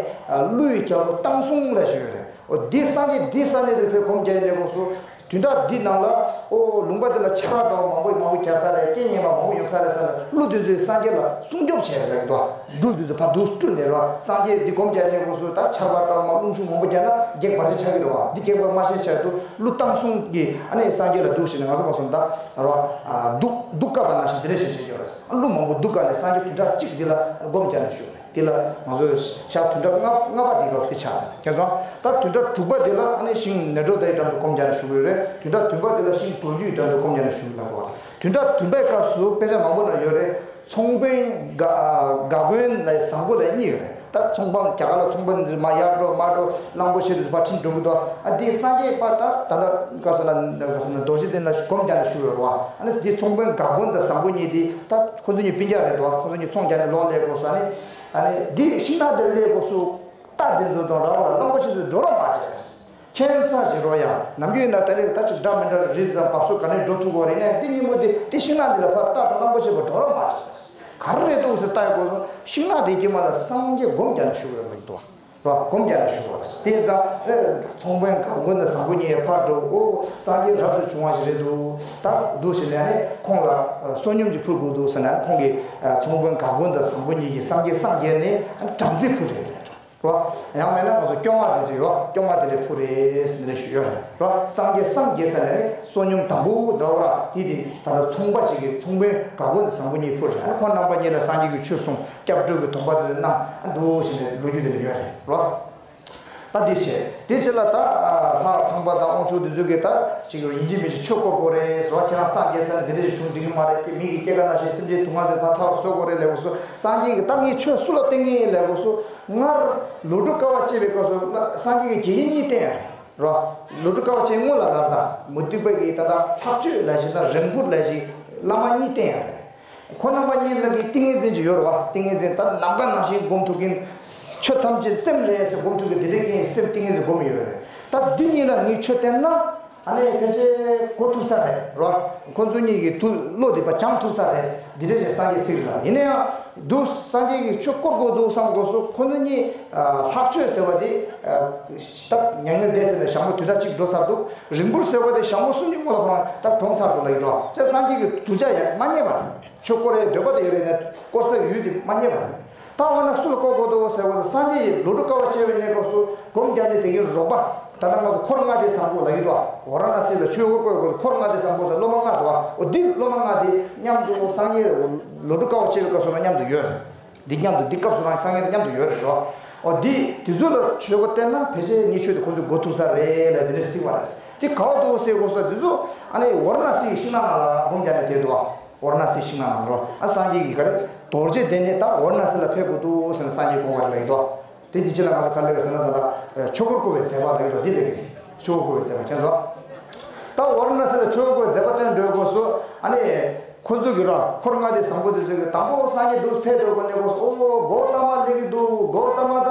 ཀླུ་ཡི་རྒྱལ་པོ་བཏང་བཟུང་ལ་ཞུ་ཡོད་རེད། འོ་འདི་སངས་རྒྱས་འདི་ས་གནས་དེར་ཕེབས་སྒོམ་རྒྱག་ཡས་གནས་སྐབས་སུ། བདུན་ཕྲག་འདི་ནང་ལ་ཨོ་ལུང་པ་འདི་ལ་ཆར་པ་འདྲ་བ་མང་པོ་མང་པོ་རྒྱག་ས་རེད། རྐྱེན་ངན་པ་མང་པོ་ཡོང་ས་རེད་ཟེར་ནས་ཀླུ་འདི་ཚོས་སངས་རྒྱས་ལ་སྲུང་སྐྱོབ་བྱས་རེད་ལབ་ཀྱི་འདུག་འབྲུ་འདི་ཚོ་ཕར་འདུག་སྤྲུལ་ནས་རེད་བ། སངས་རྒྱས་འདི་སྒོམ་རྒྱག་གནས་སྐབས་སུ་ད་ཆར་པ་འདྲ་བ་རླུང་ཤུགས་མང་པོ་རྒྱག་ན་བགེགས་བར་ཆད་ཆགས་ཀྱི་རེད་བ། འདི་བགེགས་བར་མ་ཆད་ཆེད་དུ་ཀླུ་བཏང་བཟུང་གིས་ཨ་ནི་སངས་རྒྱས་ལ་འདུག་ཞེས་ནས་ང་ཚོ་མ་སོང་ད་རེད་བ། འདུག་འདུག་བཀབ་པ་ནང་བཞིན་འདི་འདྲ་ཞིག་བྱེད་ཀྱི་ཡོད་རེད། ཀླུ་མང་པོ་འདུག་བཀབ་ནས་སངས་རྒྱས་བདུན་ཕྲག་གཅིག་འདི་ལ་སྒོམ་རྒྱག་ནས་བཞུགས་རེད། དེ་ལ་ང་ཚོས་ཞག་བདུན་ཕྲག་ལྔ་ལྔ་པ་དེ་ལ་དེ་ཆགས་རེད། མཁྱེན་སོང་། ད་བདུན་ཕྲག་དྲུག་པ་དེ་ལ་ཨ་ནི་ཤིང་ནེ་ཊོ་ཏའི་འགྲམ་དུ་སྒོམ་རྒྱག་ནས་བཞུགས་ཡོད་རེད། བདུན་ཕྲག་བདུན་པ་དེ་ལ་ཤིང་གྲོ་རྒྱུའི་འགྲམ་དུ་སྒོམ་རྒྱག་ནས་བཞུགས་ལབ་དགོས་རེད། བདུན་ཕྲག་བདུན་པའི་སྐབས་སུ་དཔེ་ཆ་མང་པོ་ན་ཡོད་རེད། ཚོང་དཔོན་ག་ག་དགོན་ལ་བཟང་པོ་ལ་གཉིས་ཡོད་རེད། ད་ཚོང་དཔོན་རྒྱ་གར་ལ་ཚོང་དཔོན་འདི་མ་ཡར་འགྲོ་མར་འགྲོ་གླང་པོ་ཆེ་འདི་ཕར་ཁྲིད་འགྲོ་གི་འདུག་ཨ་འདི་སངས་རྒྱས་པ་ད་ད་ལྟ་ག་ས་ན་ག་ས་ན་རྡོ་རྗེ་གདན་ལ་སྒོམ་རྒྱག་ནས་བཞུགས་ཡོད་རེད་བ། ཨ་ནི་འདི་ཚོང་དཔོན་ག་དགོན་དང་བཟང་པོ་གཉིས་འདི་ད་ཁོ་ཚོ་གཉིས་སྤུན་ཀྱག་རེད་འདུག་ཁོ་ཚོ་གཉིས་ཚོང་རྒྱག་ནས་ལོག་སླེབས་དགོས་སོ། ཨ་ནི་ཨ་ནི་འདི་ཤིང་ནགས་དེར་སླེབས་དགོས་སོ། རྟ་དེ་ཚོ་དང་ར་བ་ལ་གླང་པོ་ཆེ་ཚོས་འགྲོ་རོགས་མ་བྱས། ཁྱད་མཚར་ཞིག་རོ་ཡ། ནམ་རྒྱུན་ཡིན་ན་ད་རེས་ད་ཅིག་འདྲ་མི་འདྲ་རི་དང་བབས་སོ་ག་ནས་འགྲོ་ཐུབ་གོ་རེད་ནས་འདི་སྙིང་པོ་དེ་དེ་ཤིང་ནགས་འདི་ལ་ཕར་རྟ་དང་གླང་པོ་ཆེ་བ་འགྲོ་རོགས་མ་བྱས། ག་རེ་རེད་འདུག་ཟེར་ལྟ་ཡི་གོ་སོང་ཤིང་ནགས་དེ་དཀྱིལ་མ་ལ་སངས་རྒྱས་སྒོམ་རྒྱག་ནས་བཞུགས་ཡོད་པ་རེད་འདུག་རོ་སྒོམ་རྒྱག་ནས་བཞུགས་པ་རེད། དེ་ཙང་ཚོང་དཔོན་ག་དགོན་དང་བཟང་པོ་གཉིས་ཕར་འགྲོ་ཨོ་སངས་རྒྱས་རབ་ཏུ་བྱུང་བ་ཞིག་རེད་འདུག་ད་འདུག་ཟེར་ནས་ནི་ཁོང་ལ་བསོད་སྙོམས་ཀྱི་ཕུལ་དགོས་འདུག་ཟེར་ནས་ཁོང་གིས་ཚོང་དཔོན་ག་དགོན་དང་བཟང་པོ་གཉིས་ཀྱིས་སངས་རྒྱས་སངས་རྒྱས་ནས་སྦྲང་རྩི་ཕུལ་རེད། རོ། ཡང་མེད་ན་ང་ཚོ་སྐྱོ་མ་དེ་ཚོ་ཡོད་སྐྱོ་མ་དེ་འདྲས་ཕུལ་རེད་ཟེར་ནས་ཞུ་ཡོད་རེད། རོ། སངས་རྒྱས་སངས་རྒྱས་ཟེར་ནས་ནི་བསོད་སྙོམས་དང་པོ་འདྲ་བོ་ར་དེ་དེ་ད་ལྟ་ཚོང་པ་ཅིག་གིས་ཚོང་དཔོན་ག་དགོན་དང་བཟང་པོ་གཉིས་ཕུལ་རེད། ཁོ་རྣམ་པ་གཉིས་ལ་སངས་རྒྱས་ཀྱི་ཆོས་གསུངས་སྐྱབས་འགྲོ་གི་སྡོམ་པ་དེ་ཚོ་གནང་འདུག་ཞེས་ནས་ལོ་རྒྱུས་དེ་འདྲ་ཡོད་རེད། རོ། ད་འདི་བྱས། དེ་ཕྱི་ལ་ད་ལྷ་ཚངས་པ་དང་དབང་ཕྱུག་འདི་ཚོ་གིས་ད་ཅིག་ཡིན་གཅིག་མིན་གཅིག་ཆོས་བསྐོར་དགོས་རེད་ཟེར་བ། ཁྱེད་རང་སངས་རྒྱས་ས་ནས་འདི་འདྲ་བྱུང་འགྲིག་གི་མ་རེད། ཀྱེ་མི་གི་སྐྱེ་རྒ་ན་འཆིའི་སེམས་ཅན་དུག་ལྔ་དེ་ཕར་ཐར་བཟོ་དགོས་རེད་ལབ་དགོས་སོ། སངས་རྒྱས་ཀྱིས་ད་ངས་ཆོས་སུ་ལ་བསྟན་གྱི་ཡིན་ལབ་དགོས་སོ། སྔར་ལོ་དྲུག་དཀའ་བ་སྤྱད་པའི་སྐབས་སུ་སངས་རྒྱས་ཀྱིས་དགེ་བཤེས་གཉིས་བསྟན་ཡོད་རེད། རོ། ལོ་དྲུག་དཀའ་བ་སྤྱད་སྔོན་ལ་ལར་ད་མུ་སྟེགས་པ་གིས་ད་ལྟ་ལྷག་སྤྱོད་ལབ་བཞིན་དང་རིང་པོར་ལབ་བཞིན་བླ་མ་གཉིས་བསྟན་ཡོད་རེད། ཁོ་རྣམ་པ་གཉིས་ལ་གི་ཏིང་ངེ་འཛིན་ཅིག་ཡོད་རེད་བ། ཏིང་ངེ་འཛིན་ད་ནམ་མཁའ་ནང་བཞིན་སྒོམ་ཐུབ་མཁན། ཆོས་ཐམས་ཅད་སེམས་རེད་ཟེར་སྒོམ་ཐུབ་མཁན་དེ་འདྲའི་གི་སེམས་ཏིང་ངེ་འཛིན་སྒོམ་ཡོད་རེད། ད་འདི་གཉིས་ལ་ངས་ཆོས་བསྟན་ན་ཨ་ནི་ཕལ་ཆེར་གོ་ཐུབ་ས་རེད་རོ། ཁོ་ཚོ་གཉིས་ཀྱི་དུ་བློ་དེ་ཕར་སྦྱང་ཐུབ་ས་རེད། འདི་འདྲ་ཞིག་སངས་རྒྱས་གཟིགས་ར། ཡིན་ན་ཡང་འདུག་སངས་རྒྱས་ཀྱི་ཆོས་བསྐོར་དགོས་འདུག་བསམ་དགོས་སོ། ཁོ་ཚོ་གཉིས་ལྷག་སྤྱོད་ཟེར་བ་དེ་ད་མྱ་ངན་འདས་ཟེར་ནས་ཞག་མོ་བདུན་ཕྲག་གཅིག་འགྲོ་ཚར་འདུག་རིང་པོར་ཟེར་བ་དེ་ཞག་མོ་སུམ་ཅུ་སྔོན་ལ་ཁོ་རང་ད་གྲོངས་ཚར་འདུག་ལབ་ཀྱི་འདུག་ཅེས་སངས་རྒྱས་ཀྱི་གདུལ་བྱ་ཡང་མ་རྙེད་པ་རེད། ཆོས་བསྐོར་ཡའི་འདོད་པ་དེ་ཡོད་རེད་ནས་བསྐོར་སའི་ཡུལ་དེ་མ་རྙེད་པ་རེད། ད་འོ་ན་སུ་ལ་བསྐོར་དགོས་འདུག་ཟེར་བ་དེ་སངས་རྒྱས་ཡིས་ལོ་དྲུག་དཀའ་བ་སྤྱད་པའི་གནས་སྐབས་སུ་སྒོམ་རྒྱབ་ནས་དེ་གའི་རོགས་པ། ད་ལྟ་ང་ཚོ་འཁོར་ལྔ་སྡེ་བཟང་པོ་ལབ་ཀྱི་འདུག་ཝཱ་ར་ཎ་སི་ལ་ཆོས་འཁོར་བསྐོར་དགོས་འཁོར་ལྔ་སྡེ་བཟང་པོ་ཟེར་སློབ་མ་ལྔ་འདུག་འོ་འདི་སློབ་མ་ལྔ་དེ་མཉམ་དུ་སངས་རྒྱས་ལོ་དྲུག་དཀའ་བ་སྤྱད་པའི་སྐབས་སུ་རང་མཉམ་དུ་ཡོད་རེད། འདི་མཉམ་དུ་འདི་སྐབས་སུ་རང་སངས་རྒྱས་དང་མཉམ་དུ་ཡོད་རེད་རོ། འོ་འདི་དེ་ཚོ་ལ་ཆོས་འཁོར་བསྟན་ན་ཕལ་ཆེར་ངའི་ཆོས་དེ་ཁོ་ཚོས་གོ་ཐུབ་ས་རེད་ལ་དེ་འདྲ་གཟིགས་པ་རེད། དེ་ག་བ་འདུག་ཟེར་དགོས་ས་དེ་ཚོ་ཨ་ནི་ཝཱ་ར་ཎ་སི་ཡི་ཤིང་ནགས་ནང་ལ་སྒོམ་རྒྱག་ནས་བསྡད་འདུག་ཝཱ་ར་ཎ་སི་ཤིང་ནགས་ནང་རོ། ཨ་སངས་རྒྱས་ཀྱིས་ག་རེ་རྡོ་རྗེ་གདན་ནས་ད་ཝཱ་ར་ཎ་སི་ལ་ཕེབས་དགོས་འདུག་ཟེར་ནས་སངས་རྒྱས་དགོངས་པ་རེད་ལབ་ཀྱི་འདུག་དེ་འདི་ཕྱི་ལ་ང་ཚོ་ག་ལེར་ཟེར་ན་ད་ལྟ་ཆོས་འཁོར་བསྐོར་བའི་མཛད་པ་ལ་ཡོད་དོ་འདི་ལས་ཀྱི་ཆོས་འཁོར་བསྐོར་བའི་མཛད་པ་མཁྱེན་སོང་། ད་ཝཱ་ར་ཎ་སི་ལ་ཆོས་འཁོར་བསྐོར་བའི་མཛད་པ་སྟོན་འགྲོའི་སྐབས་སུ་ཨ་ནི་ཁོ་ཚོ་གི་ར་འཁོར་ལྔ་སྡེ་བཟང་པོ་དེ་ཚོ་གི་དང་པོ་སངས་རྒྱས་འདུག་ཕེབས་འགྲོ་དགོས་གནས་སྐབས་སུ་ཨོ་གོ་ཏ་མ་སླེབས་ཀྱི་འདུག་གོ་ཏ་མ་ད་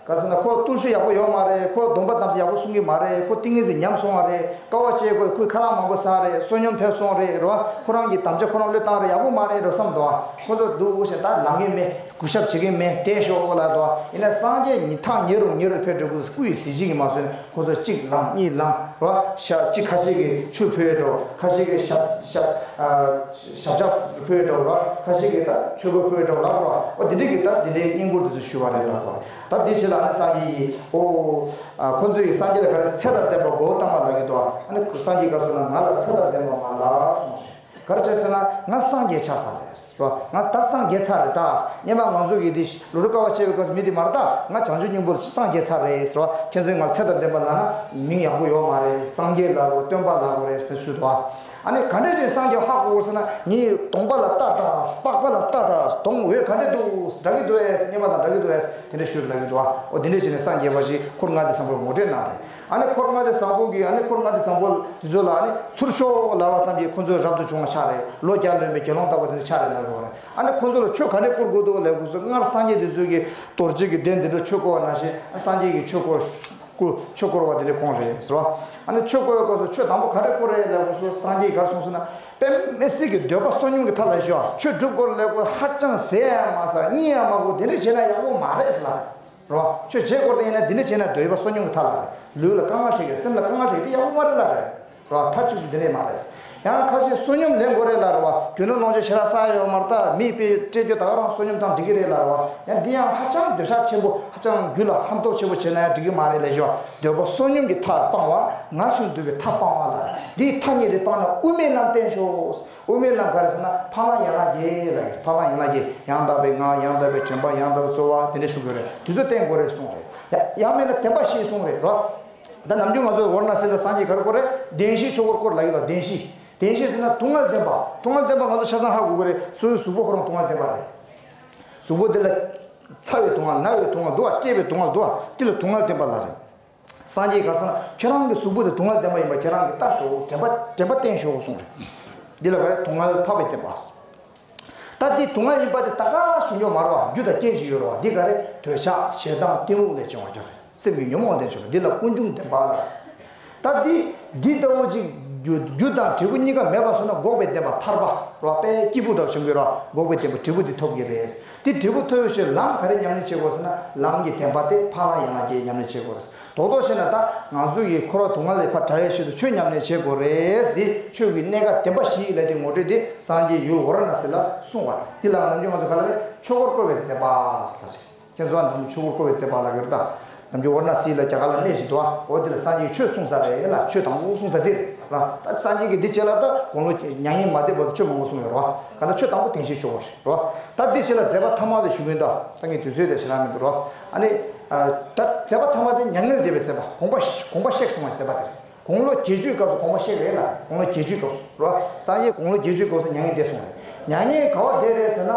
ག་ཟེར་ན་ཁོ་བརྟུལ་ཞུགས་ཡག་པོ་ཡོད་མ་རེད། ཁོ་སྡོམ་པ་དམ་ཚིག་ཡག་པོ་སྲུང་གི་མ་རེད། ཁོ་ཏིང་ངེ་འཛིན་ཉམས་སོང་བ་རེད། དཀའ་བ་སྤྱད་དགོས། ཁོས་ཁ་ལག་མང་པོ་ཟ་རེད། བསོད་སྙོམས་ཕེབས་སོང་རེད་ར། ཁོ་རང་གི་དམ་བཅའ་ཁོ་རང་བློས་བཏང་རེད། ཡག་པོ་མ་རེད་ར་བསམ་འདུག་ཁོ་ཚོ་འདུག་ཞེས་ད་ལངས་ཀྱི་མེད། གུས་ཞབས་བྱེད་ཀྱི་མེད། བསྡད་ཤོག་ལབ་འདུག་ཡིན་ན་སངས་རྒྱས་ཉི་ཐག་ཉེ་རུ་ཉེ་རུ་ཕེབས་འགྲོ་དུས་སྐུ་ཡི་གཟི་བརྗིད་ཀྱིས་མ་བཟོད་ནས་ཁོ་ཚོ་གཅིག་ལངས་གཉིས་ལངས་ར། ཤ་གཅིག་ཁ་ཤས་ཀྱིས་ཆུ་ཕུལ་འགྲོ། ཁ་ཤས་ཀྱིས་ཞབས་ཞབས་ཨ་ཞབས་ཕྱག་ཕུལ་འགྲོ་ར། ཁ་ཤས་ཀྱིས་ད་ཆོས་གོས་ཕུལ་འགྲོ་ལབ་ར། ཨོ་དེ་འདྲས་ཀྱི་ད་དེ་འདྲའི་བསྙེན་བཀུར་དེ་ཚོ་ཞུ་བ་རེད་ལབ་ར། ད་དེ་ཕྱི་ལ་ཨ་ནི་སངས་རྒྱས་ཀྱིས་ཨོ་ཨ་ཁོ་ཚོ་ཡིས་སངས་རྒྱས་ལ་ག་རེ་ཚེ་དང་ལྡན་པ་གོའུ་ཏ་མ་ལབ་ཀྱི་འདུག་ཨ་ནི་སངས་རྒྱས་ག་ཟེར་ན་ང་ལ་ཚེ་དང་ལྡན་པ་མ་ལབ་གསུངས་ཤིང་། ག་རེ་བྱས་ཟེར་ན་ང་སངས་རྒྱས་ཆགས་ཚར་རེད་རོ། ང་ད་སངས་རྒྱས་ཚར་རེད། ད་སྔོན་མ་ང་ཚོ་གི་དེ་ལོ་རུ་དཀའ་བ་སྤྱད་པའི་སྐབས་སུ་མི་དེ་མ་རེད། ད་ང་བྱང་ཆུབ་སྙིང་པོར་སངས་རྒྱས་ཚར་རེད་ཟེར་བ། ཁྱེད་ཚོས་ང་ཚེ་དང་ལྡན་པ་ལབ་ན་མིང་ཡག་པོ་ཡོད་མ་རེད། སངས་རྒྱས་ལབ་དགོས། སྟོན་པ་ལབ་དགོས་རེད་ཟེར་ཞུས་འདུག་ཨ་ནི་ག་འདྲ་ཞིག་སངས་རྒྱས་ཧ་གོ་དགོས་ཟེར་ན་ངས་གདོང་པ་ལ་ལྟ་དང་པགས་པ་ལ་ལྟ་དང་གདོང་འོད་ག་འདྲ་འདུག་འདྲ་གི་འདུག་ཨེ་སྔོན་མ་དང་འདྲ་གི་འདུག་ཨེ་དེ་འདྲ་ཞུས་ལབ་ཀྱི་འདུག་ཨ་འོ་དེ་འདྲ་བྱས་ནས་སངས་རྒྱས་པ་ཞིག་འཁོར་ལྔ་སྡེ་བཟང་པོས་ངོ་སྤྲོད་གནང་རེད། ཨ་ནི་འཁོར་ལྔ་སྡེ་བཟང་པོ་གིས་ཨ་ནི་འཁོར་ལྔ་སྡེ་བཟང་པོ་དེ་ཚོ་ལ་ཨ་ནི་ཚུར་ཤོག་ལབ་པ་ཙམ་གྱིས་ཁོ་ཚོ་རབ་ཏུ་བྱུང་བ་ཆགས་རེད། ལོ་བརྒྱ་ལོན་པའི་དགེ་སློང་ལྟ་བུ་དེ་འདྲ་ཆགས་རེད་ལབ་དགོས་རེད། ཨ་ནི་ཁོ་ཚོ་ལ་ཆོས་ག་འདྲས་བསྐུར་དགོས་འདུག་ལབ་དུས་སུ་སྔར་སངས་རྒྱས་དེ་ཚོ་གིས་རྡོ་རྗེ་གི་གདན་འདི་འདྲ་ཆོས་བསྐོར་བ་ནང་བཞིན་སངས་རྒྱས་ཀྱིས་ཆོས་བསྐོར། ཆོས་སྐོར་བ་དེ་འདྲའི་ཁོང་རེད་ཟེར་བ། ཨ་ནི་ཆོས་སྐོར་བའི་སྐབས་སུ་ཆོས་དང་པོ་ག་རེ་སྐོར་རེད་ལབ་སྐབས་སུ་སངས་རྒྱས་ཀྱིས་ག་རེ་གསུངས་ཟེར་ན། དཔེ་མི་སྲིད་ཀྱི་འདོད་པ་བསོད་སྙོམས་ཀྱི་མཐའ་ལ་ཞོག་ཆོས་སྒྲུབ་དགོས་ལབ་སྐབས་ཧ་ཅང་ཟེར་ཡང་མ་ཟ་གཉིད་ཡང་མ་ཁུག་དེ་འདྲ་བྱས་ན་ཡག་པོ་མ་རེད་ཟེར་ལ། རོ། ཆོས་བྱེད་སྐོར་དེ་ཡིན་ན་འདི་འདྲ་བྱས་ན་འདོད་པ་བསོད་སྙོམས་ཀྱི་མཐའ་ལ་རེད། ལུས་ལ་དཀའ་ངལ་འཕྲད་ཀྱི་རེད། སེམས་ལ་དཀའ་ངལ་འཕྲད་ཀྱི་དེ་ཡག་པོ་མ་རེད་ལ་རེད། རོ། མཐའ་གཅིག་ཏུ་འདི་འདྲས་མ་རེད། ཡང་ཁ་ཤས་བསོད་སྙོམས་ལེན་དགོས་རེད་ལ་རོ། རྒྱུ་ནོར་ལོངས་སྤྱོད་ཞེ་དྲག་བསགས་ཡོད་མ་རེད། ད་མི་དཔེ་སྤྲད་རྒྱུ་ད་ག་རང་བསོད་སྙོམས་དང་འགྲིག་གི་རེད་ལ་རོ། ཡང་འདི་ཡང་ཧ་ཅང་འདོད་ཆགས་ཆེན་པོ་ཧ་ཅང་རྒྱུ་ལ་ཧམ་ཐོག་ཆེན་པོ་བྱས་ན་ཡང་འགྲིག་གི་མ་རེད་ལ་ཞོ། འདོད་པ་བསོད་སྙོམས་ཀྱི་མཐའ་སྤང་བ། ངར་ཤུགས་འདུས་པའི་མཐའ་སྤང་བ་ལ། འདིའི་མཐའ་གཉིས་དེ་སྤངས་ན་དབུ་མའི་ལམ་བསྟེན་ཤོག་དབུ་མའི་ལམ་ག་རེ་ཟེར་ན་འཕགས་ལམ་ཡན་ལག་བརྒྱད་ལ། འཕགས་ལམ་ཡན་ལག་བརྒྱད། ཡང་དག་པའི་ངག་ཡང་དག་པའི་དྲན་པ་ཡང་དག་པའི་རྩོལ་བ་དེ་འདྲ་ཞུ་དགོས་རེད། དེ་ཚོ་བསྟེན་དགོས་རེད་གསུངས་རེད། ཡ་ཡང་མིན་ན་བདེན་པ་བཞི་གསུངས་རེད་རོ། ད་ནམ་རྒྱུན་ང་ཚོ་ཝཱ་ར་ཎ་སི་ལ་སངས་རྒྱས་ག་རེ་སྐོར་རེད། བདེན་བཞིའི་ཆོས་འཁོར་སྐོར་ལ་ཡོད་ལ་བདེན་བཞི། བདེན་བཞི་ཟེར་ན་སྡུག་བསྔལ་བདེན་པ། སྡུག་བསྔལ་བདེན་པ་ང་ཚོ་ཆ་ཚང་ཧ་གོ་གི་རེད། སོ་སོའི་གཟུགས་པོ་ཁོ་རང་སྡུག་བསྔལ་བདེན་པ་རེད། གཟུགས་པོ་འདི་ལ་ཚ་བའི་སྡུག་བསྔལ་ན་བའི་སྡུག་བསྔལ་འདུག་བ། བཀྲེས་པའི་སྡུག་བསྔལ་འདུག་བ། འདི་ལ་སྡུག་བསྔལ་བདེན་པ་ལ་རེད། སངས་རྒྱས་ག་རེ་ཟེར་ན་ཁྱེད་རང་གི་གཟུགས་པོ་དེ་སྡུག་བསྔལ་བདེན་པ་ཡིན་པ་ཁྱེད་རང་གིས་ལྟ་ཤོག་དྲན་པ་དྲན་པ་བསྟེན་ཤོག་གསུངས་རེད། འདི་ལ་ག་རེ་སྡུག་བསྔལ་འཕགས་པའི་བདེན་པ། ད་འདི་སྡུག་བསྔལ་ཡིན་པ་དེ་ད་ག་བྱུང་ཡོད་མ་རེད་བ། རྒྱུ་དང་རྐྱེན་ཞིག་ཡོད་རེད་བ། འདི་ག་རེ་འདོད་ཆགས་ཞེ་སྡང་གཏི་མུག་ལས་བྱུང་བ་ཅིག་རེད། སེམས་ཀྱི་ཉོན་མོངས་ལས་བྱུང་བ་འདི་ལ་ཀུན་འབྱུང་བདེན་པ་ལ། ད་འདི་འདི་ལྟ་བུ་ཅིག་རྒྱུ་རྒྱུ་དང་འབྲས་བུ་གཉིས་ཀ་མེད་པ་སོང་ན་འགོག་པའི་བདེན་པ་ཐར་པ་རེད་བ། དཔེ་སྐྱིད་པོ་འདྲ་བྱུང་གི་རེད་བ། འགོག་པའི་བདེན་པ་འབྲས་བུ་འདི་ཐོབ་ཀྱི་རེད། འདི་འབྲས་བུ་ཐོབ་ཡོད་ཕྱིར་ལམ་ག་རེ་ཉམས་ལེན་བྱེད་དགོས་ཟེར་ན་ལམ་གྱི་བདེན་པ་དེ་འཕགས་ལམ་ཡན་ལག་བརྒྱད་ཉམས་ལེན་བྱེད་དགོས་རེད། རྡོག་རྡོག་བྱས་ན་ད་ང་ཚོ་ཡི་འཁོར་བ་སྡུག་བསྔལ་ལས་ཕར་བྲལ་བའི་ཆེད་དུ་ཆོས་ཉམས་ལེན་བྱེད་དགོས་རེད། འདི་ཆོས་ཀྱི་གནད་འགག་བདེན་པ་བཞི་ལ་དེ་ངོ་སྤྲོད་དེ་སངས་རྒྱས་ཡུལ་ཝཱ་ར་ཎ་སི་ལ་གསུངས་པ། འདི་ལ་ནམ་རྒྱུན་ང་ཚོ་ག་ལ་རེད། ཆོས་འཁོར་བསྐོར་བའི་མཛད་པ་ཟེར་ལ་རེད། ཁྱེད་ཚོ་ནམ་ཆོས་འཁོར་བསྐོར་བའི་མཛད་པ་ལ་གིར་ད། ནམ་རྒྱུན་ཝཱ་ར་ཎ་སི་ལ་རྒྱ་གར་ལ་གནས་བཞིན་འདུག་ཨ། འོ་འདི་ལ་སངས་རྒྱས་ཆོས་གསུངས་ས་རེད་ལ། ཆོས་དང་པོ་གསུངས་ས་འདི་རེད་ལ། ད་སངས་རྒྱས་ཀྱིས་འདི་བྱས་ལ་ད་དགུང་ལོ་མྱ་ངན་མ་འདས་བར་ཆོས་མང་པོ་གསུངས་ཡོད་རེད་བ། ག་ད་ཆོས་དང་པོ་བདེན་བཞིའི་ཆོས་འཁོར་རེད་བ། ད་འདི་བྱས་ལ་མཛད་པ་ཐ་མ་དེ་ཞུ་གིན་ད། ད་ངས་དུས་ཚོད་དེ་ཞེ་དྲག་མི་འདུག་རེད་བ། ཨ་ནི། ད་མཛད་པ་ཐ་མ་དེ་མྱ་ངན་འདས་པའི་མཛད་པ། དགོངས་པ་དགོངས་པ་གཤེགས་སོང་བའི་མཛད་པ་དེ་རེད། དགུང་ལོ་བརྒྱད་ཅུའི་སྐབས་སུ་དགོངས་པ་གཤེགས་རེད་ལ། དགུང་ལོ་བརྒྱད་ཅུའི་སྐབས་སུ་རོ། སངས་རྒྱས་དགུང་ལོ་བརྒྱད་ཅུའི་སྐབས་སུ་མྱ་ངན་འདས་སོང་རེད། མྱ་ངན་ག་བ་འདས་རེད་ཟེར་ན།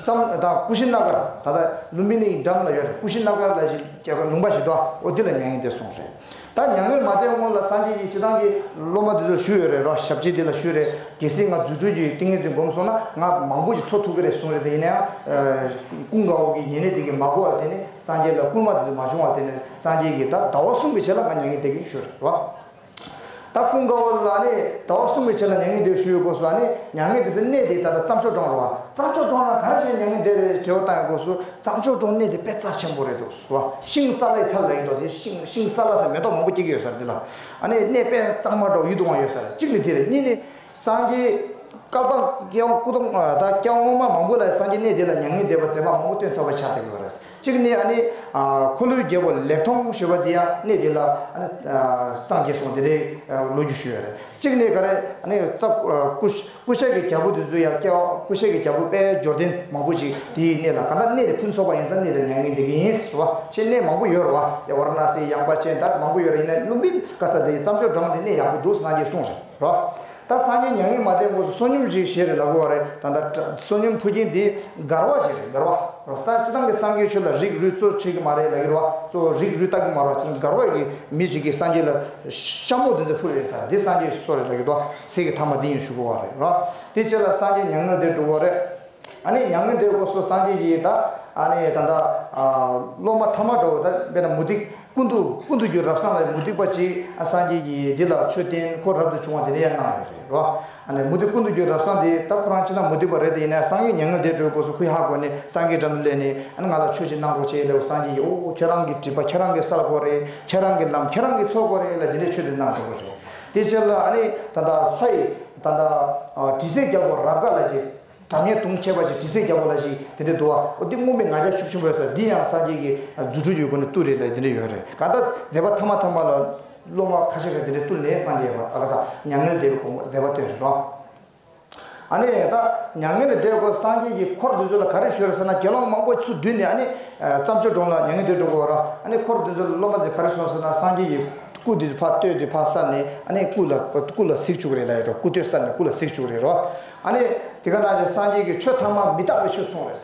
ཙམ་དང་ཀུ་ཤི་ན་གར་ད་ལྟ་ལུམ་བི་ནིའི་འགྲམ་ལ་ཡོད་རེད། ཀུ་ཤི་ན་གར་ལ་ཞིག་རྒྱ་གར་ལུང་པ་ཞིག་འདུག་འོ་འདི་ལ་མྱ་ངན་འདས་སོང་རེད། ད་མྱ་ངན་མ་འདས་སྔོན་ལ་སངས་རྒྱས་ཀྱི་སྤྱི་བཏང་གི་སློབ་མ་དེ་ཚོ་ཞུས་ཡོད་རེད་རོ། ཞབས་ཕྱི་དེ་ལ་ཞུས་རེད། གལ་སྲིད་ང་རྫུ་འཕྲུལ་གྱི་ཏིང་ངེ་འཛིན་སྒོམ་སོང་ན་ང་མང་པོ་ཞིག་འཚོ་ཐུབ་ཀྱི་རེད་གསུངས་རེད། དེ་ཡིན་ན་ཡང་། ཀུན་དགའ་བོ་གི་ཉེ་གནས་དེ་གིས་མ་གོ་བར་དེ་ནས་སངས་རྒྱས་ལ་སྐུལ་མ་དེ་ཚོ་མ་བྱུང་བར་དེ་ནས་སངས་རྒྱས་ཀྱིས་ད་ཟླ་བ་གསུམ་གྱི་རྗེས་ལ་ང་མྱ་ངན་འདས་ཀྱི་ཡིན་ཞུས་རེད་རོ། ད་ཀུན་དགའ་བོ་ལ་ནི་ཟླ་བ་གསུམ་གྱི་རྗེས་ལ་མྱ་ངན་འདས་ཞུ་ཡོད་སྐབས་སུ་ཨ་ནི་མྱ་ངན་འདས་སའི་གནས་དེ་ད་ལྟ་རྩྭ་མཆོག་གྲོང་རེད་བ། རྩྭ་མཆོག་གྲོང་ལ་ག་རེ་བྱས་མྱ་ངན་འདས་རེད་དྲི་བ་བཏང་ཡོད་སྐབས་སུ་རྩྭ་མཆོག་གྲོང་གནས་དེ་དཔེ་རྩ་ཆེན་པོ་རེད་འདུག་བ། ཤིང་སཱ་ལའི་ཚལ་ལ་ཡིན་འདུག་དེ་ཤིང་ཤིང་སཱ་ལ་ཟེར་མེ་ཏོག་མང་པོ་སྐྱེ་གི་ཡོད་ས་རེད། དེ་ལ་ཨ་ནི་གནས་དཔེ་གཙང་མ་འདྲ་བོ་ཡིད་དུ་འོང་ཡོད་ས་རེད། གཅིག་ནི་དེ་རེད། གཉིས་ནི། སངས་རྒྱས་བསྐལ་པ་སྐྱེ་བ་སྐུ་གདུང་ད་སྐྱེ་བ་སྔོན་མ་མང་པོ་ལ་སངས་རྒྱས་གནས་དེ་ལ་མྱ་ངན་འདས་པ་མཛད་པ་མང་པོ་སྟོན་ཚར་བ་ཆགས་བསྡད་ཡོད་རེད། གཅིག་ནི་ཨ་ནི། འཁོར་ལོའི་རྒྱལ་པོ་ལེགས་མཐོང་ཞེས་པ་དེ་ཡང་གནས་དེ་ལ་ཨ་ནི། སངས་རྒྱས་སོང་དེ་འདྲའི་ལོ་རྒྱུས་ཞུས་ཡོད་རེད། གཅིག་ནི་ག་རེ་ཨ་ནི་ཙ་ཀུ་ཤ་ཀུ་ཤ་གི་རྒྱལ་པོ་དེ་ཚོ་ཡང་སྐྱེ་བ་ཀུ་ཤ་གི་རྒྱལ་པོ་དཔེ་འབྱོར་ལྡན་མང་པོ་ཞིག་དེའི་གནས་ལ་ག་ད་གནས་དེ་ཕུན་ཚོགས་པ་ཡིན་ཙང་གནས་དེ་མྱ་ངན་འདས་ཀྱི་ཡིན་ཟེར་བ་ཞེས་གནས་མང་པོ་ཡོད་རེད་བ། ཡ་ཝཱ་ར་ཎ་སི་ཡངས་པ་ཅན་ད་མང་པོ་ཡོད་རེད། ཡིན་ན་ལུམ་བི་ནི་ག་ས་དེ་རྩྭ་མཆོག་གྲོང་དེ་གནས་ཡག་པོ་འདུག་སངས་རྒྱས་གསུངས་རེད་རོ། ད་སངས་རྒྱས་མྱ་ངན་མ་འདས་སྐབས་སུ་བསོད་སྙོམས་ཅིག་བཞེས་རེད་ལབ་དགོས་པ་རེད། ད་ལྟ་བསོད་སྙོམས་ཕུལ་མཁན་དེ་མགར་བ་ཞིག་རེད། མགར་བ་རོ། ས་སྤྱི་བཏང་གི་སངས་རྒྱས་ཆོས་ལ་རིགས་རུས་གཙོ་ཆེ་གི་མ་རེད་ལབ་ཀྱི་རེད་བ། གཙོ་བོ་རིགས་རུས་ལྟ་གི་མ་རེད་བ། མགར་བ་གི་མི་ཞིག་གིས་སངས་རྒྱས་ལ་ཤ་མོ་དེ་ཚོ་ཕུལ་རེད་ཟེར། འདི་སངས་རྒྱས་སོ་རེད་ལབ་ཀྱི་འདུག་ཚིག་གི་ཐ་མ་འདི་ཡིན་ཞུ་དགོས་པ་རེད་རོ། དེ་རྗེས་ལ་སངས་རྒྱས་མྱ་ངན་འདས་འགྲོ་གི་རེད། ཨ་ནི་མྱ་ངན་འདས་སྐབས་སུ་སངས་རྒྱས་ཀྱིས་ད་ཨ་ནི་ད་ལྟ་སློབ་མ་ཐ་མ་འདྲ་བོ་ད་དཔེར་ན་མུ་སྟེགས་ཀུན་ཏུ་ཀུན་ཏུ་རྒྱུ་རབ་གསང་ལ་མུ་སྟེགས་པ་ཅིག་ཨ་སངས་རྒྱས་ཀྱིས་འདི་ལ་ཆོས་བསྟན་ཁོ་རབ་ཏུ་བྱུང་བ་དེ་འདྲ་ཡང་གནང་ཡོད་རེད་རོ། ཨ་ནི་མུ་སྟེགས་ཀུན་ཏུ་རྒྱུ་རབ་གསང་དེ་ད་ཁོ་རང་སྤྱིར་བཏང་མུ་སྟེགས་པ་རེད། དེ་ཡིན་ན་སངས་རྒྱས་མྱ་ངན་འདས་འགྲོ་སྐབས་སུ་ཁོས་ཧ་གོ་ནས་སངས་རྒྱས་འགྲམ་དུ་སླེབས་ནས་ཨ་ནི་ང་ལ་ཆོས་ཅིག་གནང་རོགས་བྱེད་ལབ། སངས་རྒྱས་ཀྱིས་ཨོ་ཁྱེད་རང་གི་སྒྲིབ་པ་ཁྱེད་རང་གིས་བསལ་དགོས་རེད། ཁྱེད་རང་གི་ལམ་ཁྱེད་རང་གིས་འཚོལ་དགོས་རེད་ལབ་དེ་འདྲའི་ཆོས་དེ་གནང་འགྲོ་གི་རེད། དེ་རྗེས་ལ་ཨ་ནི་ད་ལྟ་ལྷ་ཡི་ད་ལྟ་དྲི་ཟའི་རྒྱལ་པོ་རབ་དགའ་ལ་ཅིག་དྲང་ངེས་དུང་ཁྱེར་བ་ཞིག་དྲི་ཟའི་རྒྱལ་པོ་ལ་ཞིག་དེ་འདྲ་འདུག་བ། འོ་འདི་མངོན་པའི་ང་རྒྱལ་ཤུགས་ཆེན་པོ་ཡོད་ས། འདི་ཡང་སངས་རྒྱས་ཀྱིས་རྫུ་འཕྲུལ་གྱི་སྒོ་ནས་བཏུལ་རེད་ལ་དེ་འདྲ་ཡོད་རེད། གང་ལྟར་མཛད་པ་ཐ་མ་ཐ་མ་ལ་སློབ་མ་ཁ་ཤས་ཀྱིས་དེ་འདྲ་བཏུལ་ནས་སངས་རྒྱས་པ་ཨ་ཁ་ས་མྱ་ངན་འདས་པའི་དགོངས་པ་མཛད་པ་སྟོན་རེད་རོ། ཨ་ནི་ད་མྱ་ངན་ལས་འདས་སྐབས་སངས་རྒྱས་ཀྱིས་འཁོར་འདི་ཚོ་ལ་ག་རེ་ཞུས་རེད་ཟེར་ན། དགེ་སློང་མང་པོ་ཚུར་བསྡུས་ནས་ཨ་ནི་རྩྭ་མཆོག་གྲོང་ལ་མྱ་ངན་འདས་འགྲོ་གི་ཡོད་ར། ཨ་ནི་འཁོར་འདི་ཚོ་ལ་སློབ་མ་དེ་ག་རེ་གསུངས་ཟེར་ན། སངས་རྒྱས་ཀྱིས་སྐུ་འདི་ཕར་བསྟོད་དེ་ཕར་བསལ་ནས་ཨ་ནི་སྐུ་ལ་སྐུ་ལ་གཟིགས་བཅུག་རེད་ལབ་ཡོད་ར། སྐུ་བསྟོད་བསལ་ནས་སྐུ་ལ་གཟིགས་བཅུག་རེད་ར། ཨ་ནི་དེ་ག་ནང་བཞིན་སངས་རྒྱས་ཀྱིས་ཆོས་ཐ་མ་མི་རྟག་པའི་ཆོས་གསུངས་རེད།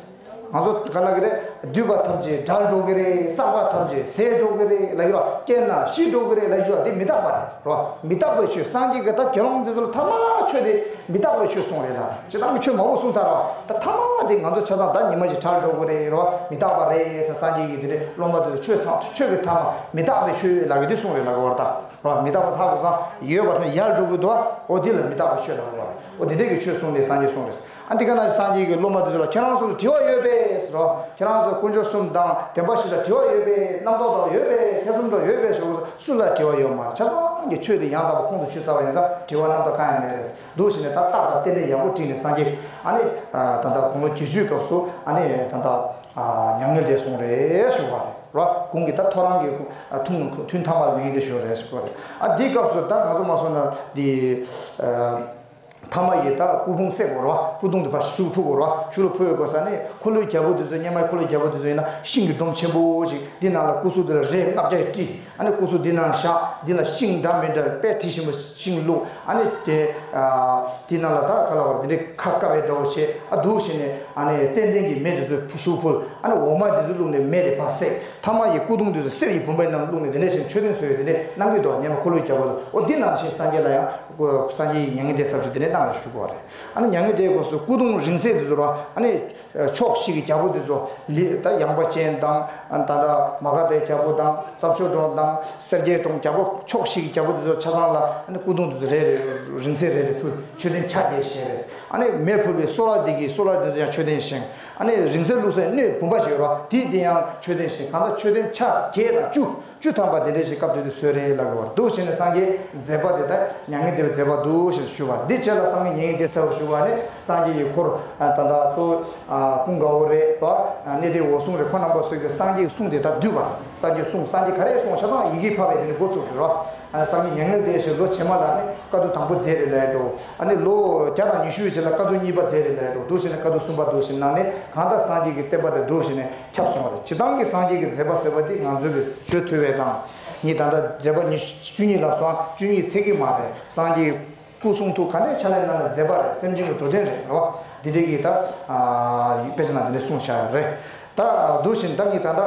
ང་ཚོ་ག་ལ་གི་རེད། འདུས་པ་ཐམས་ཅད་བྲལ་འགྲོ་གི་རེད། བསགས་པ་ཐམས་ཅད་ཟད་འགྲོ་གི་རེད་ལ་ཡོད་ར། སྐྱེས་ན་ཤི་འགྲོ་གི་རེད་ལ་ཡོད་ར། དེ་མི་རྟག་པ་རེད་ར། མི་རྟག་པའི་ཆོས། སངས་རྒྱས་ཀྱི་ད་དགེ་སློང་འདི་ཚོ་ལ་ཐ་མ་ཆོས་དེ་མི་རྟག་པའི་ཆོས་གསུངས་རེད་ལ། སྤྱིར་བཏང་གི་ཆོས་མང་པོ་གསུངས་ཚར་ར། ད་ཐ་མ་དེ་ང་ཚོ་ཆ་ཚང་ད་ཉི་མ་ཞིག་བྲལ་འགྲོ་གི་རེད་ར། མི་རྟག་པ་རེད་ཟེར། སངས་རྒྱས་ཀྱི་དེ་རེད། སློབ་མ་དེ་ཚོ་ཆོས་ཚང་ཆོས་ཀྱི་ཐ་མ་མི་རྟག་པའི་ཆོས་ལ་གི་དེ་གསུངས་རེད་ལ་གི་བར་ད་ར། མི་རྟག་པ་ཚ་གུ་སང་ཡོད་པ་ཐམས་ཅད་ཡལ་འགྲོ་གི་འདུག་འོ་དེ་ལ་མི་རྟག་པའི་ཆོས་ལ་གི་བར། འོ་དེ་འདྲས་ཀྱི་ཆོས་གསུངས་ནས་སངས་རྒྱས་གསུངས་རེད། ཨ་འདི་ག་ན་སངས་རྒྱས་ཀྱི་སློབ་མ་དེ་ཚོ་ལ་ཁྱེད་རང་ཚོ་ལ་དྲི་བ་ཡོད་པས་ཟེར་རོ། ཁྱེད་རང་ཚོ་དཀོན་མཆོག་གསུམ་དང་བདེན་པ་བཞི་ལ་དྲི་བ་ཡོད་པས། རྣམ་རྟོག་དང་ཡོད་པས། ཐེ་ཚོམ་དང་ཡོད་པས་ཞེས་སུ་ལ་དྲི་བ་ཡོད་མ་རེད། ཆ་ཚང་གི་ཆོས་དེ་ཡང་དག་པ་ཁོང་དུ་ཆུད་ཚར་བ་ཡིན་ཙང་དྲི་བ་རྣམ་རྟོག་གང་ཡང་མེད་རེད་འདུག་ཞེས་ནས་ད་རྟགས་དང་རྟེན་འབྲེལ་ཡག་པོ་བསྒྲིགས་ནས་སངས་རྒྱས་ཨ་ནི་ད་ལྟ་དགུང་ལོ་བརྒྱད་ཅུའི་སྐབས་སུ་ཨ་ནི་ད་ལྟ་མྱ་ངན་འདས་སོང་རེད་ཞུ་བ་རེད་རོ། དགུང་གི་ད་ཐོ་རངས་ཀྱི་ཐུན་ཐུན་ཐ་མ་ལ་མྱ་ངན་འདས་ཞུ་བ་རེད་ཞུ་བ་རེད། ཨ་འདིའི་སྐབས་སུ་ད་ང་ཚོ་མ་སོང་ན་འདི། ཐ་མ་ཡི་ད་སྐུ་ཕུང་བསྲེག་དགོས་རེད་བ། སྐུ་གདུང་དེ་ཕར་ཤུགས་ཕུལ་དགོས་རེད་བ། ཤུགས་ལ་ཕུལ་དགོས་ས་ནི་འཁོར་ལོའི་རྒྱལ་པོ་དེ་ཚོ་སྔོན་མའི་འཁོར་ལོའི་རྒྱལ་པོ་དེ་ཚོ་ཡིན་ན་ཤིང་གི་སྒྲོམ་ཆེན་པོ་ཞིག་འདི་ནང་ལ་སྐུ་གཟུགས་དེ་ལ་རས་ལྔ་བརྒྱ་དཀྲིས། ཨ་ནི་སྐུ་གཟུགས་འདི་ནང་བཞག་འདི་ལ་ཤིང་འདྲ་མི་འདྲ་དཔེ་དྲི་ཞིམ་པོ་ཤིང་བླུགས། ཨ་ནི་དེ་དེ་ནང་ལ་ད་ག་ལ་བར་དེ་འདྲའི་ཁ་བཀབ་པའི་འདྲ་བོ་བྱས། ཨ་འདུག་བྱས་ནས་ཨ་ནི་ཙན་དན་གྱི་མེ་དེ་ཚོ་ཕུ་ཤུགས་ཕུལ། ཨ་ནི་འོ་མ་དེ་ཚོ་བླུགས་ནས་མེ་དེ་ཕར་བསྲེགས། ཐ་མ་ཡི་སྐུ་གདུང་དེ་ཚོ་གསེར་གྱི་བུམ་པའི་ནང་བླུགས་ནས་དེ་འདྲ་བྱས་ནས་མཆོད་རྟེན་བཟོས་ཡོད། དེ་འདྲ་གནང་གི་འདུག་སྔོན་མ་འཁོར་ལོའི་རྒྱལ་པོ་ལ། འོ་འདི་ནང་བཞིན་སངས་རྒྱས་ལ་ཡང་སངས་རྒྱས་ཡི་མྱ་ངན་འདས་ས་ཞིག་དེ་འདྲ་གནང་རེད་ཞུ་དགོས་རེད། ཨ་ནི་མྱ་ངན་འདས་སྐབས་སུ་སྐུ་གདུང་རིང་བསྲེལ་དེ་ཚོ་ར། ཨ་ནི་ཕྱོགས་བཞི་གི་རྒྱལ་པོ་དེ་ཚོ་ལི་ད་ཡངས་པ་ཅན་དང་། ད་ལྟ་མ་ག་དྷའི་རྒྱལ་པོ་དང་། རྩྭ་མཆོག་གྲོང་དང་། སེར་སྐྱའི་གྲོང་རྒྱལ་པོ་ཕྱོགས་བཞི་གི་རྒྱལ་པོ་དེ་ཚོ་ཆ་ཚང་ལ་ཨ་ནི་སྐུ་གདུང་དེ་ཚོ་རེ་རེ་རིང་བསྲེལ་རེ་རེ་ཕུལ། མཆོད་རྟེན་ཆ་བརྒྱད་བཞེངས་རེད། ཨ་ནི་མེ་ཕུལ་བའི་སོལ་བ་དེ་གི་སོལ་བ་དེ་ཚོ་ཡང་མཆོད་རྟེན་བཞེངས། ཨ་ནི་རིང་བསྲེལ་བླུགས་སའི་སྣོད་བུམ་པ་ཞིག་ཡོད་རེད་བ། དེ་དེ་ཡང་མཆོད་རྟེན་བཞེངས། གང་ལྟར་མཆོད་རྟེན་ཆ་བརྒྱད་དང་བཅུ། བཅུ་ཐམ་པ་དེ་འདྲ་ཞིག་སྐབས་དེ་དུས་བཟོས་རེད་ལབ་ཀྱི་བར་འདུག་བྱས་ནས་སངས་རྒྱས་མཛད་པ་དེ་དག་མྱ་ངན་འདས་པའི་མཛད་པ་འདུག་ཞེས་ཞུ་བ། འདི་བྱས་ལ་སངས་རྒྱས་མྱ་ངན་འདས་ཚར་བ་ཞུ་བ་ནི་སངས་རྒྱས་ཡི་འཁོར་ད་ལྟ་གཙོ་བོ་ཀུན་དགའ་བོ་རེད་བ། གནས་བརྟན་འོད་སྲུང་རེད། ཁོ་རྣམ་པ་ཚོས་ཀྱི་སངས་རྒྱས་གསུང་དེ་དག་བསྡུས་པ། སངས་རྒྱས་གསུང་སངས་རྒྱས་ག་རེ་གསུང་ཆ་ཚང་ཡི་གེ་ཕབ་པའི་དེ་ནི་འགོ་བཙུགས་རེད་བ། སངས་རྒྱས་མྱ་ངན་འདས་ཞེས་ལོ་ཕྱེད་མ་ལ་ནི་བཀའ་བསྡུ་དང་པོ་མཛད་རེད་ལབ་འགྲོ། ཨ་ནི་ལོ་བརྒྱ་དང་ཉི་ཤུའི་རྗེས་ལ་བཀའ་བསྡུ་གཉིས་པ་མཛད་རེད་ལབ་འགྲོ། འདུག་བྱས་ནས་བཀའ་བསྡུ་གསུམ་པ་འདུག་བྱས་ནས་གནང་ནས་གང་ལྟར་སངས་རྒྱས་ཀྱི་བསྟན་པ་དེ་འདུག་བྱས་ནས་ཁྱབ་སོང་བ་རེད། སྤྱིར་བཏང་གི་སངས་རྒྱས་ཀྱི་མཛད་པ་ཟེར་བ་འདི་ང་ཚོས་ཀྱི་བརྗོད་ཐུབ་པའི་དང་། ངས་ད་ལྟ་མཛད་པ་ཉི་ཤུ་བཅུ་གཉིས་ལ་སོང་བཅུ་གཉིས་ཚད་ཀྱི་མ་རེད། སངས་རྒྱས་སྐུ་གསུང་ཐུགས་ག་ནས་ཕྱག་ལེན་གནང་ན་མཛད་པ་རེད། སེམས་ཅན་གྱི་འགྲོ་དོན་རེད་རོ། འདི་འདྲའི་གི་ད་དཔེ་ཆ་ནང་འདི་འདྲ་གསུངས་བཞག་ཡོད་རེད། ད་འདུག་བཞིན་ད་ངས་ད་ལྟ་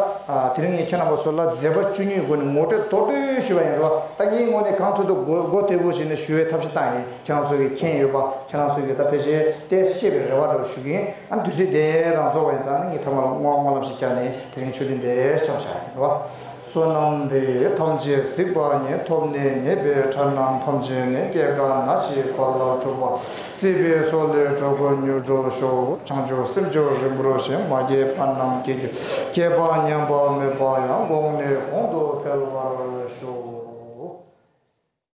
དེ་རིང་ངས་ཁྱེད་རྣམ་པ་ཚོ་ལ་མཛད་པ་བཅུ་གཉིས་སྒོ་ནས་ངོ་སྤྲོད་མདོར་བསྡུས་ཞུ་བ་ཡིན་རོ། ད་ངའི་ངོས་ནས་གང་ཐུབ་ཐུབ་མགོ་མགོ་བདེ་པོ་བྱས་ནས་ཞུ་བའི་ཐབས་ཤེས་བཏང་ཡིན། ཁྱེད་རང་ཚོ་གིས་མཁྱེན་ཡོད་པ། ཁྱེད་རང་ཚོ་གིས་ད་ཕལ་ཆེར་ཏོག་ཙམ་ཤེས་པའི་རེ་བ་འདྲ་བོ་ཞུ་གི་ཡིན། ཨ་དུས་ཚོད་དེ་རང་རྫོགས་པ་ཡིན་ཙང་ནི་ངས་ཐ་མ་ལ་བསྔོ་བ་སྨོན་ལམ་ཞིག་བརྒྱབ་ནས་དེ་རིང་མཆོད་རྟེན་འདིར་འཆམ་བཞག་ཡིན་རོ། བསོད་ནམས་འདི་ཡིས་ཐམས་ཅད་གཟིགས་པ་ཉིད། ཐོབ་ནས་ཉེས་པའི་དགྲ་རྣམས་ཕམ་བྱས་ནས། སྐྱེ་རྒ་ན་འཆིའི་རྦ་རླབས་འཁྲུགས་པ། སྲིད་པའི་མཚོ་ལས་འགྲོ་ཀུན་མྱུར་སྒྲོལ་ཤོག། བྱང་ཆུབ་སེམས་མཆོག་རིན་པོ་ཆེ། མ་སྐྱེས་པ་རྣམས་སྐྱེ་གྱུར་ཅིག། སྐྱེས་པ་ཉམས་པ་མེད་པ་ཡང་། གོང་ནས་གོང་དུ་འཕེལ་བར་ཤོག།